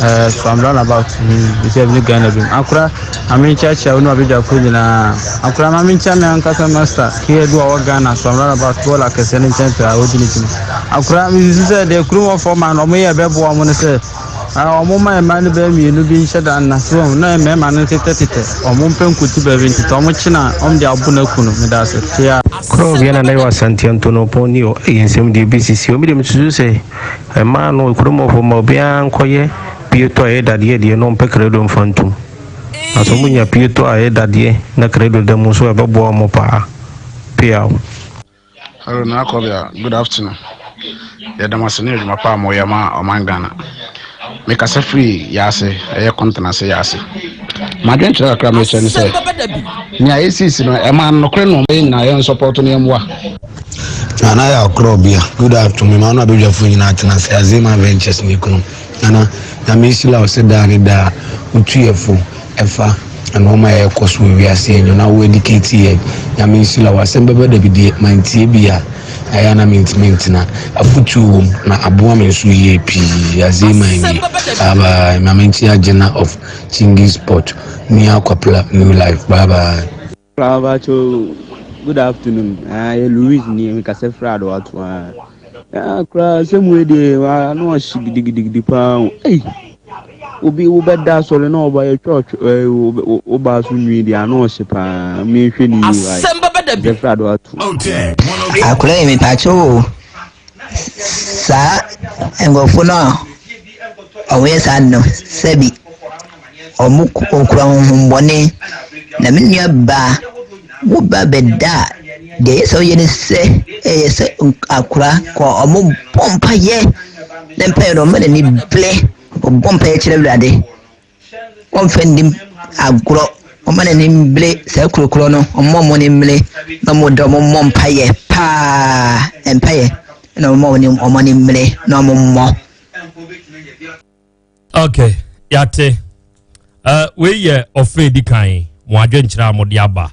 Speaker 24: eh, Swam Runabout. Hmm, sɛ ne Ghana bi. Akora Maame nkyeakyea wo ne w'abadwafoɔ nyinaa. Akwadaa maame nkyea me ankasa master Kiedu a ɔwɔ Ghana so roundabout bɔɔl akɛseɛ no nkyɛn pɛɛ a ɔdi ne dwuma. Akwadaa mesusu sɛ deɛ kurom hɔfoɔ ma no wɔyɛ ɛbɛboa wɔn no sɛ wɔn ma mmaa no bɛyɛ mmienu bi nhyɛ da nna so wɔn na mmarima no ntetɛtetɛ wɔn mpɛ nkotu baabi ntetɛ wɔn kye na wɔn de abo no aku no meda ase tea.
Speaker 25: Korɔ bia na na yɛ Asante Antonopɔn ni o ɛyɛ nsɛm deɛ ɛbɛsisi o me deɛ mesusu sɛ mmaa no kurom hɔfoɔ ma obiara nkɔyɛ Pietɔ a ɛyɛ dadeɛ deɛ na ɔmpɛ kredo mfa ntom. Na sɛ wɔnya pietɔ a ɛyɛ dadeɛ na kredo da mu nso a ɛbɛboa wɔn paa. Peaw.
Speaker 26: Hello Nana Kɔbea, good afternoon. Yɛda mo ase ne adwuma pa a moyɛ ma ɔman Ghana. Mekasa firi Yaase, ɛyɛ Kɔntenase Yaase. M'adwenkyerɛ kakra a mekyerɛ ne sɛ, nea ɛsisi no, ɛma nokorɛ na ɔma yɛn nyinaa yɛn nsɔpɔto no yɛmmoa.
Speaker 27: Nana yɛ akorɔbea, good afternoon, mema wo ne w'abadwafoɔ nyinaa tena ase, Azima Ventures ne kunu. Nana, Nyame nhyira wo sɛ daa ne daa wotu yɛ fo ɛfa nnoɔma a ɛrekɔ so wɔ wiase yi na wo educate yɛn. Nyame nhyira wo. Asɛm bɛba da bi deɛ mantie bi a ɛyɛ a na mentumi ntena. Afotuo wɔ mu na aboa me nso yie pii. Azee man nie. Bye bye. Mame nkyea Jenna of Chingis Port, Nua Kwapla New Life. Bye bye.
Speaker 24: Pacho, good afternoon. Ah, yɛ Louis ni mekasa firi Adoato ah. Ah, koraa sɛ mu deɛ ano ɔhye gidigidigidi paa o. Ei.
Speaker 20: Obi wobɛda asɔre na ɔba yɛtwa ɔtwe wo baa so nwi deɛ ano ɔhye paa menhwɛ ne yie wae.
Speaker 1: Asɛm bɛba da bi.
Speaker 20: Zɛfra do ato.
Speaker 2: Akora yi mepaakyɛw o, saa nkurɔfo no a wɔyɛ saa no sɛbi wɔkura honhommɔne. Na me nua baa, wo ba bɛda a, deɛ ɛyɛ sɛ woyɛ ne sɛ ɛyɛ sɛ akora kɔ wɔbɔ mpaeɛ na mpaeɛ no wɔma n'ani bere, wɔbɔ mpaeɛ kyerɛ Awurade. Wɔmfa nni agorɔ. Wɔmma n'ani mmere saa kuro korɔ no. Wɔmmɔ wɔn ani mmere na wɔn dɔ wɔn mmɔ mpaeɛ paa mpaeɛ na wɔmmɔ wɔn wɔn ani mmere na wɔn mmɔ.
Speaker 3: Okay, yate. Uh, wei yɛ ɔfɛ edi kan mo adwenkyerɛ a mode aba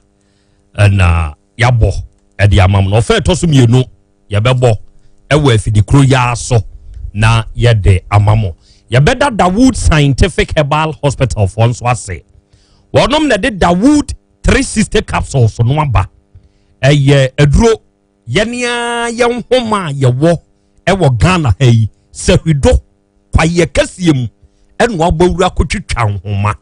Speaker 3: ɛna yɛabɔ ɛde ama mo na ɔfɛ ɛtɔ so mmienu yɛbɛbɔ ɛwɔ afidikuro yi ara so na yɛde ama mo yɛbɛda dawood scientific herbal hospital foɔ nso ase wɔnom na ɛde dawood 360 capsules no aba ɛyɛ aduro yɛnea yɛn nhoma a yɛwɔ ɛwɔ ghana ha yi sɛhwido kwaeɛ kɛseɛ mu ɛna wabɔ wura kɔtwitwa nhoma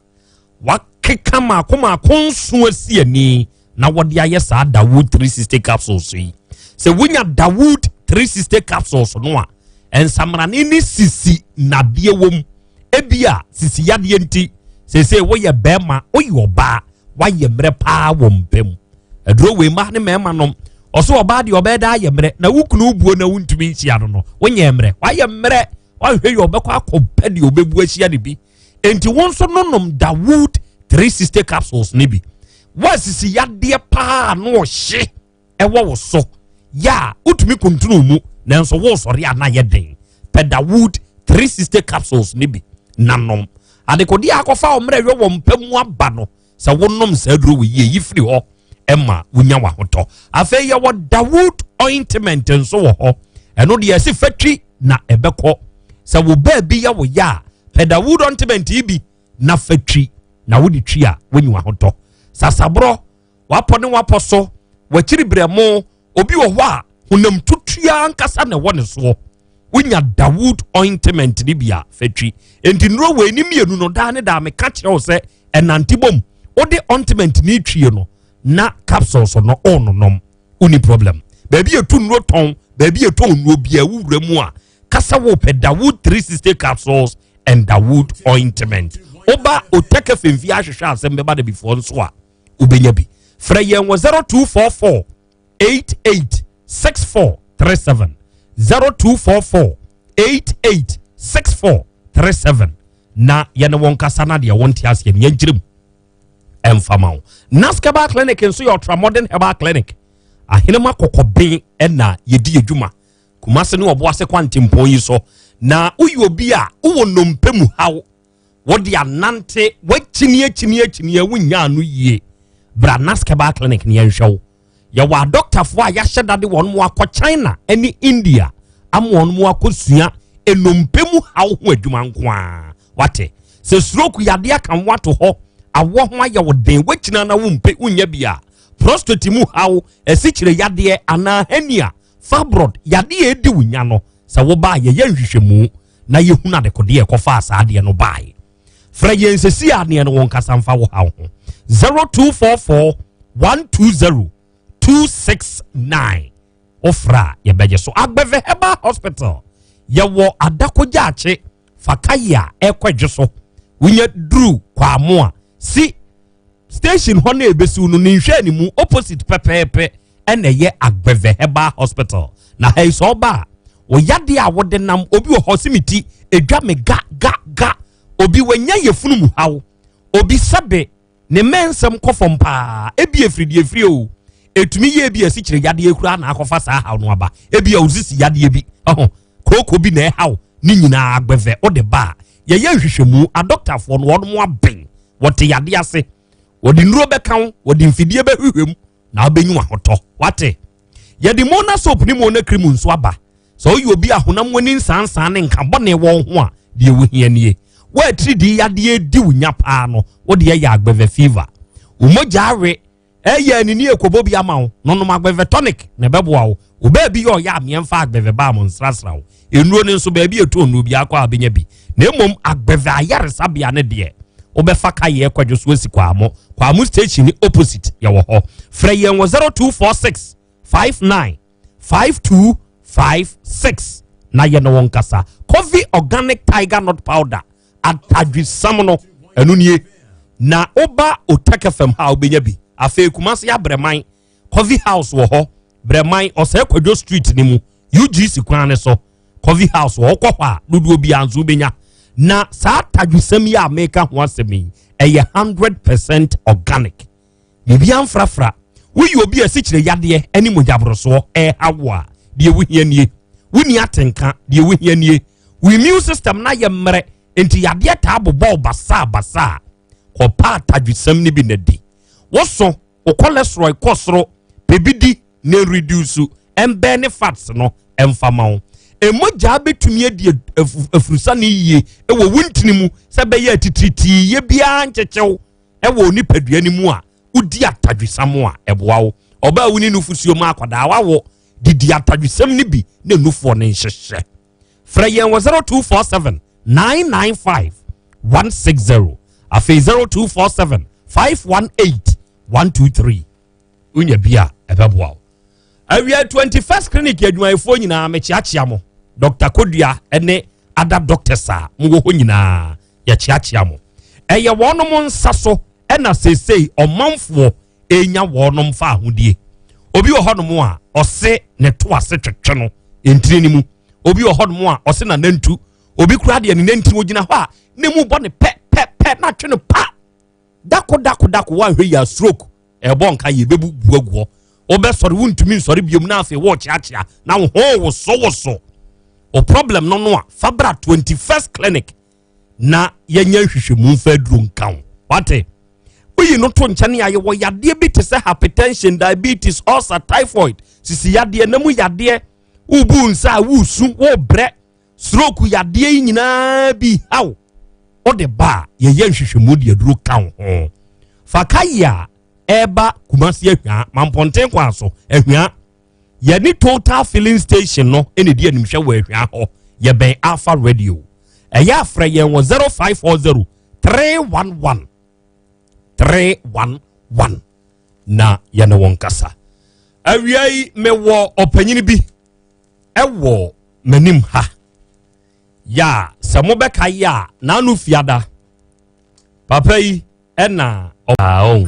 Speaker 3: wakeka maako maako nso asi ani na wɔde ayɛ saa dawood 360 capsules yi sɛ wonya dawood 360 capsules no a nsamrane ne sisi nadeɛ wɔ mu ebi a sisi yadeɛ nti sese woyɛ bɛrima woyɛ ɔbaa wayɛ mmerɛ paa wɔ mpɛ mu aduro wei mmaa ne mmarima nom ɔso ɔbaa deɛ ɔbɛyɛ daa ayɛ mmerɛ na wo kunu buo na wontumi nhyia no no wonyɛ mmerɛ wayɛ mmerɛ wahwɛ yɛ ɔbɛkɔ akɔpɛ deɛ ɔbɛbu ahyia ne bi Enti wo nso nonom Dawood 360 capsules no bi. Woasisi yadeɛ paa na ɔhye ɛwɔ wo so. Yɛ a wotumi kuntunu mu nanso wosɔre a na yɛ den. Pɛ Dawood 360 capsules no bi na nom. Adekodeɛ a akɔfa wo mmerɛ yɛ wɔ mpa mu aba no sɛ wonom saa duro wɔ yie yi firi hɔ ɛma wonya wahotɔ. Afei yɛwɔ Dawood ointment nso wɔ hɔ. Ɛno deɛ ɛsi fatwi na ɛbɛkɔ sɛ wo baabi yɛ wo yɛ a pɛ dawood ointment yi bi na fa twi na wode twi a wonya wahotɔ sasaborɔ wapɔ ne wapɔ so wakyiri brɛmo obi wɔ hɔ a honam tutua ankasa na ɛwɔ ne soɔ wonya dawood ointment ne bi a fa twi enti nnuro wei ne mmienu no daa ne daa meka kyerɛ wo sɛ ɛnante bom wode ointment ne twie no na capsules no ɔnonom wonni problem baabi yɛtu nnuro tɔn baabi yɛtɔn nnuro bia wowura mu a kasa wopɛ dawood 360 capsules and dawood ointment woba otɛkɛ fɛmfie ahwehwɛ asɛm bɛba da bifoɔ nso a wobɛnya bi frɛ yɛn wɔ 0244 88 6437 0244 88 6437 na yɛne wɔn kasa na deɛ wɔnte aseɛ no yɛnkyerɛ mu ɛmfa ma wo nas herbal clinic nso yɛ ultra modern herbal clinic ahenema kɔkɔben ɛna yɛdi adwuma kumase ne ɔboase kwantempɔn yi so na woyɛ obi a wowɔ nnompe mu haw wode anante wakyini akyini akyini a wonya ano yie bra nas herbal clinic ne yɛnhwɛ wo yɛwɔ adɔktafoɔ a yɛahyɛ dade wɔn mu akɔ china ne india ama wɔn mu akɔsua nnompe mu haw ho adwuma nko ara wate sɛ stroke yadeɛ aka wo ato hɔ awɔ ho ayɛ wo den woakyina na wompɛ wonya bi a prostate mu haw asikyire yadeɛ anaa hernia fibroid yadeɛ ɛdi wo nya no sɛ woba a yɛyɛ nhwehwɛmu na yɛhunu adekodeɛ ɛkɔfaa saa adeɛ no baeɛ frɛ yɛn sɛsi a neɛ no wo nkasa mfa wo haw ho 0244 120 269 wofrɛ a yɛbɛgye so agbɛvɛ herbal hospital yɛwɔ adakogyaakye fakayi a ɛkɔ adwo so wonya duru kwamo a si station hɔ na ebesiw no ne nhwɛ ne mu opposite pɛpɛɛpɛ ɛna ɛyɛ agbɛvɛ herbal hospital na ha yi sɛ ɔba a wɔyadeɛ a wɔde nam obi wɔ hɔ si ti edwa me ga ga ga obi wanya yɛfunu mu haw obi sɛbe ne mmɛnsɛm kɔ fam paa ebi efiri deɛ efiri o etumi yie bi esikyire yadeɛ kura na akɔfa saa haw no aba ebi a osisi yadeɛ bi ɔho kooko bi na ɛhaw ne nyinaa agbɛvɛ ɔde ba a yɛyɛ nhwehwɛmu adɔktafoɔ no wɔn aben wɔte yadeɛ ase wɔde nnuro bɛka ho wɔde mfidie bɛhwehwɛ mu na wobɛnyi wahotɔ wate yɛde mona soap ne mona cream nso aba sɛ woyɛ obi a honam wani nsansan ne nka bɔne wɔ ho a deɛ wohia nie woatiridii yadeɛ di wo nya paa no wode ɛyɛ agbɛvɛ fever wo mogya awe ɛyɛ anini ekɔbɔ bi ama wo nonom agbɛvɛ tonic na ɛbɛboa wo Wo baabi yɛ ɔyɛ a meɛmfa agbɛvɛ baa mo nsrasra wo. Nnuro no nso baabi ɛtɔ nnuro biara kɔ a wobɛnya bi. Na mmom agbɛvɛ ayaresabea no deɛ wobɛfa ka yɛ kwadwo so asi Kwamo. Kwamo station ne opposite yɛwɔ hɔ. Frɛ yɛn wɔ 0246 59 5256 na yɛne wo nkasa. Coffee organic tiger nut powder atadwisam no ɛno nie. Na woba Otak FM ha a wobɛnya bi. Afei Kumasi Abrɛman Coffee House wɔ hɔ, Brɛman Ɔsɛe Kwadwo Street no mu, UGC kwan no so. Coffee House wɔ hɔ, wokɔ hɔ a dodoɔ biara nso wobɛnya. Na saa atadwisɛm yi a meka ho asɛm yi, ɛyɛ 100% organic. Biribiara mfrafra. Woyɛ obi a asikyire yadeɛ ne mogyaborosoɔ ɛreha wo a, deɛ wohia nie. Wonni atenka, deɛ wohia nie. Wo immune system no ayɛ mmerɛ, nti yadeɛ taa bobɔ wo basaa basaa. Kɔpa atadwisɛm no bi na di. Woso wo cholesterol kɔ soro, pɛ bi di na ɛnreduce, ɛmbɛn ne fats no ɛmfa ma wo. Mogyaa bɛtumi adi afurusane yie wɔ wo ntini mu sɛ bɛyɛ atitiritii biara nkyekyew wɔ wo nipadua no mu a wodi atadwesam a ɛboa wo. Ɔbaa wo ne nufusuo mu akwadaa wawo didi atadwesam no bi na nufoɔ no nhyehyɛ. Frɛ yɛn wɔ 0247 995 160 afei 0247 518 123 wonya bi a ɛbɛboa wo. Awia 21st clinic adwumayɛfoɔ nyinaa mekyeakyea mo. Dr. Kodua ne other doctors a mowɔ hɔ nyinaa yɛkyeakyea mo. Ɛyɛ wɔnom nsa so ɛna seesei ɔmanfoɔ ɛnya wɔnom fa ahodie. Obi wɔ hɔnom a ɔse ne to ase twetwe no ntini no mu. Obi wɔ hɔnom a ɔse nanantu. Obi kura deɛ ne nantini ogyina hɔ a ne mu bɔ ne pɛ pɛ pɛ na atwe no pa. Dako dako dako wanhwɛ yɛ a stroke ɛbɔ nka yɛ bɛbu bu aguɔ. Wobɛsɔre wontumi nsɔre biom na afei wɔrekyeakyea na wo ho woso woso. O problem no no a fa bra 21st clinic na yɛnyɛ nhwehwɛmu mfa aduro nka wo. Wate? Woyi no to nkyɛn a yɛwɔ yadeɛ bi te sɛ hypertension, diabetes, ulcer, typhoid, sisi yadeɛ, na mu yadeɛ, wobu nsa a wosu, wobrɛ, stroke yadeɛ yi nyinaa bi haw. Wode ba a yɛyɛ nhwehwɛmu de aduro ka wo ho. Fa ka yi a ɛreba Kumasi Ahwia, Mampɔnten kwan so, Ahwia. Yɛne Total Filling Station no ɛna ɛdi animhwɛ wɔ Ahwia hɔ. Yɛbɛn Alpha Radio. Ɛyɛ afrɛ yɛn wɔ 0540 311 311 na yɛne wɔn kasa. Awia yi mewɔ ɔpanyini bi ɛwɔ m'anim ha. Ya sɛ mobɛka yi a n'ano fiada. Papa yi ɛna ɔpaa ɔn.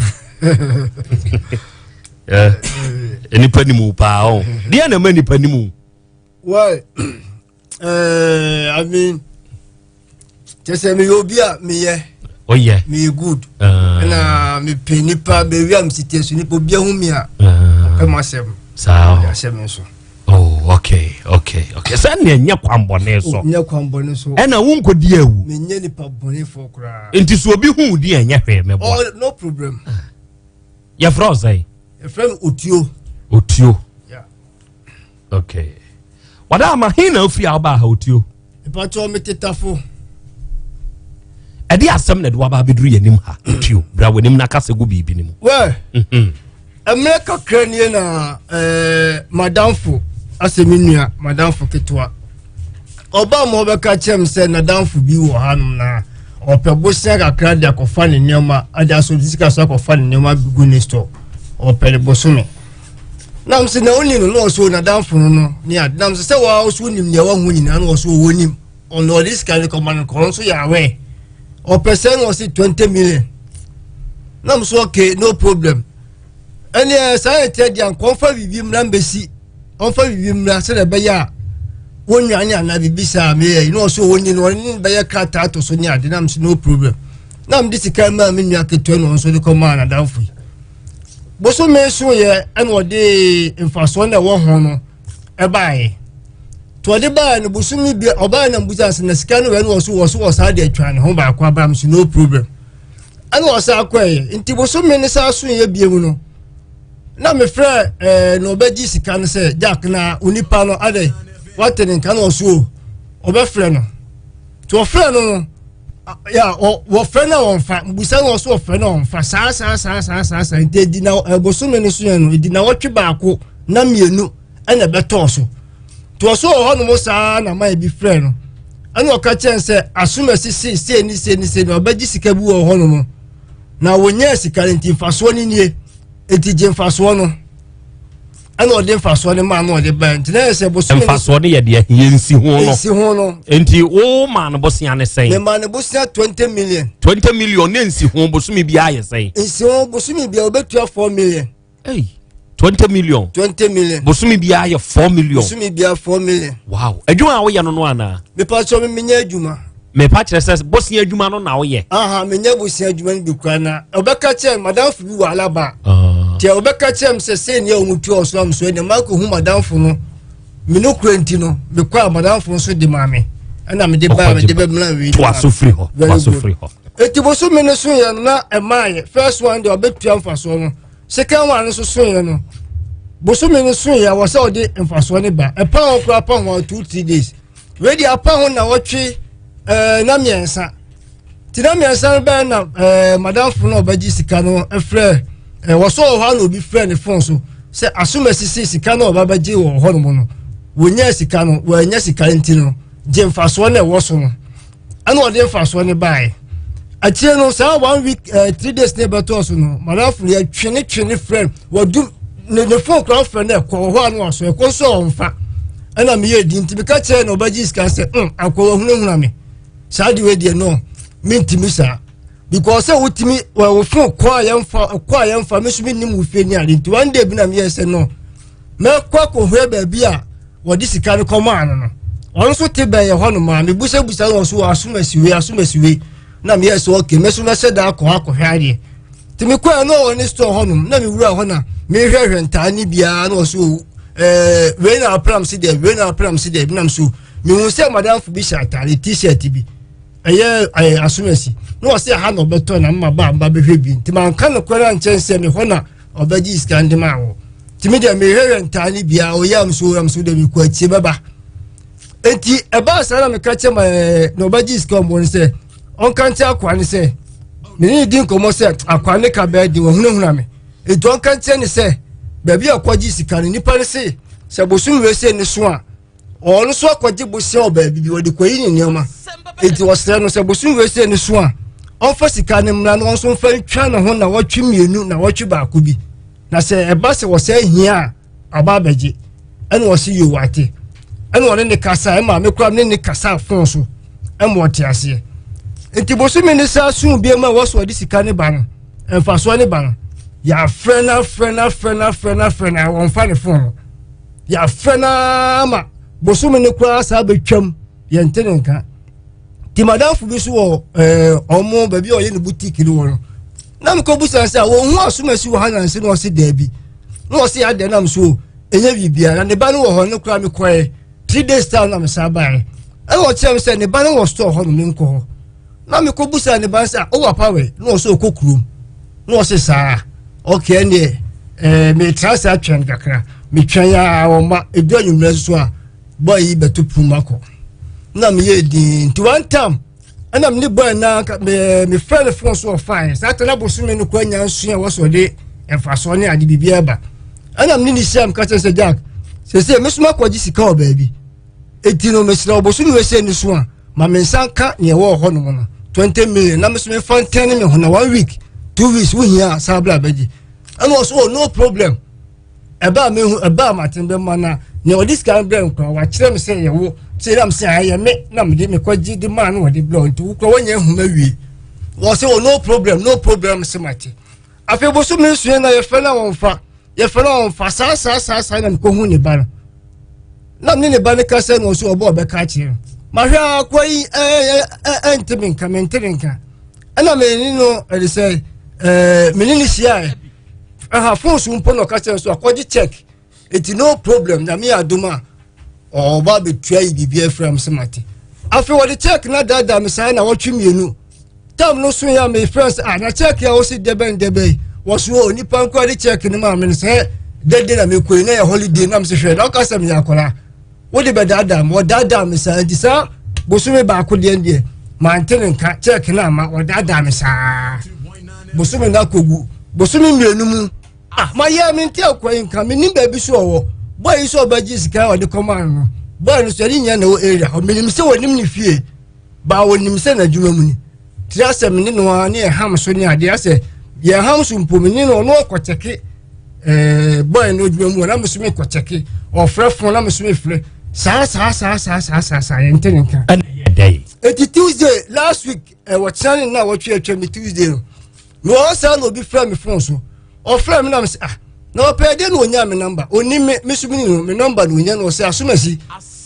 Speaker 3: Nipa nimu paa ɔn. Deɛ na ɛma nipa nimu.
Speaker 4: Well, I mean, kyɛ sɛ meyɛ obi a meyɛ.
Speaker 3: Oyɛ.
Speaker 4: Meyɛ good. Ɛna mepɛ nipa baabi a mesiteɛ so nipa obi ahu me a ɔpɛ m'asɛm.
Speaker 3: Saa.
Speaker 4: Ɔde ahyɛ me nso.
Speaker 3: Oh, okay, okay, okay. Sɛ nea nyɛ kwanbɔne so.
Speaker 4: Nyɛ kwanbɔne so.
Speaker 3: Ɛna wo nkɔdi awu.
Speaker 4: Menyɛ nipa bɔnefoɔ koraa.
Speaker 3: Nti so obi hu di ɛnyɛ hwee mɛboa.
Speaker 4: Oh, no problem.
Speaker 3: Yɛfrɛ wo sɛn?
Speaker 4: Yɛfrɛ me Otuo.
Speaker 3: Otuo.
Speaker 4: Yeah.
Speaker 3: Okay. Wada ama he na ofiri a wobaa ha Otuo?
Speaker 4: Mpakyɛw me tetafo.
Speaker 3: Ɛde asɛm na ɛde waba abɛduru yɛn anim ha Otuo. Bra w'anim na kasa gu biribi no mu.
Speaker 4: Well, mmerɛ kakra nie na eh, madamfo asɛ me nua madamfo ketewa ɔbaa ma ɔbɛka kyerɛ me sɛ nadamfo bi wɔ hanom na ɔpɛ bosea kakra de akɔfa ne nneɛma ade aso sika so akɔfa ne nneɛma gu ne store ɔpɛ ne bosome nam sɛ na ɔni no na ɔso nadamfo no no ne ade nam sɛ sɛ wɔa ɔso nim nea wahu nyinaa na ɔso ɔwɔ nim ɔno ɔde sika no kɔma no kɔn nso yɛ awɛ ɔpɛ sɛ na ɔse 20 million nam so okay no problem ɛneɛ saa yɛ tɛ deɛ nkɔmfa biribi mmra mbɛsi ɔmfa biribi mmra sɛdeɛ ɛbɛyɛ a wɔnwane anaa biribi saa meyɛ yi na ɔso ɔni no ɔne no bɛyɛ krataa to so ne ade nam so no problem na mede sika maa me nua ketewa na ɔno nso de kɔmaa n'adamfo yi bosome so yɛ ɛna ɔde mfasoɔ na ɛwɔ ho no ɛbaeɛ to ɔde baeɛ no bosome bi ɔbaeɛ na mbusa sɛ na sika no wɛ no ɔso wɔ so wɔ saa de atwa ne ho baako abam so no problem ɛna ɔsan kɔɛ nti bosome ne saa so yɛ bie mu no na mefrɛ ɛɛ na ɔbɛgye sika no sɛ jack na onipa no adɛ wate ne nka na ɔso o ɔbɛfrɛ no nti ɔfrɛ no no ya wɔfrɛ no a wɔmfa mbusa no ɔso ɔfrɛ no a wɔmfa saa saa saa saa saa saa nti edi na ɛbosome no so yɛ no edi na wɔtwe baako na mmienu. ɛna ɛbɛtɔɔ so nti ɔso wɔ hɔnom saa na man bi frɛ no ɛna ɔka kyerɛ sɛ asomasi sei sei ne sei ne sei na ɔbɛgye sika bi wɔ hɔnom na wɔnyɛ sika no nti mfasoɔ no nie nti gye mfasoɔ no ɛna ɔde mfasoɔ no maa na ɔde baa nti na yɛ sɛ bosome
Speaker 3: mfasoɔ no yɛ deɛ yɛnsi ho no
Speaker 4: nsi ho no
Speaker 3: nti wo maa no bosea ne sɛn
Speaker 4: mema no bosea 20 million
Speaker 3: 20 million ne nsi ho bosome biara yɛ sɛn
Speaker 4: nsi ho bosome biara wobɛtua 4 million
Speaker 3: hey. 20 million
Speaker 4: 20 million
Speaker 3: bosome biara yɛ 4 million
Speaker 4: bosome biara 4 million
Speaker 3: wow adwuma a woyɛ no no anaa
Speaker 4: mepa kyɛ me menyɛ adwuma
Speaker 3: mepa kyerɛ sɛ bosea adwuma no na woyɛ
Speaker 4: aha menyɛ bosea adwuma no bi kora na ɔbɛka kyerɛ madamfo bi wɔ alaba
Speaker 3: ah.
Speaker 4: nti ɔbɛka kyerɛ m sɛ sei ne a ɔmutua ɔso am so ɛnɛ makɔhu madamfo no me no kura nti no mekɔ a madamfo nso de maa me ɛna mede baa mede bɛmla wei
Speaker 3: toa so firi hɔ toa so firi hɔ
Speaker 4: eti bosome no so yɛ no na ɛmaayɛ first one deɛ ɔbɛtua mfasoɔ no second one nso so yɛ no bosome no so yɛ wɔ sɛ ɔde mfasoɔ no ba ɛpa ho koraa pa ho 2 3 days wei deɛ apa ho na wɔtwe na mmiɛnsa nti na mmiɛnsa no bɛyɛ na madamfo no a ɔbɛgye sika no frɛ wɔsɔ wɔ hɔ a na obi frɛ ne phone so sɛ asomasi sika no a ɔba bɛgye wɔ hɔnom no wɔnya sika no wɔanya sika nti no gye mfasoɔ no ɛwɔ so no ɛna ɔde mfasoɔ no baeɛ. Akyire no saa one week 3 days ne bɛtɔɔ so no, madamfo no yɛtwene twene frɛ wɔdu ne phone koraa frɛ no ɛkɔ wɔ hɔ a no wasɔ ɛkɔ nso a ɔmfa. Ɛna meyɛ di nti meka kyerɛ na ɔbɛgye sika sɛ akɔ wahunahuna me saa de wei deɛ no mentimi saa because sɛ wotumi wɔ phone kɔ a yɛmfa kɔ a yɛmfa me nso mennim wo fie ne ade. Nti one day bi na meyɛ sɛ no mɛkɔ akɔhwɛ baabi a wɔde sika no kɔmaa no. Ɔno nso te bɛn yɛ hɔ nom a mebusabusa no so wɔ asomasiwei asomasiwei na meyɛ sɛ okay, mɛ so mɛhyɛ da akɔ akɔhwɛ adeɛ. Nti mekɔɛ na ɔwɔ ne store hɔ nom na mewura hɔ na mehwɛhwɛ ntaa ne biara na ɔso wei na apram si deɛ, wei na apram si deɛ. Nam so mehu sɛ madamfo bi hyɛ ataade T-shirt bi ɛyɛ asomasi na ɔsɛ ha na ɔbɛtɔ na mma ba mba bɛhwɛ bi. Nti manka no koraa nkyɛn sɛ mehɔ na ɔbɛgye sika de ma wɔ. Nti me deɛ mehwɛhwɛ ntaa ne biara ɔyɛ am so am so deɛ mekɔ akyie bɛba. Nti ɛbaa saa na meka kyɛ ma na ɔbɛgye sika ɔmmɔ no sɛ ɔnka nkyɛn akoa ne sɛ mene ne di nkɔmmɔ sɛ akoa ne ka bɛɛ de wɔhunahuna me. Nti ɔnka nkyɛn ne sɛ baabi a ɔkɔgye sika no nipa no se sɛ bosom wei sɛ ne so a ɔno nso akɔgye bosia wɔ baabi bi wɔde kɔyi ne nneɛma. Nti ɔsrɛ no sɛ bosom wei sɛ ne so a ɔmfa sika no mmra na ɔnso mfa ntwa ne ho na wɔtwe mmienu na wɔtwe baako bi na sɛ ɛba sɛ wɔsɛ hia a aba abɛgye. Ɛna ɔsi yɛ wate. Ɛna ɔne ne kasa ɛma me kora ne ne kasa fon so ɛma ɔte aseɛ. Nti bosome ne saa sun bi mu a wɔsɔ ɔde sika ne ba no mfasoɔ ne ba no yɛafrɛ no afrɛ no afrɛ no afrɛ no afrɛ no wɔmfa ne fon no. Yɛafrɛ no ama bosome ne koraa saa bɛtwam yɛnte ne nka. Nti madamfo bi so wɔ ɔmo baabi a ɔyɛ ne boutique no wɔ no na mekɔ busa sɛ wɔn ho asomasi wɔ ha nansi na ɔsi daabi na ɔsi adɛ nam so ɛnyɛ biribiara na ne ba no wɔ hɔ no koraa mekɔɛ 3 days time na mesa baeɛ. Ɛna ɔkyerɛ me sɛ ne ba no wɔ store hɔ no menkɔ hɔ na mekɔ busa ne ba sɛ ɔwɔ apawɛ na ɔsɛ ɔkɔ kurom na ɔsɛ saa ɔkɛ ɛneɛ metra sɛ atwɛn kakra metwɛn a ɔma edu anwummerɛ so a boy yi bɛto pum akɔ na meyɛ din. Nti one time ɛna mene boy na mefrɛ ne phone so ɔfae saa tena bosome no kɔ anya nso a wɔsɔ de mfasoɔ ne ade biribiara ba. Ɛna mene ne hyia mka kyerɛ sɛ Jack sɛsɛ mesoma kɔgye sika wɔ baabi eti no mesrɛ ɔbosome wei sɛ ni so a ma me nsa nka nea ɛwɔ hɔ nom no 20 million na meso mefa ntɛn ne me ho na one week 2 weeks wohia a saa bla bɛgye. Ɛna ɔso oh, no problem. Ɛbaa mehu ɛbaa maten bɛma na nea ɔde sika no brɛ nkora wakyerɛ me sɛ yɛwo sɛ nam sɛ ayɛ me na mede mekɔgye de maa no wɔde brɛ nti wokora wɔnyɛ nhoma wie wɔ sɛ oh, no problem, no problem. Sɛ mate afei bosome nsua na yɛfrɛ no a wɔmfa yɛfrɛ no a wɔmfa saa saa saa saa na mekɔhu ne ba no na mene ne ba no kasa na ɔso ɔbɔ ɔbɛka akyerɛ no mahwɛ akɔ yi ɛnte me nka mente ne nka. Ɛna mene no ɛde sɛ mene ne hyiaɛ ɛha phone so mpo na ɔka kyerɛ so akɔgye check eti no problem na me adom a ɔba abɛtua yi biribi afira m sɛ mate. Afei wɔde check na daadaa me saa na wɔtwe mmienu tam no so yɛ a me friends ah na check a wɔsi dɛbɛn dɛbɛn wɔso o nipa nko de check no maa me no sɛ dɛdɛ na mekɔ yi na yɛ holiday na me sɛ hwɛ na ɔka sɛ meyɛ akɔla wode bɛdaadaa me wɔdaadaa me saa. Nti saa bosome baako deɛ mante ne nka check no ama wɔdaadaa me saa bosome no akɔgu bosome mmienu mu. Ah mayɛ mente akɔ yi nka menim baabi so ɔwɔ. Boy yi sɛ ɔbɛgye sika a ɔde kɔmaa no no, boy no so ɛne nyɛ na ɛwɔ area hɔ. Menim sɛ wɔnim ne fie, baa wɔnim sɛ n'adwuma mu ni. Tiri asɛ me ne no ara ne ɛham so ne adeɛ asɛ yɛn ham so mpo me ne no ɔno ɔkɔkyɛke ɛɛ boy no adwuma mu hɔ na me so mekɔkyɛke ɔfrɛ fon na me so mefrɛ saa saa saa saa saa saa saa yɛn nte ne nka.
Speaker 3: Ɛna yɛ dɛ.
Speaker 4: Eti Tuesday last week ɛwɔ kyerɛ ne na wɔtwe atwa me Tuesday no. Mewɔ hɔ saa na obi frɛ me fon so. Ɔfrɛ me na me sɛ ah na ɔpɛ ɛdeɛ na ɔnya me nɔmba ɔni me me so meni no me nɔmba na ɔnya no ɔsɛ asomasi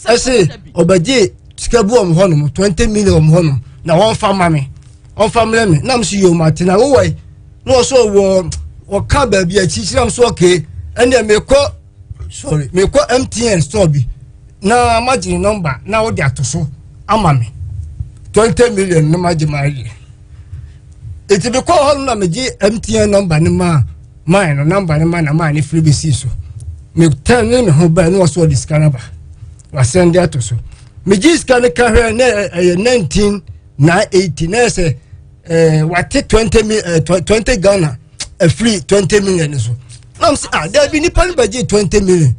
Speaker 4: ɛse ɔbɛgye sika bi wɔn hɔnom 20 million wɔn hɔnom na wɔmfa ma me ɔmfa mmerɛ me na me so yɛ ɔmo ate na wowɔ yi na ɔsɛ ɔwɔ ɔka baabi akyirikyiri na me so ɔke ɛnna mekɔ sorry mekɔ mtn store bi na magye ne nɔmba na wode ato so ama me 20 million na magye ma ayɛ eti mekɔ hɔ no na megye mtn nɔmba no maa maa no nɔmba no ma na maa ne firi bɛsii so metɛn ne me ho bɛɛ na wɔso ɔde sika no ba wasɛn de ato so megye sika no ka hwɛ na ɛyɛ 19 na 80 na ɛsɛ ɛɛ wate 20 mi ɛɛ 20 ghana afiri 20 million so na m sɛ ah daabi nipa no bɛgye 20 million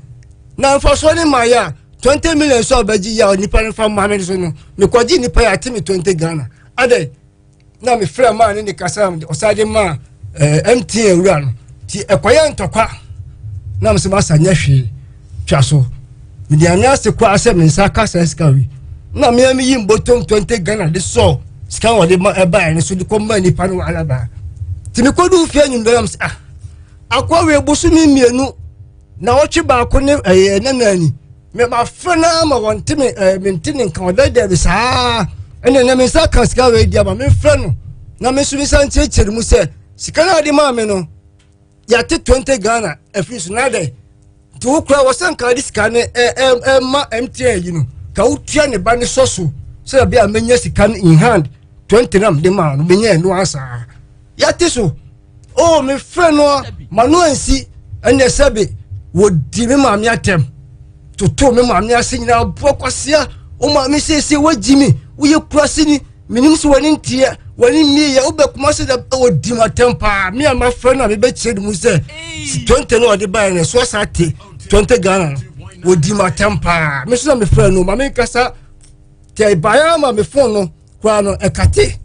Speaker 4: na nfasoɔ ne maa yɛ a 20 million so a bɛgye yɛ a nipa no fa maa mi so no mekɔgye nipa yɛ ate me 20 ghana adɛ na mefrɛ maa ne ne kasa ɔsan de maa ɛɛ eh, mtn wura no ti ɛkɔyɛ ntɔkwa na mesɛ masa nyɛ hwee twa so mede ame ase koraa sɛ me nsa ka saa sika wi na mea meyi mbɔtɔm 20 ghana de sɔɔ sika wɔde ma ɛbaeɛ no so de kɔma nipa no wɔ alaba nti mekɔdu fie anwummerɛ nam sɛ ah akɔ wei bosome mmienu na ɔtwe baako ne ɛyɛ nana ni mafrɛ no ama wɔnte me ɛɛ mente ne nka ɔdɛdɛ me saa ɛnna ɛnna me nsa ka sika wei di ama mefrɛ no na me nso me nsa nkyerɛkyerɛ mu sɛ sika no a ɔde maa me no yɛate 20 ghana afiri so na dɛ nti wo kura wɔ sɛ nka de sika no ɛ ɛ ɛma mtn yi no ka wotua ne ba ne sɔ so sɛ ɛbɛyɛ a menya sika no in hand 20 nam de maa no menya ɛno asaa yɛate so oh mefrɛ no a ma no ansi ɛnɛ sɛbe wɔdi me maame atɛm toto me maame ase nyinaa boɔ kwasea wo maame seesie woagyi me woyɛ kurase ni menim sɛ wɔne nteɛ wɔne mmieyɛ wobɛkoma sɛ dɛ wɔdi m atɛm paa me a mafrɛ no a mebɛkyerɛ no mu sɛ 20 no ɔde baeɛ no ɛso asa te 20 ghana no wɔdi m atɛm paa me so na mefrɛ no ma menkasa tɛ baeɛ ama me fon no koraa no ɛkate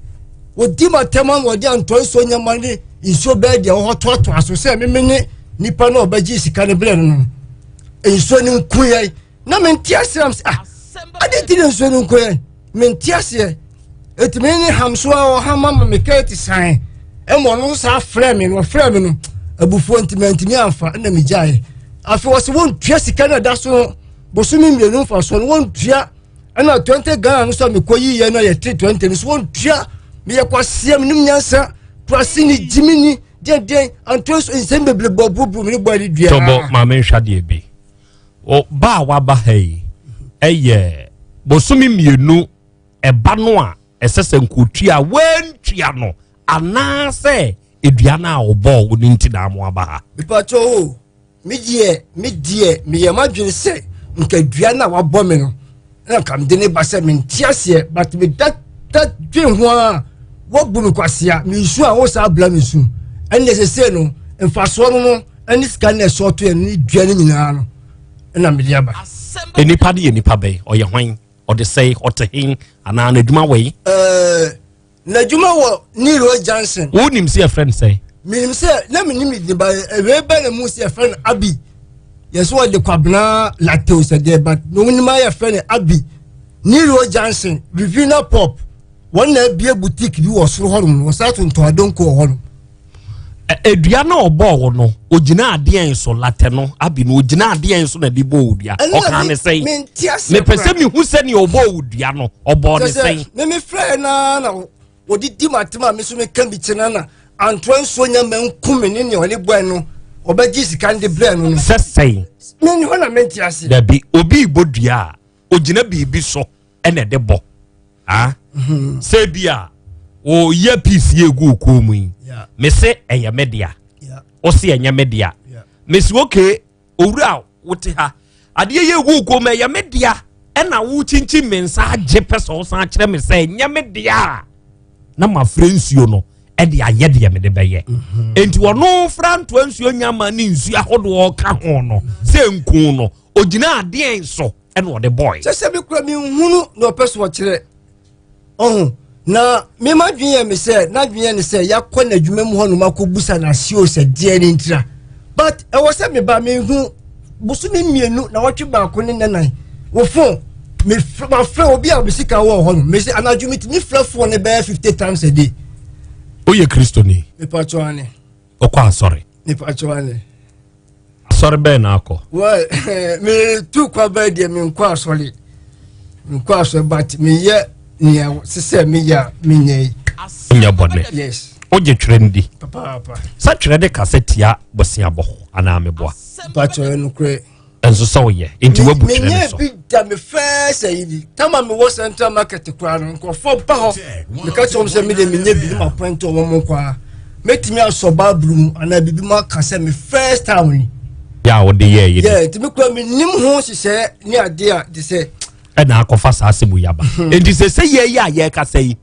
Speaker 4: wɔdi ma tɛm ama wɔde antɔ nsuo nyɛma ne nsuo bɛɛ deɛ wɔhɔ toatoa so sɛ meme ne nipa no a ɔbɛgye sika no berɛ no no nsuo no nko yɛn na mente aseɛ am sɛ ah ade nti na nsuo no nko yɛn mente aseɛ ɛtumi ne ham so a ɔham ama me kɛɛte san ɛma ɔno nso saa frɛ me no ɔfrɛ me no abufuo nti mantumi amfa ɛna megyaeɛ afei wɔ sɛ wɔntua sika no ɛda so no bosome mmienu mfasoɔ no wɔntua ɛna 20 ghana no so a mekɔ yiyɛ no yɛte 20 no so wɔntua meyɛ kwaseɛ menim nyansa kurase ne gyimi ni deɛdeɛn antoa so nsɛm bebree bɔ bubu me ne bɔ ne dua
Speaker 3: tɔbɔ maame nhwɛ adeɛ bi ba a waba ha yi ɛyɛ bosome mmienu ɛba no a ɛsɛ sɛ nkotua wantua no anaasɛ edua no a ɔbɔɔ wo no nti na amo aba ha
Speaker 4: mepatɔ o Me deɛ, me deɛ, meyɛ m'adwene sɛ nka dua no a wabɔ me no na nka mede ne ba sɛ mente aseɛ but meda da dwen ho a wabu me kwasea mensu a wo saa bla me su ɛnna sese no mfasoɔ no no ɛne sika no ɛsɛ ɔto ɛne dua no nyinaa no ɛna mede aba.
Speaker 3: Nipa de yɛ nipa bɛn ɔyɛ hwan ɔde sɛe ɔte hen anaa n'adwuma wɔ yi.
Speaker 4: Ɛɛ N'adwuma wɔ New Road Junction.
Speaker 3: Wonim sɛ yɛfrɛ no sɛn?
Speaker 4: Menim sɛ na menim ne din ba ɛwei bɛ na mu sɛ yɛfrɛ no Abi. Yɛsɛ wɔde Kwabena Latew sɛ deɛ but na wɔnim ayɛ yɛfrɛ no Abi. New Road Junction, Rivina Pop. Wɔn na abie boutique bi wɔ soro hɔnom no wɔsan tontɔn adonko wɔ hɔnom.
Speaker 3: Edua na ɔbɔɔ wo no, ogyina adeɛn so latɛ no abi no ogyina adeɛn so na de bɔɔ wo dua. Ɔka ne sɛn? Mepɛ sɛ mehu sɛnea ɔbɔɔ wo dua no, ɔbɔɔ ne sɛn?
Speaker 4: Meme frɛ na na wɔde di m'atem a me so meka bi kyerɛ na antoa nsuo nya ma nku me ne nea ɔne bɔɛ no ɔbɛgye sika no de brɛ no no.
Speaker 3: Sɛ sɛn?
Speaker 4: Mene hɔ na mente ase.
Speaker 3: Dabi, obi bɔ dua a, ogyina biribi so ɛna ɛde bɔ. Ah? Mhm. Sɛ bi a, o earpiece yɛ egu okɔn mu yi. Me se ɛyɛ me dea. Wo se ɛnyɛ me dea. Me se okay, owura wote ha. Adeɛ yɛ egu okɔn mu ɛyɛ me dea. Ɛna wo kyinkyin me nsa agye pɛ sɛ wosan kyerɛ me sɛ ɛnyɛ me dea a na mafrɛ nsuo no. ɛde ayɛ deɛ mede bɛyɛ. Enti ɔno fra ntoa nsuo nyama ne nsuo ahodoɔ ka ho no sɛ nku no ogyina adeɛn so ɛna ɔde bɔe.
Speaker 4: Kyɛ sɛ mekura menhunu na ɔpɛ so ɔkyerɛ ɔho na mema dwen yɛ me sɛ n'adwen yɛ ne sɛ yɛakɔ n'adwuma mu hɔ nom akɔbusa n'ase o sɛ deɛ ne ntira, but ɛwɔ sɛ meba mehu bosome 2 na wɔtwe 1 ne nanan wo phone mafrɛ obi a mesika wɔ hɔ no, mese anadwo metumi frɛ phone ne bɛyɛ 50 times a day.
Speaker 3: Woyɛ Kristoni?
Speaker 4: Mepatwɔ ane.
Speaker 3: Wokɔ asɔre?
Speaker 4: Mepatwɔ ane.
Speaker 3: Asɔre bɛn na akɔ?
Speaker 4: Well, metu kwa bɛɛ deɛ, menkɔ asɔre, menkɔ asɔre, but meyɛ nea sesɛ meyɛ a menyɛ yi.
Speaker 3: Wonyɛ bɔne?
Speaker 4: Yes.
Speaker 3: Wogye twerɛ no di?
Speaker 4: Papaapa.
Speaker 3: Sɛ twerɛ de kasa tia boseabɔ anaa meboa?
Speaker 4: Mpatwɔ, nokorɛ.
Speaker 3: Ɛnso sɛ woyɛ enti woabu twerɛ no
Speaker 4: menyɛ
Speaker 3: so?
Speaker 4: bi da. Me fɛɛ sɛ yi bi tama mewɔ Central Market koraa no, nkurɔfoɔ ba hɔ, meka kyerɛ wɔm sɛ mede menyɛ bi ne mapɔnte wɔ mo nkoa. Mɛtumi asɔ Bible mu anaa biribi mu aka sɛ me first time ni.
Speaker 3: Yɛ a wode yɛɛyɛ
Speaker 4: yɛ nti me kora menim ho nhyehyɛɛ ne adeɛ a te sɛ
Speaker 3: ɛna akɔfa saa asɛm yi aba. Enti sɛ yɛyɛ a yɛrekasa yi,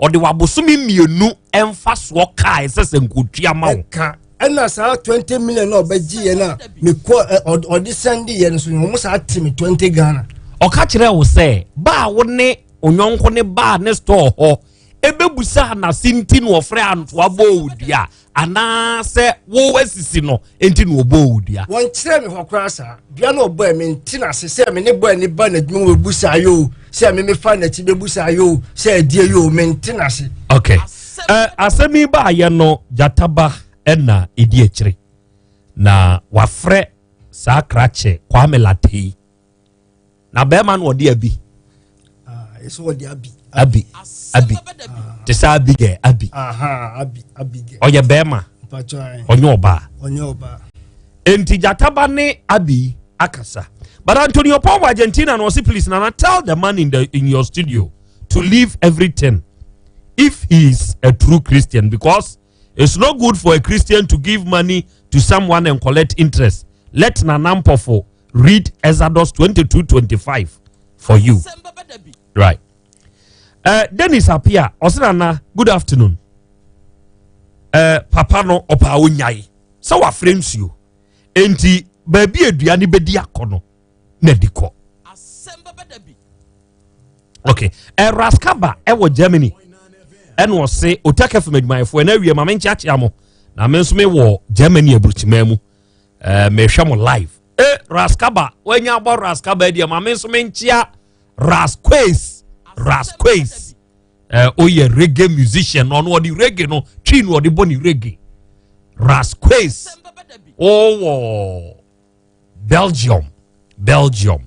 Speaker 3: ɔde wabosome 2 ɛmfa soɔ kaa ɛsɛ sɛ nkotua ma wo.
Speaker 4: Ɛka ɛna saa 20 million na ɔbɛgye yɛ no a mekɔ ɔde sɛnde yɛ no so, wɔn saa te me 20 Ghana.
Speaker 3: Ɔka kyerɛ wo sɛ baa wo ne onyɔnko ne baa ne store hɔ ɛbɛbusa n'ase nti na ɔfrɛ antoa bɔɔ wo dua, anaasɛ wo asisi no nti na ɔbɔɔ wo dua?
Speaker 4: Wɔn kyerɛ me hɔ koraa saa dua na ɔbɔɔ mi nti na ase sɛ me ne bɔɔ ne ba n'adwuma mu bɛbu saa yɛ o, sɛ me mefa n'akyi bɛbu saa yɛ o, sɛ ɛdeɛ yɛ o, me nti na ase.
Speaker 3: Okay, asɛm yi baayɛ no, Gyataba ɛna ɛdi akyire na wafrɛ saa krakye Kwame Latei na bɛrima no ɔde abi.
Speaker 4: Ɛsɛ ɔde abi.
Speaker 3: Abi, abi te sɛ Abigail abi.
Speaker 4: Aha, abi, Abigail.
Speaker 3: Ɔyɛ bɛrima, ɔnyɛ ɔbaa.
Speaker 4: Ɔnyɛ ɔbaa.
Speaker 3: Enti Gyataba ne abi akasa. But Antonio Paul wɔ Argentina na ɔsi, "Please Nana, tell the man in your studio to leave everything if he is a true Christian, because it's not good for a Christian to give money to someone and collect interest. Let Nana Mpofo read Exodus 22:25 for you." Right. Dennis Apia ɔsɛ, "Nana, good afternoon. Papa no ɔpaa onyae sɛ wafrɛ nsuo enti baabi adua ne bɛdi akɔ no na di kɔ." Okay, Raskaba ɛwɔ Germany ɛna ɔse, "Otaka fam adwumayɛfoɔ ɛna awie ma menkyeakyea mo na me nso mewɔ Germany aburukyimaa mu, mehwɛ mo live." Raskaba wanya abɔ Raskaba deɛ, ma me nso menkyea Rasquace. Rasquace oyɛ reggae musician na ɔno ɔde reggae no twi no ɔde bɔ ne reggae. Rasquace ɔwɔ Belgium, Belgium.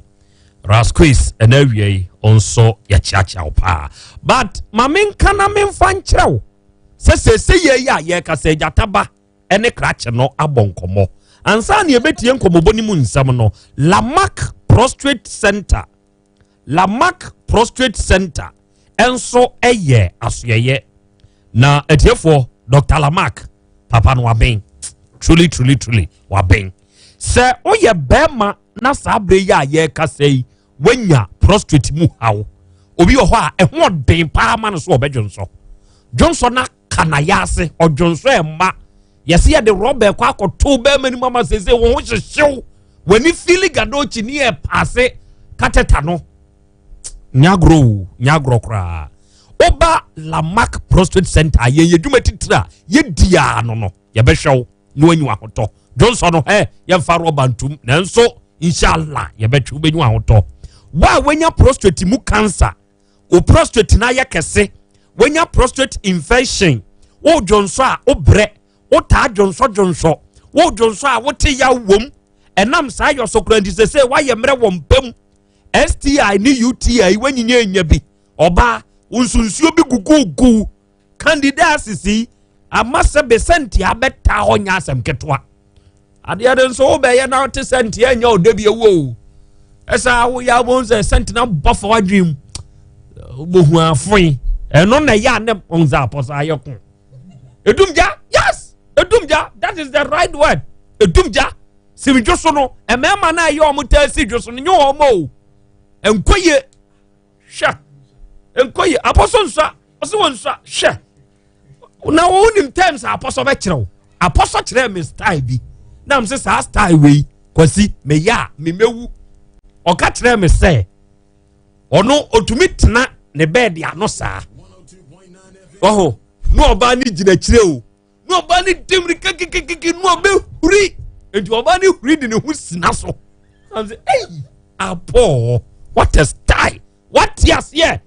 Speaker 3: Rasquace, ɛna awia yi ɔnso yɛkyeakyea wo paa. But ma menka na memfa nkyerɛ wo sɛ sɛsɛ yɛ yi a yɛrekasa, Gyataba ɛne krakye no abɔ nkɔmmɔ. Ansa na yɛbɛtie nkɔmmɔbɔ no mu nsɛm no, Lamak Prostate Center, Lamak Prostate Center ɛnso ɛyɛ asoɛyɛ na atiefoɔ. Dr Lamak papa no waben, truly truly truly waben. Sɛ woyɛ bɛrima na saa berɛ yi a yɛrekasa yi woanya prostate mu haw, obi wɔ hɔ a ɛho ɔden paa ma no so ɔbɛdwonsɔ dwonsɔ na ka na yɛ ase ɔdwonsɔ ɛma yɛsɛ yɛde rɔba ɛkɔ akɔto bɛrima no mu ama sese wɔn ho hyehyew w'ani fili gadokyi ne yɛ paase catheter no nyagorɔ o, nyagorɔ koraa. Woba Lamak Prostate Center, yɛn yɛ dwuma titiri a yɛdi a no yɛbɛhwɛ wo na wanyi wahotɔ. Dwonsɔ no ɛ yɛmfa rɔba ntum, nanso inshallah yɛbɛtwe wobɛnyi wahotɔ. Wo a wanya prostate mu cancer, o prostate na ayɛ kɛse, wanya prostate infection, wo dwonsɔ a wobrɛ, wotaa dwonsɔ dwonsɔ, wo dwonsɔ a wote yaw wom, ɛnam saa yɛ so kora nti sɛ sɛ woayɛ mmerɛ wɔ mpam, STI ne UTI wanyinya nya bi, ɔbaa wo nso nsuo bi gugugu, candidiasis yi ama sɛ besɛnti abɛtaa hɔ nyɛ asɛm ketewa. Adeɛ de nso wobɛyɛ na wote sɛ nteɛ nyɛ ɔda bi awu o, ɛsɛ woyɛ abɔhu sɛ sɛnti na bɔ fa w'adwene mu, wobɛhu afoe. Ɛno na ɛyɛ a ne ɔnza apɔ sa ayɛ ko edumgya. Yes, edumgya, that is the right word, edumgya. Simidwo so no, mmarima no a ɛyɛ ɔmo taa si dwo so no nyɛ ɔmo o, nkɔye hwɛ, nkɔye apɔso nsua ɔsɛ wɔ nsua hwɛ. Na wonim terms a apɔsɔ bɛkyerɛ wo. Apɔsɔ kyerɛ me style bi. Na m sɛ saa style wei kwasi meyɛ a memɛwu. Ɔka kyerɛ me sɛ ɔno ɔtumi tena ne bɛɛde ano saa. Ɔho na ɔbaa no gyina akyire o. Na ɔbaa no di mmirika kikikiki na ɔbɛhuri. Nti ɔbaa no huri de ne ho sina so. Na m sɛ ei apɔɔ what a style. Wate aseɛ.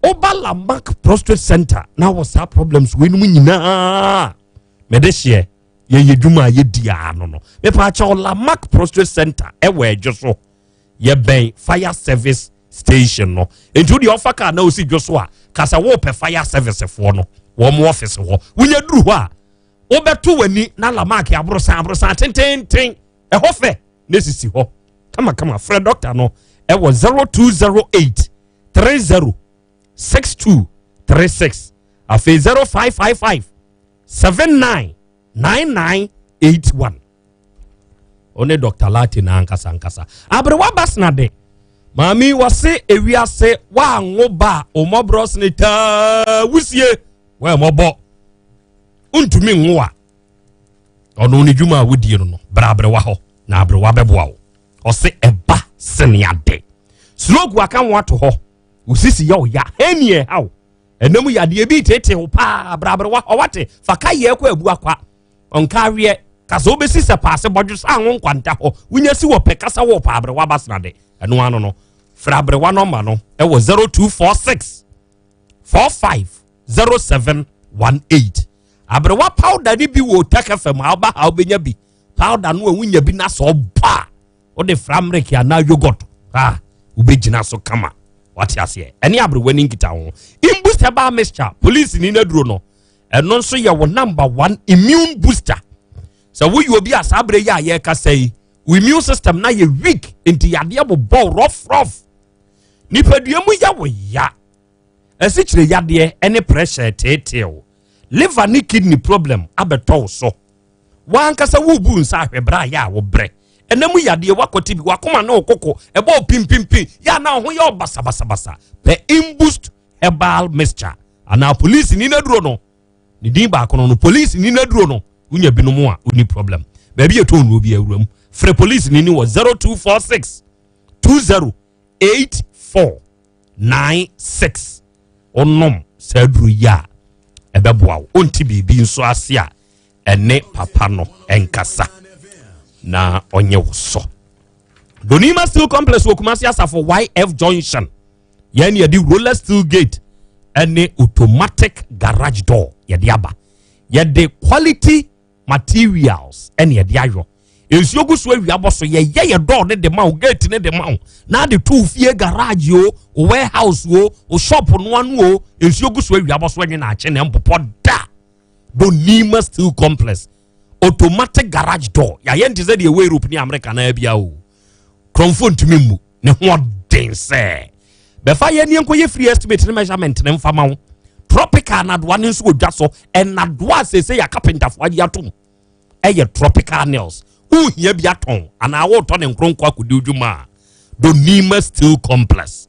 Speaker 3: Woba Lamarck Prostate Center na wɔ saa problems weinom nyinaa mede hyeɛ yɛyɛ dwuma a yɛdi ano no mepaakyɛw Lamarck Prostate Center ɛwɔ ɛdwo so yɛbɛn fire service station no nti wodeɛ ɔfa kaa na osi dwo so a kasa wopɛ fire service foɔ no wɔn mo office hɔ wonya duru hɔ a wobɛto w'ani na Lamarck aborosan aborosan tententen ɛhɔ fɛ na esisi hɔ kamakama frɛ dɔkta no ɛwɔ 0208 30 62 36 afei 0555 79 9981 ɔne Dr. Lati na ankasa ankasa aberewa basena de maame wɔse ewiase wanwo ba a ɔmɔborɔ sene taa wusie wɔmmɔbɔ ntumi nwo a ɔno ne dwuma a wodie no no bra aberewa hɔ na aberewa bɛboa wo ɔse ɛba sene ade stroke aka ho ato hɔ osisi yɛ ɔya ɛni ɛha wo ɛnam yadeɛ bi tete wo paa bra aberewa hɔ wate fa ka yɛ kɔ abu akwa ɔnka aweɛ kasa wobɛsi sɛ paase bɔdwo sa ho nkwanta hɔ wonya si wɔ pɛ kasa wɔ pa aberewa basena de ɛno ano no frɛ aberewa nɔmba no ɛwɔ 0246 45 0718 aberewa powder ni bi wɔ Otec FM a woba ha wobɛnya bi powder no a wonya bi na sɛ ɔbɔ a wode fra mmereke anaa yogurt a wobɛgyina so kama wate aseɛ ɛne aberewa ni nkita ho imboost herbal mixture police ni naduro no ɛno nso yɛ wo number one immune booster sɛ woyɛ obi a saa berɛ yi a yɛrekasa yi wo immune system na yɛ weak nti yadeɛ bobɔ rough rough nipadua mu yɛ wo ya asikyire yadeɛ ne pressure teeteew liver ne kidney problem abɛtɔ wo so wankasa wobu nsa ahwɛ berɛ a yɛ a wobrɛ ɛnam yadeɛ wakɔte bi wakoma ne wo koko ɛbɔ wo pimpimpi yɛ ana wo ho yɛ wo basabasabasa pɛ imboost herbal mixture anaa police ni naduro no ne din baako no no police ni naduro no wonya binom a woni problem baabi yɛ tɔn bi awura mu frɛ police ni ni wɔ 0246 20 8496 ɔnom saa duro yi a ɛbɛboa wo ɔnti biribi nso ase a ɛne papa no ɛnkasa na ɔnyɛ wo sɔ Donima Steel Complex wɔ Kumasi Asafo YF Junction yɛn yɛde roller steel gate ɛne automatic garage door yɛde aba yɛde quality materials ɛne yɛde ayɔ nsuo gu so awia bɔ so yɛyɛ yɛ door ne de ma wo gate ne de ma wo na de to fie garage o o warehouse o o shop no ano o nsuo gu so awia bɔ so ɛnwe na akye na mpopɔ da Donima Steel Complex automatic garage door yɛayɛ nte sɛ deɛ ɛwɔ Europe ne America na abia o kurɔmfoɔ ntumi mmu ne ho ɔden sɛ bɛfa yɛ nie nkɔyɛ free estimate ne measurement ne mfa ma wo tropical nadoa ne nso wɔ dwa so ɛnadoa a seesei yɛ kapentafoɔ agye atom ɛyɛ tropical nails wohia bi atɔn anaa wotɔ ne nkronkɔ akɔdi dwuma a Donima Steel Complex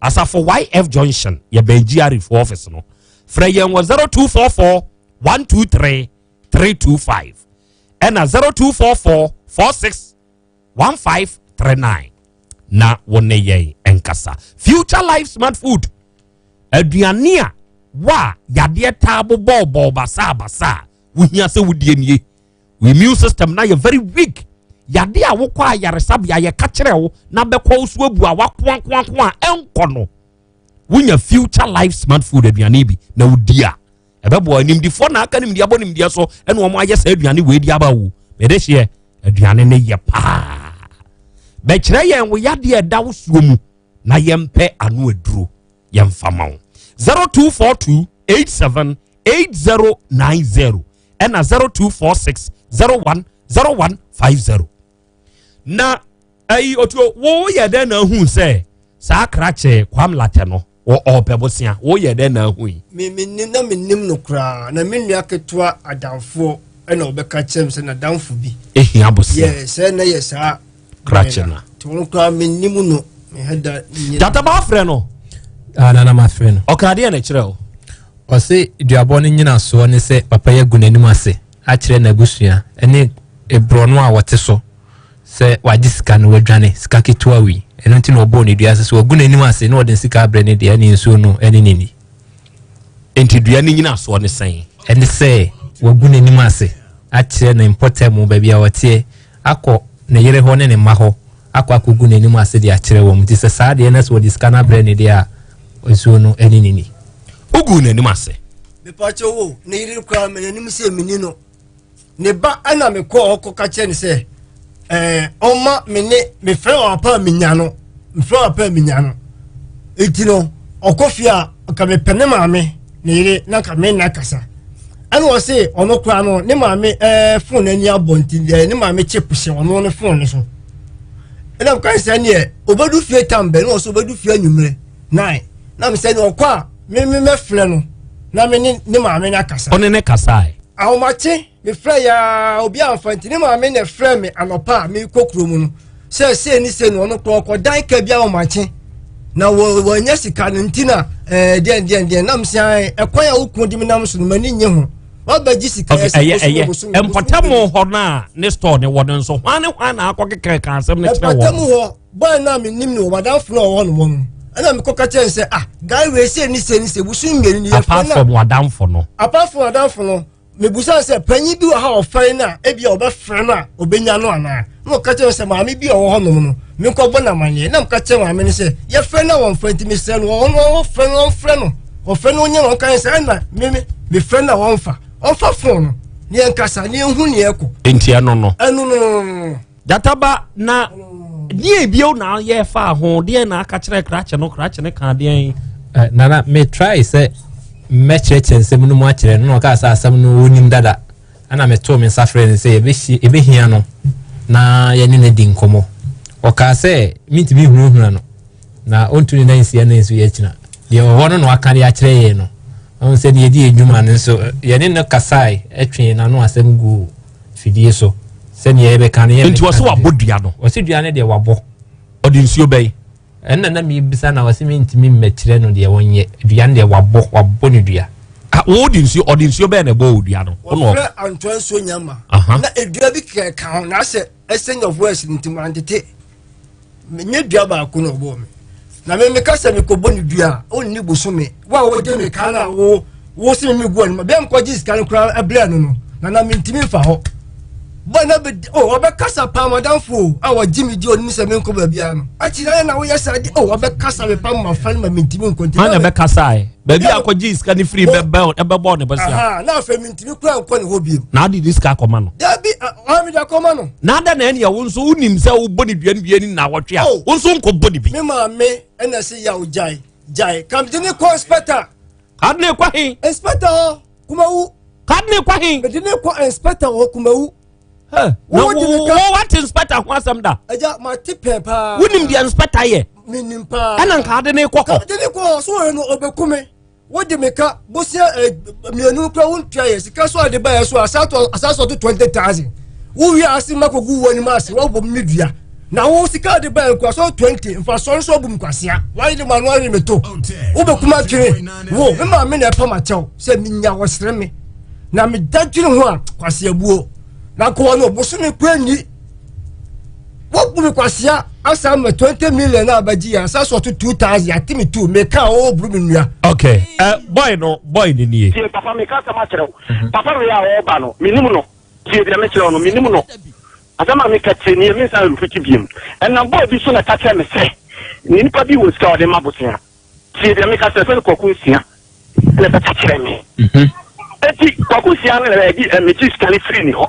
Speaker 3: Asafo YF Junction yɛbɛn GRA fo office no frɛ yɛn wɔ 0244 123 325 ɛna 0244 46 1539 na wo ne yɛn nkasa Future Life Smart Food aduane a wa yadeɛ taa bobɔɔbɔɔ basabasa a wohia sɛ wodie nie wo immune system na yɛ very weak yadeɛ a wokɔ ayaresabea yɛka kyerɛ wo na bɛkɔ wo so abu a wakoakoako a ɛnkɔ no wonya Future Life Smart Food aduane bi na wodi a ɛbɛboa nimdifoɔ na aka nimdeɛ abɔ nimdeɛ so ɛna wɔn ayɛ saa aduane wei di aba wo mɛde hyeɛ aduane ne yɛ paa bɛkyerɛ yɛn wo yadeɛ ɛda wo soɔ mu na yɛmpɛ ano aduro yɛmfa ma wo 0242 87 8090 ɛna 0246 01 0150 na ayi otuo wo yɛ dɛn na ahu sɛ saa krakye Kwam Latɛ no wɔ ɔpɛ bosea wo yɛ dɛn na ahu yi.
Speaker 4: Me me nim na me nim no koraa na me nua ketewa adamfoɔ ɛna ɔbɛka kyerɛ me sɛ n'adamfo bi.
Speaker 3: Ehia bosea.
Speaker 4: Yɛ sɛ na yɛ saa.
Speaker 3: Krakye na.
Speaker 4: Nti wɔn koraa me nim no me hɛ da.
Speaker 3: Gyata ba afrɛ no.
Speaker 5: Ah, nana ma frɛ no.
Speaker 3: Ɔka adeɛ na ɛkyerɛ o.
Speaker 5: Ɔse duabɔ no nyinasoɔ ne sɛ papa yi agu n'anim ase akyerɛ n'abusua ne borɔno a wɔte so sɛ wagye sika no wadwane, sika ketewa wei. Ɛno nti na ɔbɔɔ ne dua sɛ sɛ wagu n'anim ase na ɔde ne sika abrɛ no deɛ ɛne nsuo no ne ne ni.
Speaker 3: Enti dua no nyinasoɔ ne sɛn?
Speaker 5: Ɛne sɛ wagu n'anim ase akyerɛ ne mpɔtam baabi a ɔteɛ akɔ ne yere hɔ ne ne mma hɔ akɔ akɔgu n'anim ase de akyerɛ wɔn. Nti sɛ saa deɛ na sɛ wɔde sika no abrɛ no deɛ a, nsuo no ne no ni.
Speaker 3: Woguu n'anim ase?
Speaker 4: Mepakyɛ wo, ne yere koraa me n'anim sɛ menni no. Ne ba ɛna mekɔɔ hɔ kɔka kyerɛ no sɛ ɛɛ ɔma me ne mefrɛ wɔ apa a menya no mefrɛ wɔ apa a menya no. Eti no ɔkɔ fie a nka mepɛ ne maame ne yere na nka me nna kasa. Ɛna ɔse ɔno koraa no ne maame ɛɛ fon n'ani abɔ nti ɛɛ ne maame chip hyɛ ɔno ne fon ne so. Ɛna meka sɛ neɛ ɔbɛdu fie tam bɛn na ɔsɛ ɔbɛdu fie anwummerɛ nine na mesɛ neɛ ɔkɔ a me me mɛfrɛ no na me ne ne maame no akasa.
Speaker 3: Ɔne ne kasae.
Speaker 4: Ahomakye mefrɛ yaa obi amfa nti ne maame na ɛfrɛ me anɔpa a mekɔ kurom no sɛ sei ne sei no ɔno korɔ ɔkɔdan ka bi ahomakye na wɔanya sika no nti na ɛɛ deɛn deɛn deɛn nam sɛ ɛkwan a woko de me nam so no m'ani nye ho wabɛgye sika
Speaker 3: Okay, ɛyɛ ɛyɛ mpɔtamu hɔ no a ne store ne wɔ no nso hwan ne hwan na akɔ kekere ka asɛm no kyerɛ wɔn.
Speaker 4: Mpɔtamu hɔ bɔyɛ no a menim no wɔ madamfo no a ɔwɔ no wɔ no ɛna mekɔ ka kyerɛ no sɛ ah guy wei sei ne sei ne sei bosom mmienu ni
Speaker 3: apart from wadamfo no.
Speaker 4: Apart from wadamfo no mebusa sɛ panyin bi wɔ ha ɔfɛre no a ebi a ɔbɛfrɛ no a ɔbɛnya no anaa na ɔka kyerɛ sɛ maame bi a ɔwɔ hɔnom no menkɔbɔ no amanneɛ na meka kyerɛ maame no sɛ yɛfrɛ no a wɔmfrɛ nti mesrɛ no ɔno ɔfrɛ no ɔmfrɛ no ɔfrɛ no ɔnyɛ no ɔnka sɛ ɛna me mefrɛ no a wɔmfa ɔmfa fon no ne yɛnkasa ne yɛnhu ne yɛkɔ
Speaker 3: nti ɛno no
Speaker 4: ɛno no no no
Speaker 3: Gyataba na deɛ bio na yɛ fa ho deɛ na aka kyerɛ krakye no krakye no ka deɛn.
Speaker 5: Eh, nana me try sɛ mɛkyerɛkyerɛ nsɛm no mu akyerɛ no na ɔkaa sɛ asɛm no ɔnim dada ɛna metoo me nsa frɛ no sɛ yɛbɛhia no na yɛne no adi nkɔmmɔ ɔkaa sɛ mentumi hunahuna no na ɔntu ne nan nsia ne nso yɛakyina deɛ ɔwɔ no na waka de akyerɛ yɛn no ɔhu sɛ deɛ yɛdi yɛn dwuma no nso yɛne no kasae ɛtwee n'ano asɛm guu fidie so sɛdeɛ yɛbɛka no
Speaker 3: nti ɔsɛ wabɔ dua no
Speaker 5: ɔsɛ dua no deɛ wabɔ
Speaker 3: ɔde nsuo bɛyi
Speaker 5: ɛnna na mebisa na ɔsɛ mentumi mmɛkyerɛ no deɛ wɔnyɛ dua no deɛ wabɔ wabɔ no dua
Speaker 3: wo de nsuo ɔde nsuo bɛyɛ na ɛbɔ wɔ dua no
Speaker 4: wɔfrɛ antoa nsuo nyama na edua bi kɛkɛ ho na asɛ ɛsɛ nyɔfoɔ ɛsi nti mantete menyɛ dua baako na ɔbɔɔ me na me meka sɛ mekɔbɔ ne dua a ɔnni bosome wo a wogye me ka no a wo wo se me megu anim bɛɛ mekɔgye sika no koraa ɛbrɛ no no na na mentumi mfa hɔ bɔ na bɛ o ɔbɛkasa paa madamfo o a wɔgye me di ɔnim sɛ menkɔ baabiara no akyi na na woyɛ saa de o ɔbɛkasa me pam ma fa no ma mentumi nkɔ nti
Speaker 3: na bɛkasa ɛ baabi a akɔgye sika no firi bɛbɔ ne bɔsia
Speaker 4: na afei mentumi kora nkɔ ne hɔ bio
Speaker 3: na ade de sika akɔma no
Speaker 4: dabi ɔmede akɔma no
Speaker 3: na ada na ɛneɛ wo nso wonim sɛ wobɔ ne dua no bia ni na wɔtwe a wo nso nkɔbɔ ne bi
Speaker 4: me maame ɛna sɛ yaw gyae gyae kamde ne kɔ inspector
Speaker 3: kade ne kɔ he
Speaker 4: inspector hɔ kumawu
Speaker 3: kade ne kɔ he
Speaker 4: mede ne kɔ inspector hɔ kumawu
Speaker 3: na wo wate inspector ho asɛm da
Speaker 4: agya mate pɛn paa
Speaker 3: wonim deɛ inspector yɛ
Speaker 4: menim paa
Speaker 3: ɛna nka ade ne kɔ hɔ
Speaker 4: kamde ne kɔ hɔ so wɔyɛ no ɔbɛkume wode me ka bosia eh, mmienu kura wontua yɛ sika so ade baeɛ so asaso to 20000 wowie ase ma kɔgu wo anim ase woabɔ me dua na wo sika ade baeɛ nkura so 20 mfasoɔ no so abu me kwasea woayɛ de ma no ayere me to wobɛkum atwene wo me maame na ɛpam akyɛw sɛ menya wɔsere me na meda dwene ho a kwaseabuo na kɔɔ no bosome kura nni wobu me kwasea asa ma 20 million a bɛgye yɛ asa so ɔto 2000 ate me tu meka a ɔburu me nua.
Speaker 3: okay uh, boy no boy no nie.
Speaker 6: tie papa meka asɛm akyerɛ wo mhm. papa wei a ɔreba no menim no tie deɛ mekyerɛ wo no menim no asɛm a meka tie nie mensan refiti biem ɛnam boy bi so na ɛka kyerɛ me sɛ ne nipa bi wɔ sika ɔde ma bosea tie deɛ meka kyerɛ sɛ no kɔko nsia na ɛbɛka kyerɛ me mhm. eti kɔko nsia no na ɛdi ɛmegye sika no firi ne hɔ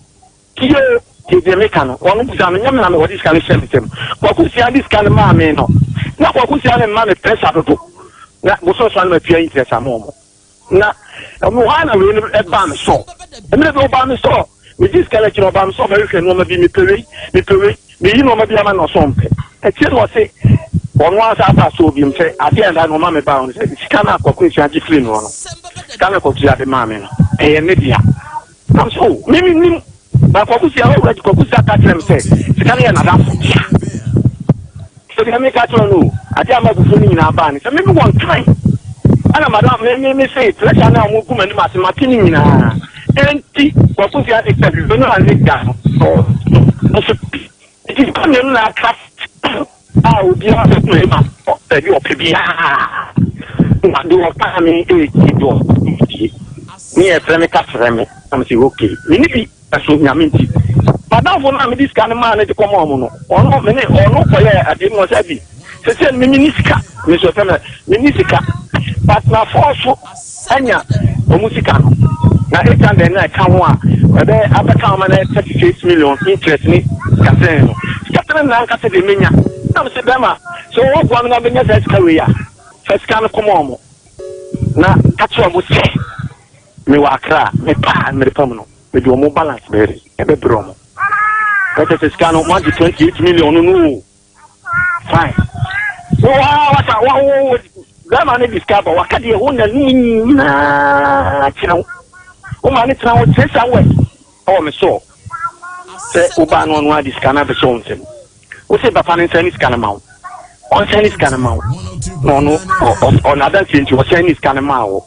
Speaker 6: Tie o, tie deɛ meka no. Wɔn bisa no, nyɛ me na wɔde sika no hyɛɛ me nsam. Kwaku Sia de sika no maa me no, na Kwaku Sia no mma me pressure dodo. Na bosome so a na matua interest ama wɔn. Na ɛwɔ hɔ ara na wei no baa me sɔ. Mmerɛ bi ɔbaa me sɔ, megye sika no akyi no ɔbaa me sɔ bɛhwehwɛ nneɛma bi, mepɛ wei, mepɛ wei, meyi nneɛma bi ama no ɔsɛ ɔmpɛ. Akyire no ɔse ɔno ara san baa sɔɔ biom sɛ adeɛ a ɛda no ɔma me baa hɔ no sɛ sika no a Kwaku Sia gye firii me hɔ no, sika no a Kwaku Sia de maa me no, ɛyɛ ne dea. Nam so o, me mennim. Na Kwaku Sia, owura Kwaku Sia ka kyerɛ me sɛ sika no yɛ n'adamfo dea. Sɛ deɛ meka kyerɛ no o, adeɛ a m'abufuo no nyinaa baa ne sɛ me mewɔ nkran. Ɛna madam me me me se pressure na wɔn gu m'anim ase mate ne nyinaa. Enti wɔko fi ase sɛ bibi no a ne da no nso bi. Nti nipa mmienu na aka a obiara bɛ kuma ma baabi ɔpɛ biara. Na deɛ ɔkaa me ɛretie deɛ ɔtie. Ne yɛ frɛ me ka frɛ me. Na me se okay. Me ne bi. Ɛso Nyame nti. M'adamfo no a mede sika no maa no de kɔmaa wɔn no, ɔno me ne ɔno kɔyɛɛ adeɛ mu ɔsɛ bi. Sese no me menni sika, me nso ɛsɛ me menni sika. But na fɔɔso anya wɔn sika no. Na 800 no a ɛka ho a ɛbɛ abɛka ho ma no 36 million interest ne sikasɛn no. Sikasɛn no na ankasa deɛ menya. Na mese bɛrima, sɛ wɔboa me na menya saa sika wei a, fa sika no kɔma wɔn. Na ka kyerɛ wɔn sɛ Mewɔ Accra, mepɛ a mmere pa mu no, mede wɔn balance bɛyɛ dɛ, ɛbɛbrɛ wɔn. Ka kyerɛ sɛ sika no, moagye 28 million no no o. Fine. Wowɔ ha waka, wa wo wo bɛrima no de sika ba, waka deɛ ɛwɔ n'anum nyinaa kyerɛ wo. Wo ma ne tena hɔ 6 hours ɛwɔ me soɔ. Sɛ wobaa no ɔno ade sika no abɛhyɛ wo nsam. Wo se papa no nsan ne sika no ma wo. Ɔnsan ne sika no ma wo. Na ɔno ɔno adanseɛ nti ɔsan ne sika no maa wo.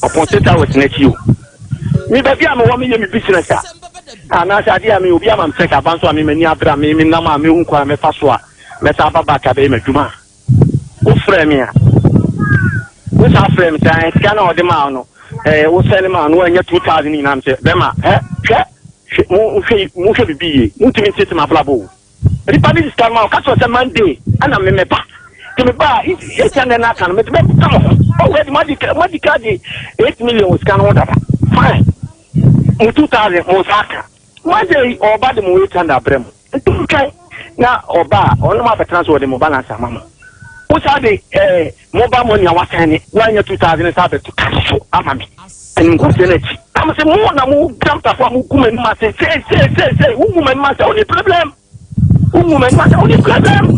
Speaker 6: Ɔpɔn 6 hours no akyi o. Me baabi a mewɔ meyɛ me business a anaasɛ adeɛ a me obi ama me sɛ aba nso a me m'ani abere a me menam a mehu kwan a mɛfa so a mɛsan aba back abɛyɛ m'adwuma a wofrɛ me a wo saa frɛ me sɛ sika no a ɔde maa no ɛɛ wo sɛne maa no wanya 2000 nyinaa me sɛ bɛma hɛ hwɛ hwɛ mo hwɛ mo hwɛ bibi yie mo ntumi ntete m'abrabɔ o. Nipa no de sika no ma wo, ka kyerɛ sɛ Monday ɛna me meba. Nti meba a, 800 no aka no, mede bɛka mo ho. Already moadi moadi ka de 8 million wɔ sika no ho dada. Fine. Mo 2000 mo nsa aka. Monday ɔba de mo 800 abrɛ mo. Nti motwɛn na ɔba a, ɔno mo abɛtena so ɔde mo balance ama mo. Wo saa de eh, mobile money a wasan ne, woanya 2000 saa abɛto cash so ama me. Animguaseɛ no akyi. Na mese mo na mo gyamtafo a mogu m'anim ase sei sei sei sei, wogu m'anim ase a wonni problem. Wogu m'anim ase a wonni problem.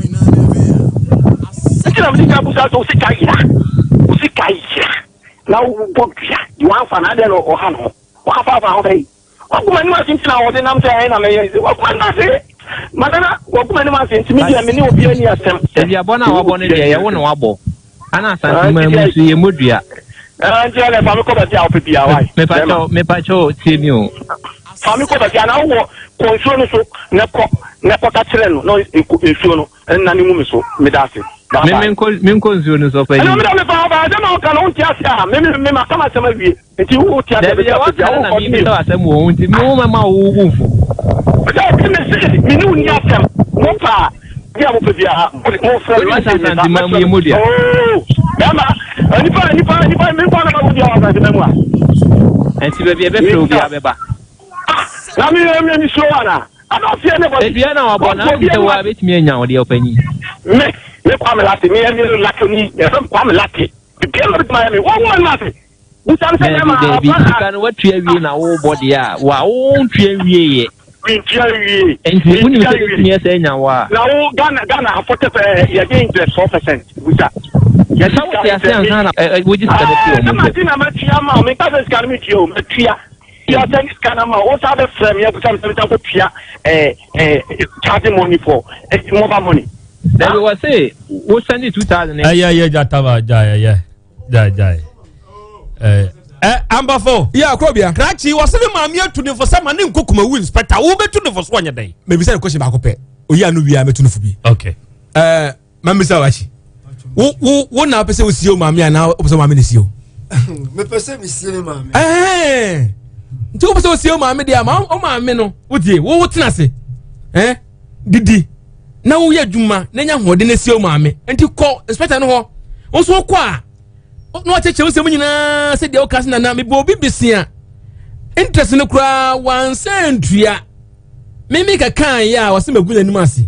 Speaker 6: Nti na mede ka busa sɛ wo sika yera, wo sika yera na wobɔ dua deɛ wamfa no adeɛ na ɔha ne ho. Ɔhafahafa ho bɛyi. Wagu m'anim ase nti na wɔde nam sɛ ɛyɛ na mɛyɛ nti wagu m'anim ase. Madana wagu m'anim ase nti me deɛ me ne obiara ni asɛm.
Speaker 5: Aduabɔ no a wabɔ no deɛ yɛwo na wabɔ. Ana Asanteman mu nso yɛ mmɔ dua.
Speaker 6: Nti ɛnɛ fa me kɔ baabi a wopɛ biara wae.
Speaker 5: Mepakyɛw mepakyɛw tie mi o.
Speaker 6: Fa me kɔ baabi a na wowɔ kɔ nsuo no so na kɔ na kɔka kyerɛ no na nsuo no nna ne ngu me so. Meda ase. Bye
Speaker 5: Me
Speaker 6: bye.
Speaker 5: menkɔ menkɔ nsuo no so ɔpanyin.
Speaker 6: Ɛna meda mefa ɔba asɛm a woka no wonte ase a me me me maka m'asɛm awie. Nti wo te ase
Speaker 5: Dabi
Speaker 6: baabi
Speaker 5: deɛ
Speaker 6: a
Speaker 5: waka
Speaker 6: baabi a
Speaker 5: no na
Speaker 6: wokɔ
Speaker 5: mebisa wo asɛm wɔ ho nti me wo mɛma wo wo mfu.
Speaker 6: Dabi me se me ne wo ni asɛm mo pa bi a mo pɛ biara mo frɛ me
Speaker 5: Wonim sɛ Asante man mu yɛ mo dua.
Speaker 6: Oh bɛrima nipa nipa nipa me nkwa na ma wo dua wɔ Asante man mu a.
Speaker 5: Nti baabi a ɛbɛfrɛ wo biara bɛba.
Speaker 6: Ah na me me me suro ana ana ɔfie ne bɔ.
Speaker 5: Dua na wabɔ na wonim sɛ wo a bɛtumi anya wo deɛ ɔpanyin.
Speaker 6: Me me Kwame Latte me yɛ me Latte ni yɛfrɛ me Kwame Latte biribiara na bɛtumi ayɛ me wɔn wɔn ase.
Speaker 5: Daabi, daabi, sika no watua wie na wobɔ deɛ a, wa wontua wie yɛ.
Speaker 6: Mentua wie.
Speaker 5: Nti wonim sɛ bɛtumi ɛsɛ anya wo a.
Speaker 6: Na wo Ghana Ghana ha forty pɛ yɛgye interest 4%. Busa.
Speaker 5: Yɛgye sika wote ase ansa na wogye sika no fi wɔn nsam.
Speaker 6: Ɛna na matua ma wo. Menka sɛ sika no mentua o, matua. Tua sɛ ne sika no ma wo. Wo saa bɛfrɛ me abusa me sɛ mesan kɔtua charging money for mobile money.
Speaker 5: Dabi wɔ se wo send 2000.
Speaker 3: Ɛyɛ ɛyɛ gyataba gya ɛyɛ. Gyae gyae. Ɛɛ ɛ ambafo.
Speaker 7: Yɛ akorɔbea.
Speaker 3: Krakye wɔsi ne maame atu ne fo sɛ ma ne nko kumawu inspector wo bɛ tu ne fo so ɔnyɛ dɛn.
Speaker 7: Mebisa ne question baako pɛ oyi ano wia mɛtu ne fo bi.
Speaker 3: Okay.
Speaker 7: Ɛɛ mamisa wa akyi wo wo wo na apɛ sɛ wosie wo maame anaa wopɛ sɛ maame na sie wo.
Speaker 4: Mepɛ sɛ mesie me maame.
Speaker 7: Ɛɛ nti wopɛ sɛ wosie wo maame deɛ ama wo maame no wotie wo wo tena ase ɛɛ didi na woyɛ adwuma na nya ahoɔden na sie wo maame nti kɔ inspector no hɔ nso wokɔ a na wakyɛkyɛ wo nsɛm nyinaa sɛ deɛ woka se nana mebɔ obi besia interest no koraa wansa ntua mimi kɛkaa yɛ a wɔsɛ magu n'anim ase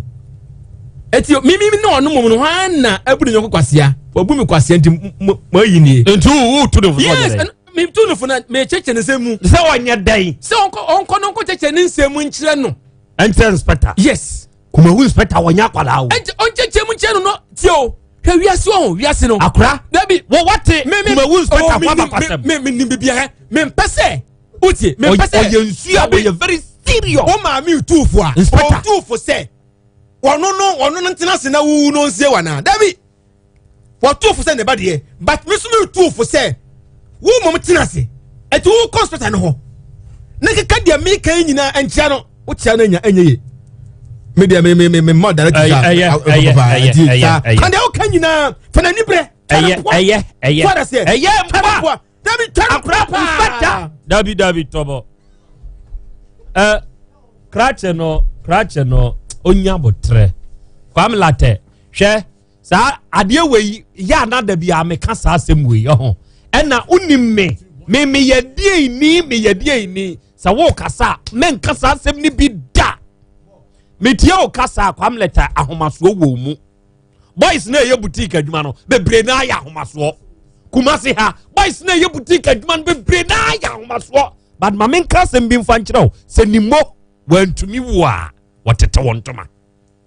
Speaker 7: eti mimi ne ɔno mom no hwan na abu ne yɔnko kwasea wabu me kwasea nti mo ayi nie.
Speaker 3: nti wo tu ne fo
Speaker 7: yes me tu ne fo na mekyɛkyɛ ne nsɛm mu.
Speaker 3: sɛ ɔnyɛ dɛn.
Speaker 7: sɛ ɔnkɔ ɔnkɔ no nkɔ kyɛkyɛ ne nsɛm mu nkyerɛ no.
Speaker 3: Ɛnkyerɛ inspector.
Speaker 7: Yes.
Speaker 3: Kumawu inspector wɔnyɛ akwadaa o.
Speaker 7: Ɛnkyɛ ɔnkyɛkyɛ mu nkyerɛ no no tie o hwɛ wiase ɔho wiase no.
Speaker 3: Akora.
Speaker 7: Dabi.
Speaker 3: Wɔ wate Kumawu inspector fo abakwasɛm.
Speaker 7: Mi mi nim bibi ahɛ mi mpɛ sɛ wotie mi mpɛ sɛ.
Speaker 3: Ɔyɛ nsu a ɔyɛ very serious.
Speaker 7: O maame tuufo a.
Speaker 3: Inspector.
Speaker 7: Otuufo sɛ ɔno no ɔno no ntena ase na wuwu no nsie wa na dabi. Wɔto fo sɛ ne ba deɛ, but me nso meretu fo sɛ wo mmom tena ase. Ɛti wo kɔ hospital no hɔ na keka deɛ meka yi nyinaa nkyia no, wokyia no anya ɛnyɛ ye. Me deɛ me me me me mma direct sa
Speaker 3: ɛyɛ ɛyɛ ɛyɛ ɛyɛ ɛyɛ
Speaker 7: kan deɛ woka nyinaa fa n'ani brɛ.
Speaker 3: Ɛyɛ ɛyɛ ɛyɛ ɛyɛ mpa
Speaker 7: dabi twa no
Speaker 3: akora inspector dabi dabi tɔbɔ ɛ krakye no krakye no onya botrɛ Kwame Latɛ hwɛ. Saa adeɛ wei yɛ ana da bi a meka saa asɛm wei ɛho ɛna wonim me me meyɛ deɛ ni meyɛ deɛ ni sɛ wo kasa a menka saa asɛm no bi da metie wo kasa a Kwame Leta ahomasoɔ wɔ mu boys na ɛyɛ boutique adwuma no bebree na ayɛ ahomasoɔ Kumasi ha boys na ɛyɛ boutique adwuma no bebree na ayɛ ahomasoɔ but ma menka asɛm bi mfa nkyerɛ wo sɛ nimo wantumi wo a wɔtete wo ntoma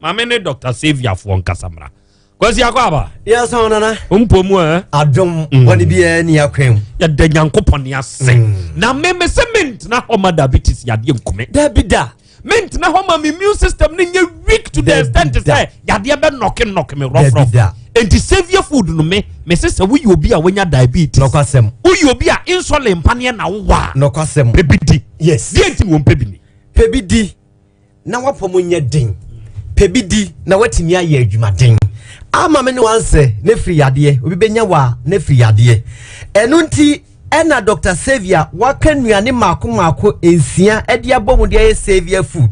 Speaker 3: Maame ne Dr. Saviour foɔ nkasa mmra. Kwasi akɔ aba.
Speaker 8: Yes, ɔn nana.
Speaker 3: Mpo mu ɛ.
Speaker 8: Adom mm. bɔne biara ni akwan mu.
Speaker 3: Yɛda Nyankopɔn ne ase. Mm. Na me me sɛ mentena hɔ ma diabetes yadeɛ nkume.
Speaker 8: Dabi da.
Speaker 3: Mentena hɔ ma me immune system ne nyɛ weak to the extent sɛ yadeɛ bɛ nɔke nɔke me rɔfrɔf. Enti Saviour food no me me sɛ sɛ woyɛ obi a wonya diabetes.
Speaker 8: Nɔkwasɛm.
Speaker 3: Woyɛ obi a insulin mpaneɛ na wowɔ a.
Speaker 8: Nɔkwasɛm.
Speaker 3: Pɛ bi di.
Speaker 8: Yes.
Speaker 3: Deɛ nti na wɔn pɛ bi ni.
Speaker 8: Pɛ bi di. na w'apɔm nyɛ den. Pɛ bi di na woatumi ayɛ adwumaden. Ama me ne wansɛ na firi yadeɛ, obi bɛnya wa na firi yadeɛ. Ɛno nti ɛna Dr. Saviour waka nnuane mmaako mmaako nsia de abɔ mu de ayɛ Saviour food.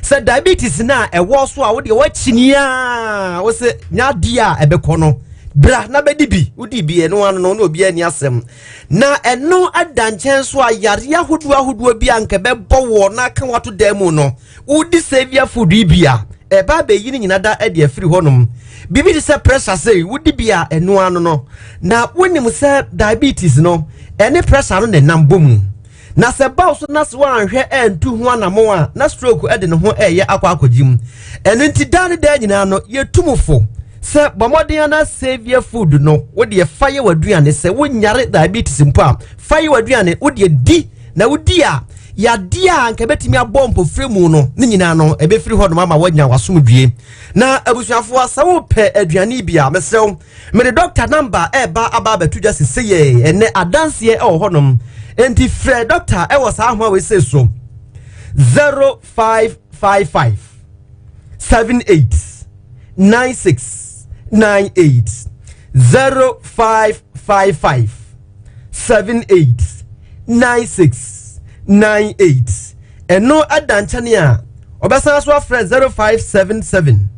Speaker 8: Sɛ diabetes no a ɛwɔ so a wodeɛ woakyini a wo sɛ nya adeɛ a ɛbɛkɔ no bra na bɛdi bi wodi bi ɛno ano no ne obiara ni asɛm Na ɛno da nkyɛn nso a yareɛ ahodoɔ ahodoɔ bi a nka ɛbɛbɔ woɔ na aka wato dan mu no, wodi Saviour food yi bi a, ɛba abɛyi ne nyina da de afiri hɔnom. Biribi te sɛ pressure sei, wodi bi a ɛno ano no. Na wonim sɛ diabetes no, ɛne pressure no na ɛnam bɔ mu. Na sɛ ɛba wo so na sɛ woanhwɛ antu ho anammɔn a, na stroke de ne ho reyɛ akɔ akɔgye mu. Ɛno nti daa ne daa nyinaa no, yɛtu mo fo sɛ bɔ mmɔden ana Saviour food no, wo deɛ fa yɛ w'aduane. Sɛ wonyare diabetes mpo a, fa yɛ w'aduane, wo deɛ di. Na wodi a, yadeɛ a anka ɛbɛtumi abɔ mpofire mu no, ne nyinaa no, ɛbɛfiri hɔnom ama woanya w'asomdwie. Na abusuafoɔ, sɛ wopɛ aduane bi a, mesrɛ wo, Mede dɔkta namba ɛreba aba abɛto dwa seseyɛ ɛnɛ adanseɛ ɛwɔ hɔnom enti frɛ dɔkta ɛwɔ saa ahoa wei sei so 0555 78 96 98 0555 78 96 98 ɛno ɛda nkyɛne a ɔbɛsan so afrɛ 0577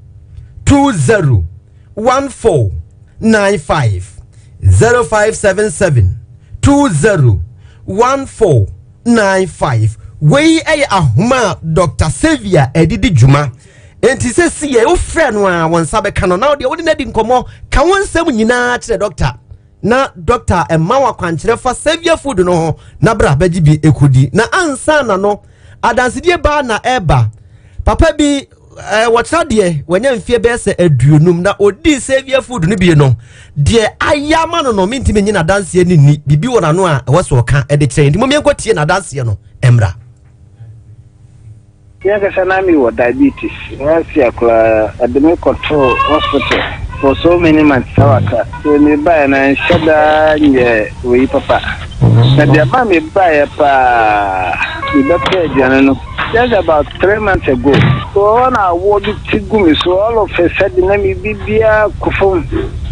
Speaker 8: 20 1495 0577 20 1495 Wei yɛ ahoma a Dr. Saviour ɛde di dwuma. Enti sɛ si yɛ wofrɛ no a wɔn nsa bɛka no na wodeɛ wode no adi nkɔmmɔ ka wo nsɛm nyinaa kyerɛ dɔkta na dɔkta ɛma wo akwankyerɛ fa Saviour food no ho na bra bɛgye bi ɛkɔdi. Na ansa na no adansedie baa na ɛba papa bi Eh, wɔkyerɛ deɛ wanya mfeɛ bɛyɛ sɛ aduonum na ɔdii saviour food no bie no deɛ ayɛ ama no no mentumi nye n'adanseɛ no nni biribi wɔ n'ano a ɛwɔ sɛ ɔka de kyerɛ nti momeɛnkɔ tie n'adanseɛ no mmra.
Speaker 9: Me ankasa na me wɔ diabetes last year koraa ɛde me kɔtoo hospital for so many months ɛwɔ Accra so me baeɛ no ɛnhyɛ daa nyɛ wei papa na deɛ ɛma me baeɛ paa me bɛpɛ aduane no Just about 3 months ago, wɔ hɔ na awoɔ bi te gu me so, all of a sudden na me biribiara kɔ fam.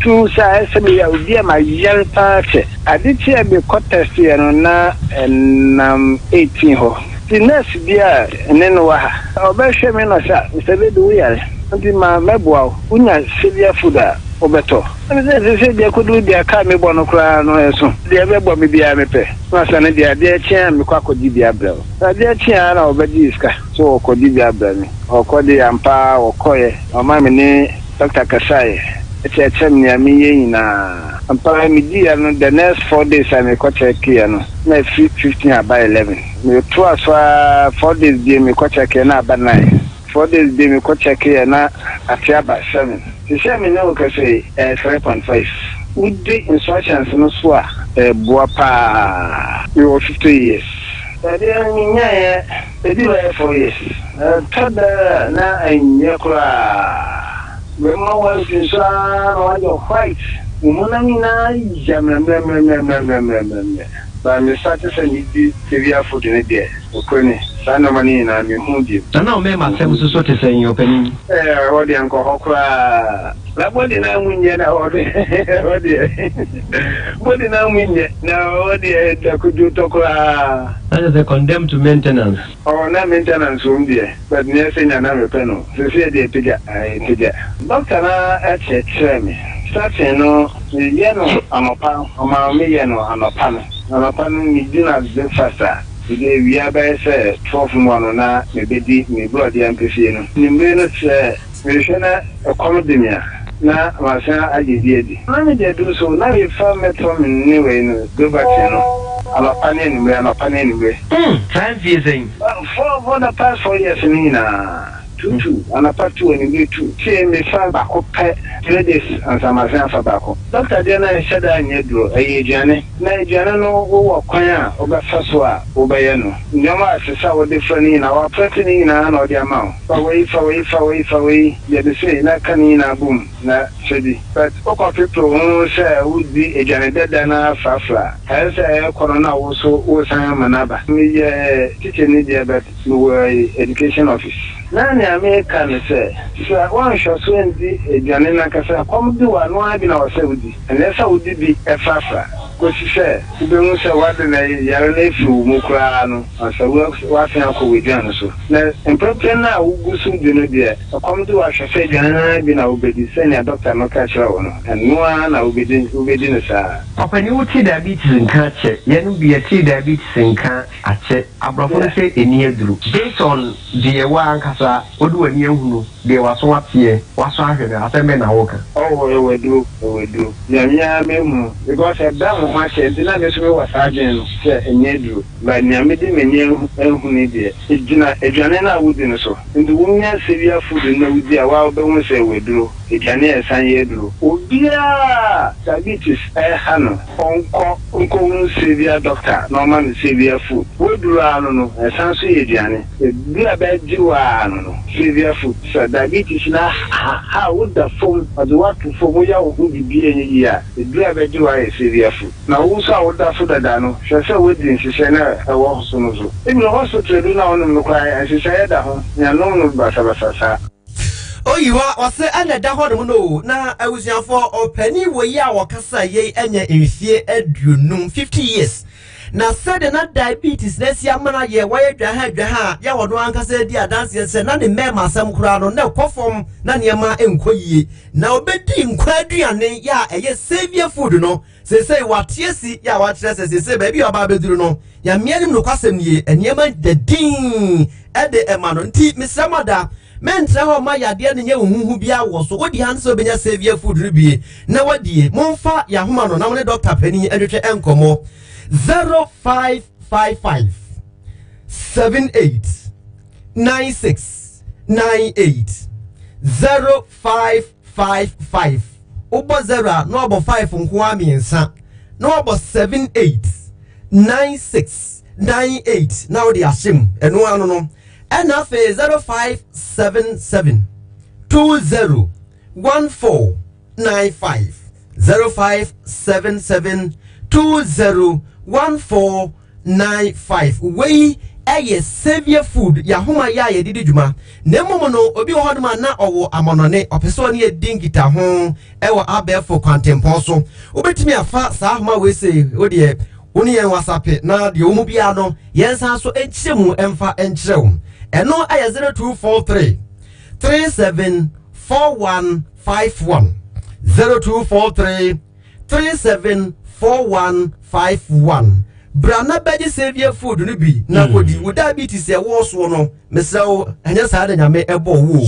Speaker 9: Tumi sɛ ayɛ sɛ meyɛ obi a mayare paa kyɛ. Ade kye a mekɔ test yɛ no na ɛnam 18 hɔ. Nti nurse bi a ne no wɔ ha, ɔbɛhwɛ me na ɔse ah Mister Bedu wo yare nti ma mɛboa wo, wonya severe food a wobɛtɔ. Na me sɛ seesei deɛ kodu deɛ kaa mebɔ no koraa no ɛso, deɛ ɛbɛbɔ me biara mepɛ. Na ɔse ɛno deɛ adeɛ kye a mekɔ akɔgye bi abrɛ wo. Adeɛ kyeeɛ ara na wɔbɛgyee sika sɛ wɔrekɔgye bi abrɛ me. Wɔkɔ deɛ ampa ara wɔkɔeɛ na wɔmaa me ne dɔkta kasaeɛ kyerɛkyerɛɛ me nea menyɛ nyinaa. Ampa ara mediiɛ no the next 4 days a mekɔ kyɛkeeɛ no na afiri 15 aba 11. Metoaa so ara 4 days bio mekɔ kyɛkeeɛ na aba 9. 4 days bio mekɔ kyɛkeeɛ na ate aba 7. Seesei a me ne wo rekasa yi ɛyɛ 3.5. Wodi instructions no so a ɛboa pa ara. Mewɔ 50 years. Ɛdeɛ menyaeɛ ɛdi bɛyɛ 4 years. Ɛtɔ da a na ɛnyɛ koraa. Bɛma woafi nso ara na woayɛ white, wo honam nyinaa yɛ mmerɛmmerɛmmerɛmmerɛmmerɛmmerɛ. But me starte sɛ medi Saviour food no deɛ, nokorɛ ni, saa nnoɔma no nyinaa menhu bio.
Speaker 8: Nana wo mɛɛma asɛm nso so te sɛn ɔpanin?
Speaker 9: Ɛɛ ɛhɔ deɛ nkɔ hɔ koraa. Na body no amu nyɛ na ɛhɔ de ɛhɔ deɛ body no amu nyɛ na ɛhɔ deɛ da kodwo tɔ koraa.
Speaker 8: Na kyerɛ sɛ condemn to maintenance.
Speaker 9: Ɔwɔ na maintenance wom deɛ but neɛ sɛ nya na mepɛ no seseɛ deɛ pagya ae pagya. Doctor no ara kyerɛkyerɛɛ me starting no me yɛ no anɔpa ɔmaa me yɛ no anɔpa no anɔpa no me di no as breakfast a mede awia bɛyɛ sɛ 12 mu hɔ no na me bɛdi me borɔdeɛ ampefie no anwummere no sɛ mehwɛ na ɛkɔm de me a na masan agye bi adi. Na mede aduru so na mefa metformin ne wei no Dovatin no anɔpa ne anwummere anɔpa ne anwummere.
Speaker 8: Mm, saa mfie sɛn?
Speaker 9: For the past 4 years no nyinaa, two two, anɔpa two, anwummere two. Tie, mefa baako pɛ 3 days ansa masan afa baako. Doctor deɛ no nhyɛ da nyɛ duro, ɛyɛ aduane. Na aduane no wowɔ kwan a wobɛfa so a wobɛyɛ no. Nneɛma a ɛsɛ sɛ wode fra no nyinaa, wɔaprɛte ne nyinaa na ɔde ama wo. Fa wei, fa wei, fa wei, fa wei, yɛ no sei na ka ne nyinaa bom na hyɛ di. But wokɔpepere wo ho sɛ wodi aduane dada no ara frafra a, ɛyɛ sɛ ɛrekɔ no na wo nso woresan ama no aba. Meyɛ tikyani deɛ but mewɔ education office. Na nea mereka ne sɛ, sɛ woanhwɛ so andi aduane no ankasa a, kɔm de wo a, ɛno ara bi na ɛwɔ sɛ wodi. Ɛnyɛ sɛ wode bi frafra kosi sɛ wubehu sɛ woade no yare no afi wo mu koraa no ansa woasan akɔ w'aduan no so. Na mprempren a wugu so di no deɛ, ɛkɔm de wo a, hwɛ sɛ aduane no ara bi na wubedi sɛnea dɔkta no ka kyerɛɛ wo no, ɛno ara na wubedi, wubedi no saa.
Speaker 8: Ɔpanin wo tee diabetes nka akyɛ, yɛnom bi yɛtee diabetes nka akyɛ, abrɔfo no sɛ ɛni aduro. Based on deɛ wo ankasa wode w'ani ahunu, deɛ w'aso ateɛ, w'aso ahwɛ no, asɛm bɛn na woka?
Speaker 9: Oh ɛwɔ aduro, ɛwɔ aduro. Nea me ara mehu, because ɛda me ho akyɛ nti na me nso mewɔ saa adwene no sɛ ɛnyɛ aduro. But nea mede m'ani ahu no deɛ, ɛgyina aduane no a wodi no so. Nti wonya cereal food no na wodi a, wo ara wobɛhu sɛ ɛwɔ aduro. Aduane a ɛsan yɛ aduro. Obiara a diabetes ɛreha no, ɔnkɔ nkɔhu cereal doctor na ɔma no cereal food. W'aduro ara no no, ɛsan nso yɛ aduane. Aduro a ɛbɛgye wo ara no no, cereal food. Sɛ diabetes no aha wo da fam, ɔde wo ato fam, woyɛ wo ho biribiara ɛnyɛ yie a, aduro a ɛbɛgye wo ayɛ cereal food. Na wo nso a woda so dada no, hwɛ sɛ woadi nhyehyɛe no a ɛwɔ so no so. Even hospital aduru no a wonom no koraa, nhyehyɛe da ho, nea nom no basabasa saa.
Speaker 8: Oyi hɔ ɔse ɛna ɛda hɔ nom no o. Na abusuafoɔ, ɔpanin wɔ yi a ɔkasa yei anya mfie 50, 50 years, na sɛdeɛ na diabetes na asi ama no ayɛ wɔyɛ dwaha dwaha a yɛ ɔno ankasa adi adanseɛ sɛ na ne mmarima asɛm koraa no na ɛkɔ fam na nneɛma nkɔ yie, na ɔbɛdi nkwa aduane yɛ a ɛyɛ Saviour food no, seesei wate asi yɛ a wakyerɛ sɛ seesei baabi a ɔba abɛduru no, Nyame anim nokwasɛm nie, nneɛma da din ɛde ɛma no. Nti mesrɛ mo ada mɛntrɛ hɔ ma yadeɛ no nyɛ wo huhu biara wɔ so. Wodi ha no sɛ wobɛnya Saviour food no bie na wadie. Momfa yɛahoma no na mo ne dɔkta panin ntwetwe nkɔmmɔ. 0555 78 96 98, 0555, wobɔ 0 a na wabɔ 5 nko ara mmiɛnsa na wabɔ 78 96 98 na wode ahyɛ mu, ɛno ano no. Ɛna afei 0577 20 14 95, 0577 20 14 95. Wei ɛyɛ Saviour food yɛahoma yɛ a yɛde di dwuma. Na mmom no, obi wɔ hɔnom a na ɔwɔ amɔnɔne, ɔpɛ sɛ ɔne yɛdi nkitaho ɛwɔ abɛɛfo kwantempɔn so, wobɛtumi afa saa ahoma wei sɛ wodeɛ wo ne yɛn wasape na deɛ wɔ mu biara no yɛnsan so nkyerɛ mu mfa nkyerɛ wo. Ɛno ɛyɛ 0243 374151, 0243 374151. Bra na bɛgye Saviour food no bi na kɔdi. Wo diabetes ɛwɔ soɔ no, mesrɛ wo, ɛnyɛ saa na Nyame ɛbɔ wo o.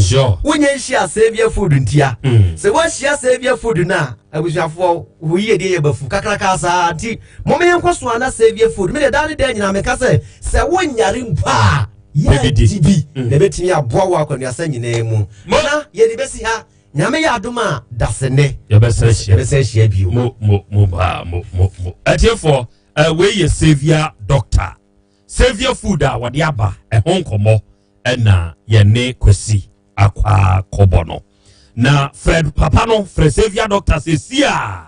Speaker 8: Wonyɛ nhyia Saviour food ntia. Sɛ woahyia Saviour food no a, abusuafoɔ, wo yiedie yɛ bafu kakraka saa. Nti moma yɛnkɔ so a na Saviour food mede daa ne daa nyinaa meka sɛ sɛ wonyare mpo a, yɛdi bi na ɛbɛtumi aboa wo akwanuasa nyinaa mu. Na yɛde bɛsi ha. Nyame yɛ adom a, dasene
Speaker 3: yɛbɛsɛ ahyia.
Speaker 8: Yɛbɛsɛ ahyia bio.
Speaker 3: Mo mo mo baa mo mo mo atiefoɔ, wei yɛ Saviour doctor, Saviour food a wɔde aba ɛho nkɔmmɔ ɛna yɛne Kwasi akɔ akɔbɔ no. Na frɛ papa no, frɛ Saviour Doctor seesei a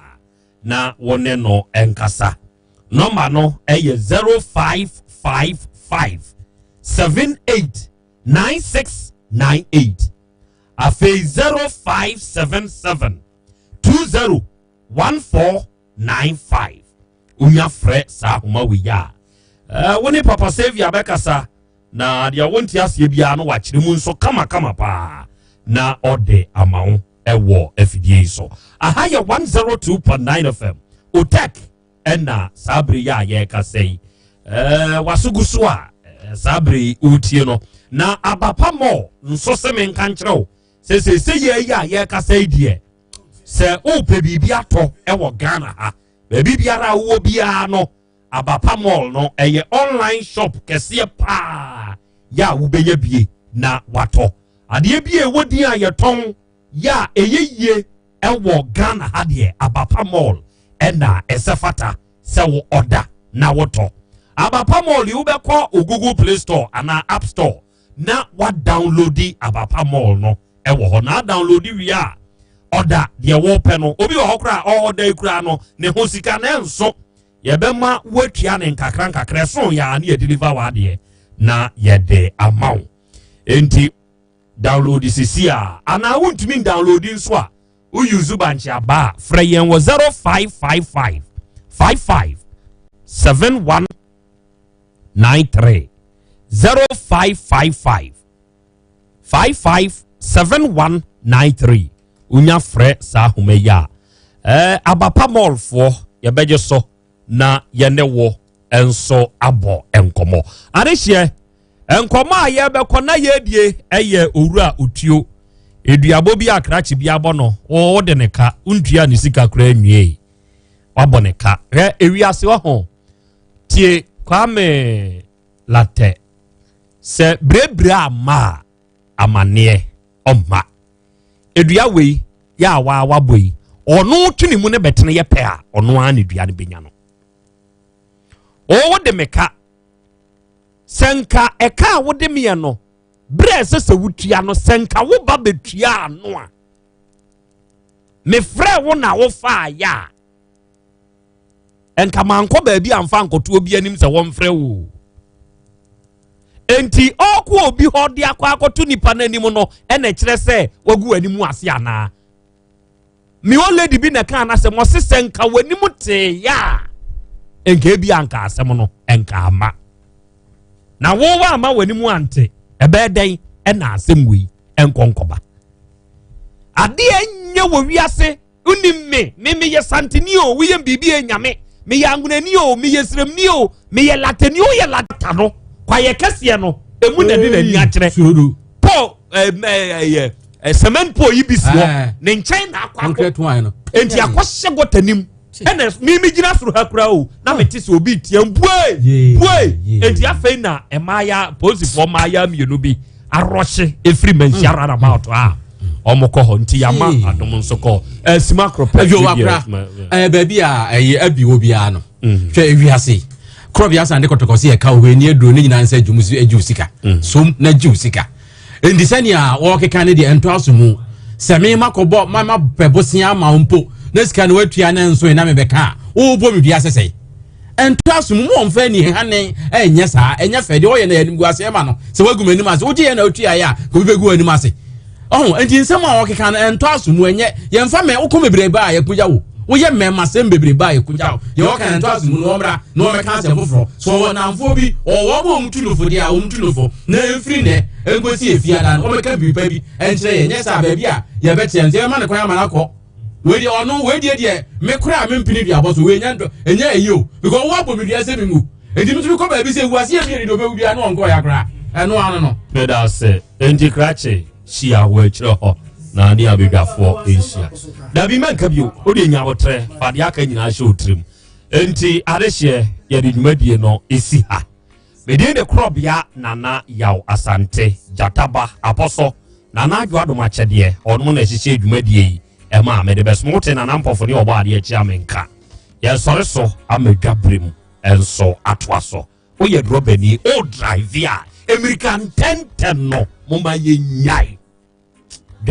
Speaker 3: na wo ne no nkasa. Nɔmba no ɛyɛ 0555 78 9698 afei 0577 20 1495. Wonya frɛ saa ahoma wei a, wo ne Papa Saviour bɛkasa na deɛ wonte aseɛ biara no wakyerɛ mu nso kamakama paa na ɔde ama wo ɛwɔ afidie yi so. Aha yɛ 102.9 FM Otek ɛna saa bere yi a yɛrekasa yi ɛɛ waso gu so a saa bere yi wotie no na abapa mɔ nso sɛ menka nkyerɛ wo sɛ sɛsɛ yɛ yi a yɛrekasa yi deɛ sɛ wopɛ biribi atɔ ɛwɔ Ghana ha baabi biara a wowɔ biara no Abapa Mall no ɛyɛ online shop kɛseɛ paa yɛ a wobɛnya bie na watɔ adeɛ bi a ɛwɔ din a yɛtɔn yɛ a ɛyɛ yie ɛwɔ Ghana ha deɛ Abapa Mall ɛna ɛsɛ fata sɛ wo ɔda na wotɔ. Abapa Mall yi wobɛkɔ wo Google Play Store anaa App Store na wadownloadi Abapa Mall no ɛwɔ hɔ na adownloadi wie a ɔda deɛ wɔpɛ no. Obi wɔ hɔ koraa ɔɔda yi koraa no ne ho sika na ɛnso yɛbɛma woatua ne nkakra nkakra ɛso yɛ a ne yɛdeliver w'adeɛ na yɛde ama wo. Enti download sisi a anaa wontumi download nso a woyuzu bankye aba a frɛ yɛn wɔ 0555 55 7193 0555 55 7193. Wonya frɛ saa ahoma yi a abapa mallfoɔ yɛbɛgye so na yɛne wo nso abɔ nkɔmmɔ. Adehyeɛ nkɔmmɔ a yɛbɛkɔ na yɛdie ɛyɛ owura otuo eduabɔ bi akrakye bi abɔ no wode ne ka wontua ne sika koraa nwie wabɔ ne ka. Hwɛ ewiase wɔ ho tie Kwame Latɛ sɛ berebere ama a amanneɛ ɔmma edua wei yɛ a waa wabɔ yi ɔno tu ne mu ne bɛtene yɛ pɛ a ɔno ara ne dua no bɛnya no. Ɔwɔ de me ka sɛ nka ɛka a wode meɛ no berɛ ɛsɛ sɛ wotua no sɛ nka wo ba bɛtua ano a mefrɛ wo na wofaa yɛ a nka mankɔ baabi amfa nkɔto obi anim sɛ wɔmfrɛ wo. Enti ɔkɔ obi hɔ de akɔ akɔto nipa no anim no ɛna kyerɛ sɛ wagu anim ase anaa. Me old lady bi na ɛka anasɛm ɔse sɛ nka w'anim tee yɛ a nka ebi anka asɛm no nka ama na wo wa ama w'anim ante ɛbɛyɛ dɛn ɛna asɛm wei ɛnkɔ nkɔba. Adeɛ nyɛ wɔ wiase wonim me me meyɛ santeni o woyɛ biribi yɛ nyame meyɛ angonani o meyɛ sremni o meyɛ latani o yɛ lata no kwayɛ kɛseɛ no emu na de n'ani akyerɛ paul ɛɛ ɛɛ cement pole yi bi si hɔ ne nkyɛn na akɔ akɔ enti akɔhyɛ gɔta nim ɛna mímí gyina soro ha kura o na mi ti sɛ obi tia bue bue enti afei na mmaaya polisifoɔ mmaaya mmienu bi arɔhye efiri manhyia runabout a ɔmo kɔ hɔ nti yama adom nso kɔ ɛsima koro pɛ.
Speaker 10: Ɛyɛ wakora ɛɛ baabi a ɛyɛ abi wɔ biara no hwɛ ewiase korɔ bi asan de kɔtɔkɔ si ɛka ohun ani aduro ne nyinaa nsa adwum si agye sika som na gye sika nti sɛnea wɔkeka ne deɛ ɛntɔ aso mu sɛ me ma kɔbɔ ma ma pɛ bosia ama wo mpo na sika no watua ne nso na mebɛka a wobɔ me dua sɛsɛe ɛntɔ aso mu mu ɔmfa ani hane ɛnyɛ saa ɛnyɛ fɛ deɛ ɔyɛ no yɛ animguaseɛ ma no sɛ wagu m'anim ase wogye yɛ na wotua yɛ a kɔbi bɛgu w'anim ase ɔho nti nsɛm a wɔkeka no ɛntɔ aso mu ɛnyɛ yɛmfa mɛ wokɔ bebree ba a yɛkogya wo woyɛ mmɛma sɛm bebree ba a yɛkogya wo deɛ wɔka no ɛntɔ aso mu no wɔmmra na wɔmmɛka asɛm foforɔ so ɔwɔ namfoɔ bi ɔwɔ wɔn a wɔtu nofo deɛ a wɔtu nofo na ɛmfiri nɛ ɛnkɔsi efiada no wɔmmɛka biribi pa bi ɛnkyerɛ yɛn nyɛ saa baabi a yɛbɛteɛ no sɛ yɛbɛma no kwan ama no akɔ wei deɛ ɔno wei deɛ deɛ me koraa me mpene duabɔ so wei nyɛ ntɔ ɛnyɛ ɛyi o because wo abɔ me dua sɛ me ngu enti me nso mekɔ baabi sɛ wu ase yɛ mmienu deɛ ɔbɛwu biara ne ɔnkɔ ya koraa ɛno ano no.
Speaker 3: Meda ase. Enti krakye hyia wɔ akyire hɔ na ne abadwafoɔ nhyia. Dabi mɛnka bio, wode nya abotrɛ fa deɛ aka nyinaa hyɛ wo tirim. Enti adehyeɛ yɛde dwumadie no si ha. Me din de Korɔbea Nana Yaw Asante, Gyataba, Apɔsɔ, Nana Adwo Adom Akyɛdeɛ, ɔnom na ɛhyehyɛ dwumadie yi ɛma mede bɛsom. Wote Nana Mpɔfo ne ɔbɔ adeɛ kyea me nka. Yɛsɔre so ama dwa berɛ mu nso atoa so. Woyɛ drɔbani, o drive a, mmirika ntɛntɛm no, momma yɛnyae.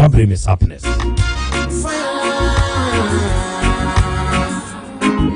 Speaker 3: Gabriel Miss Happiness.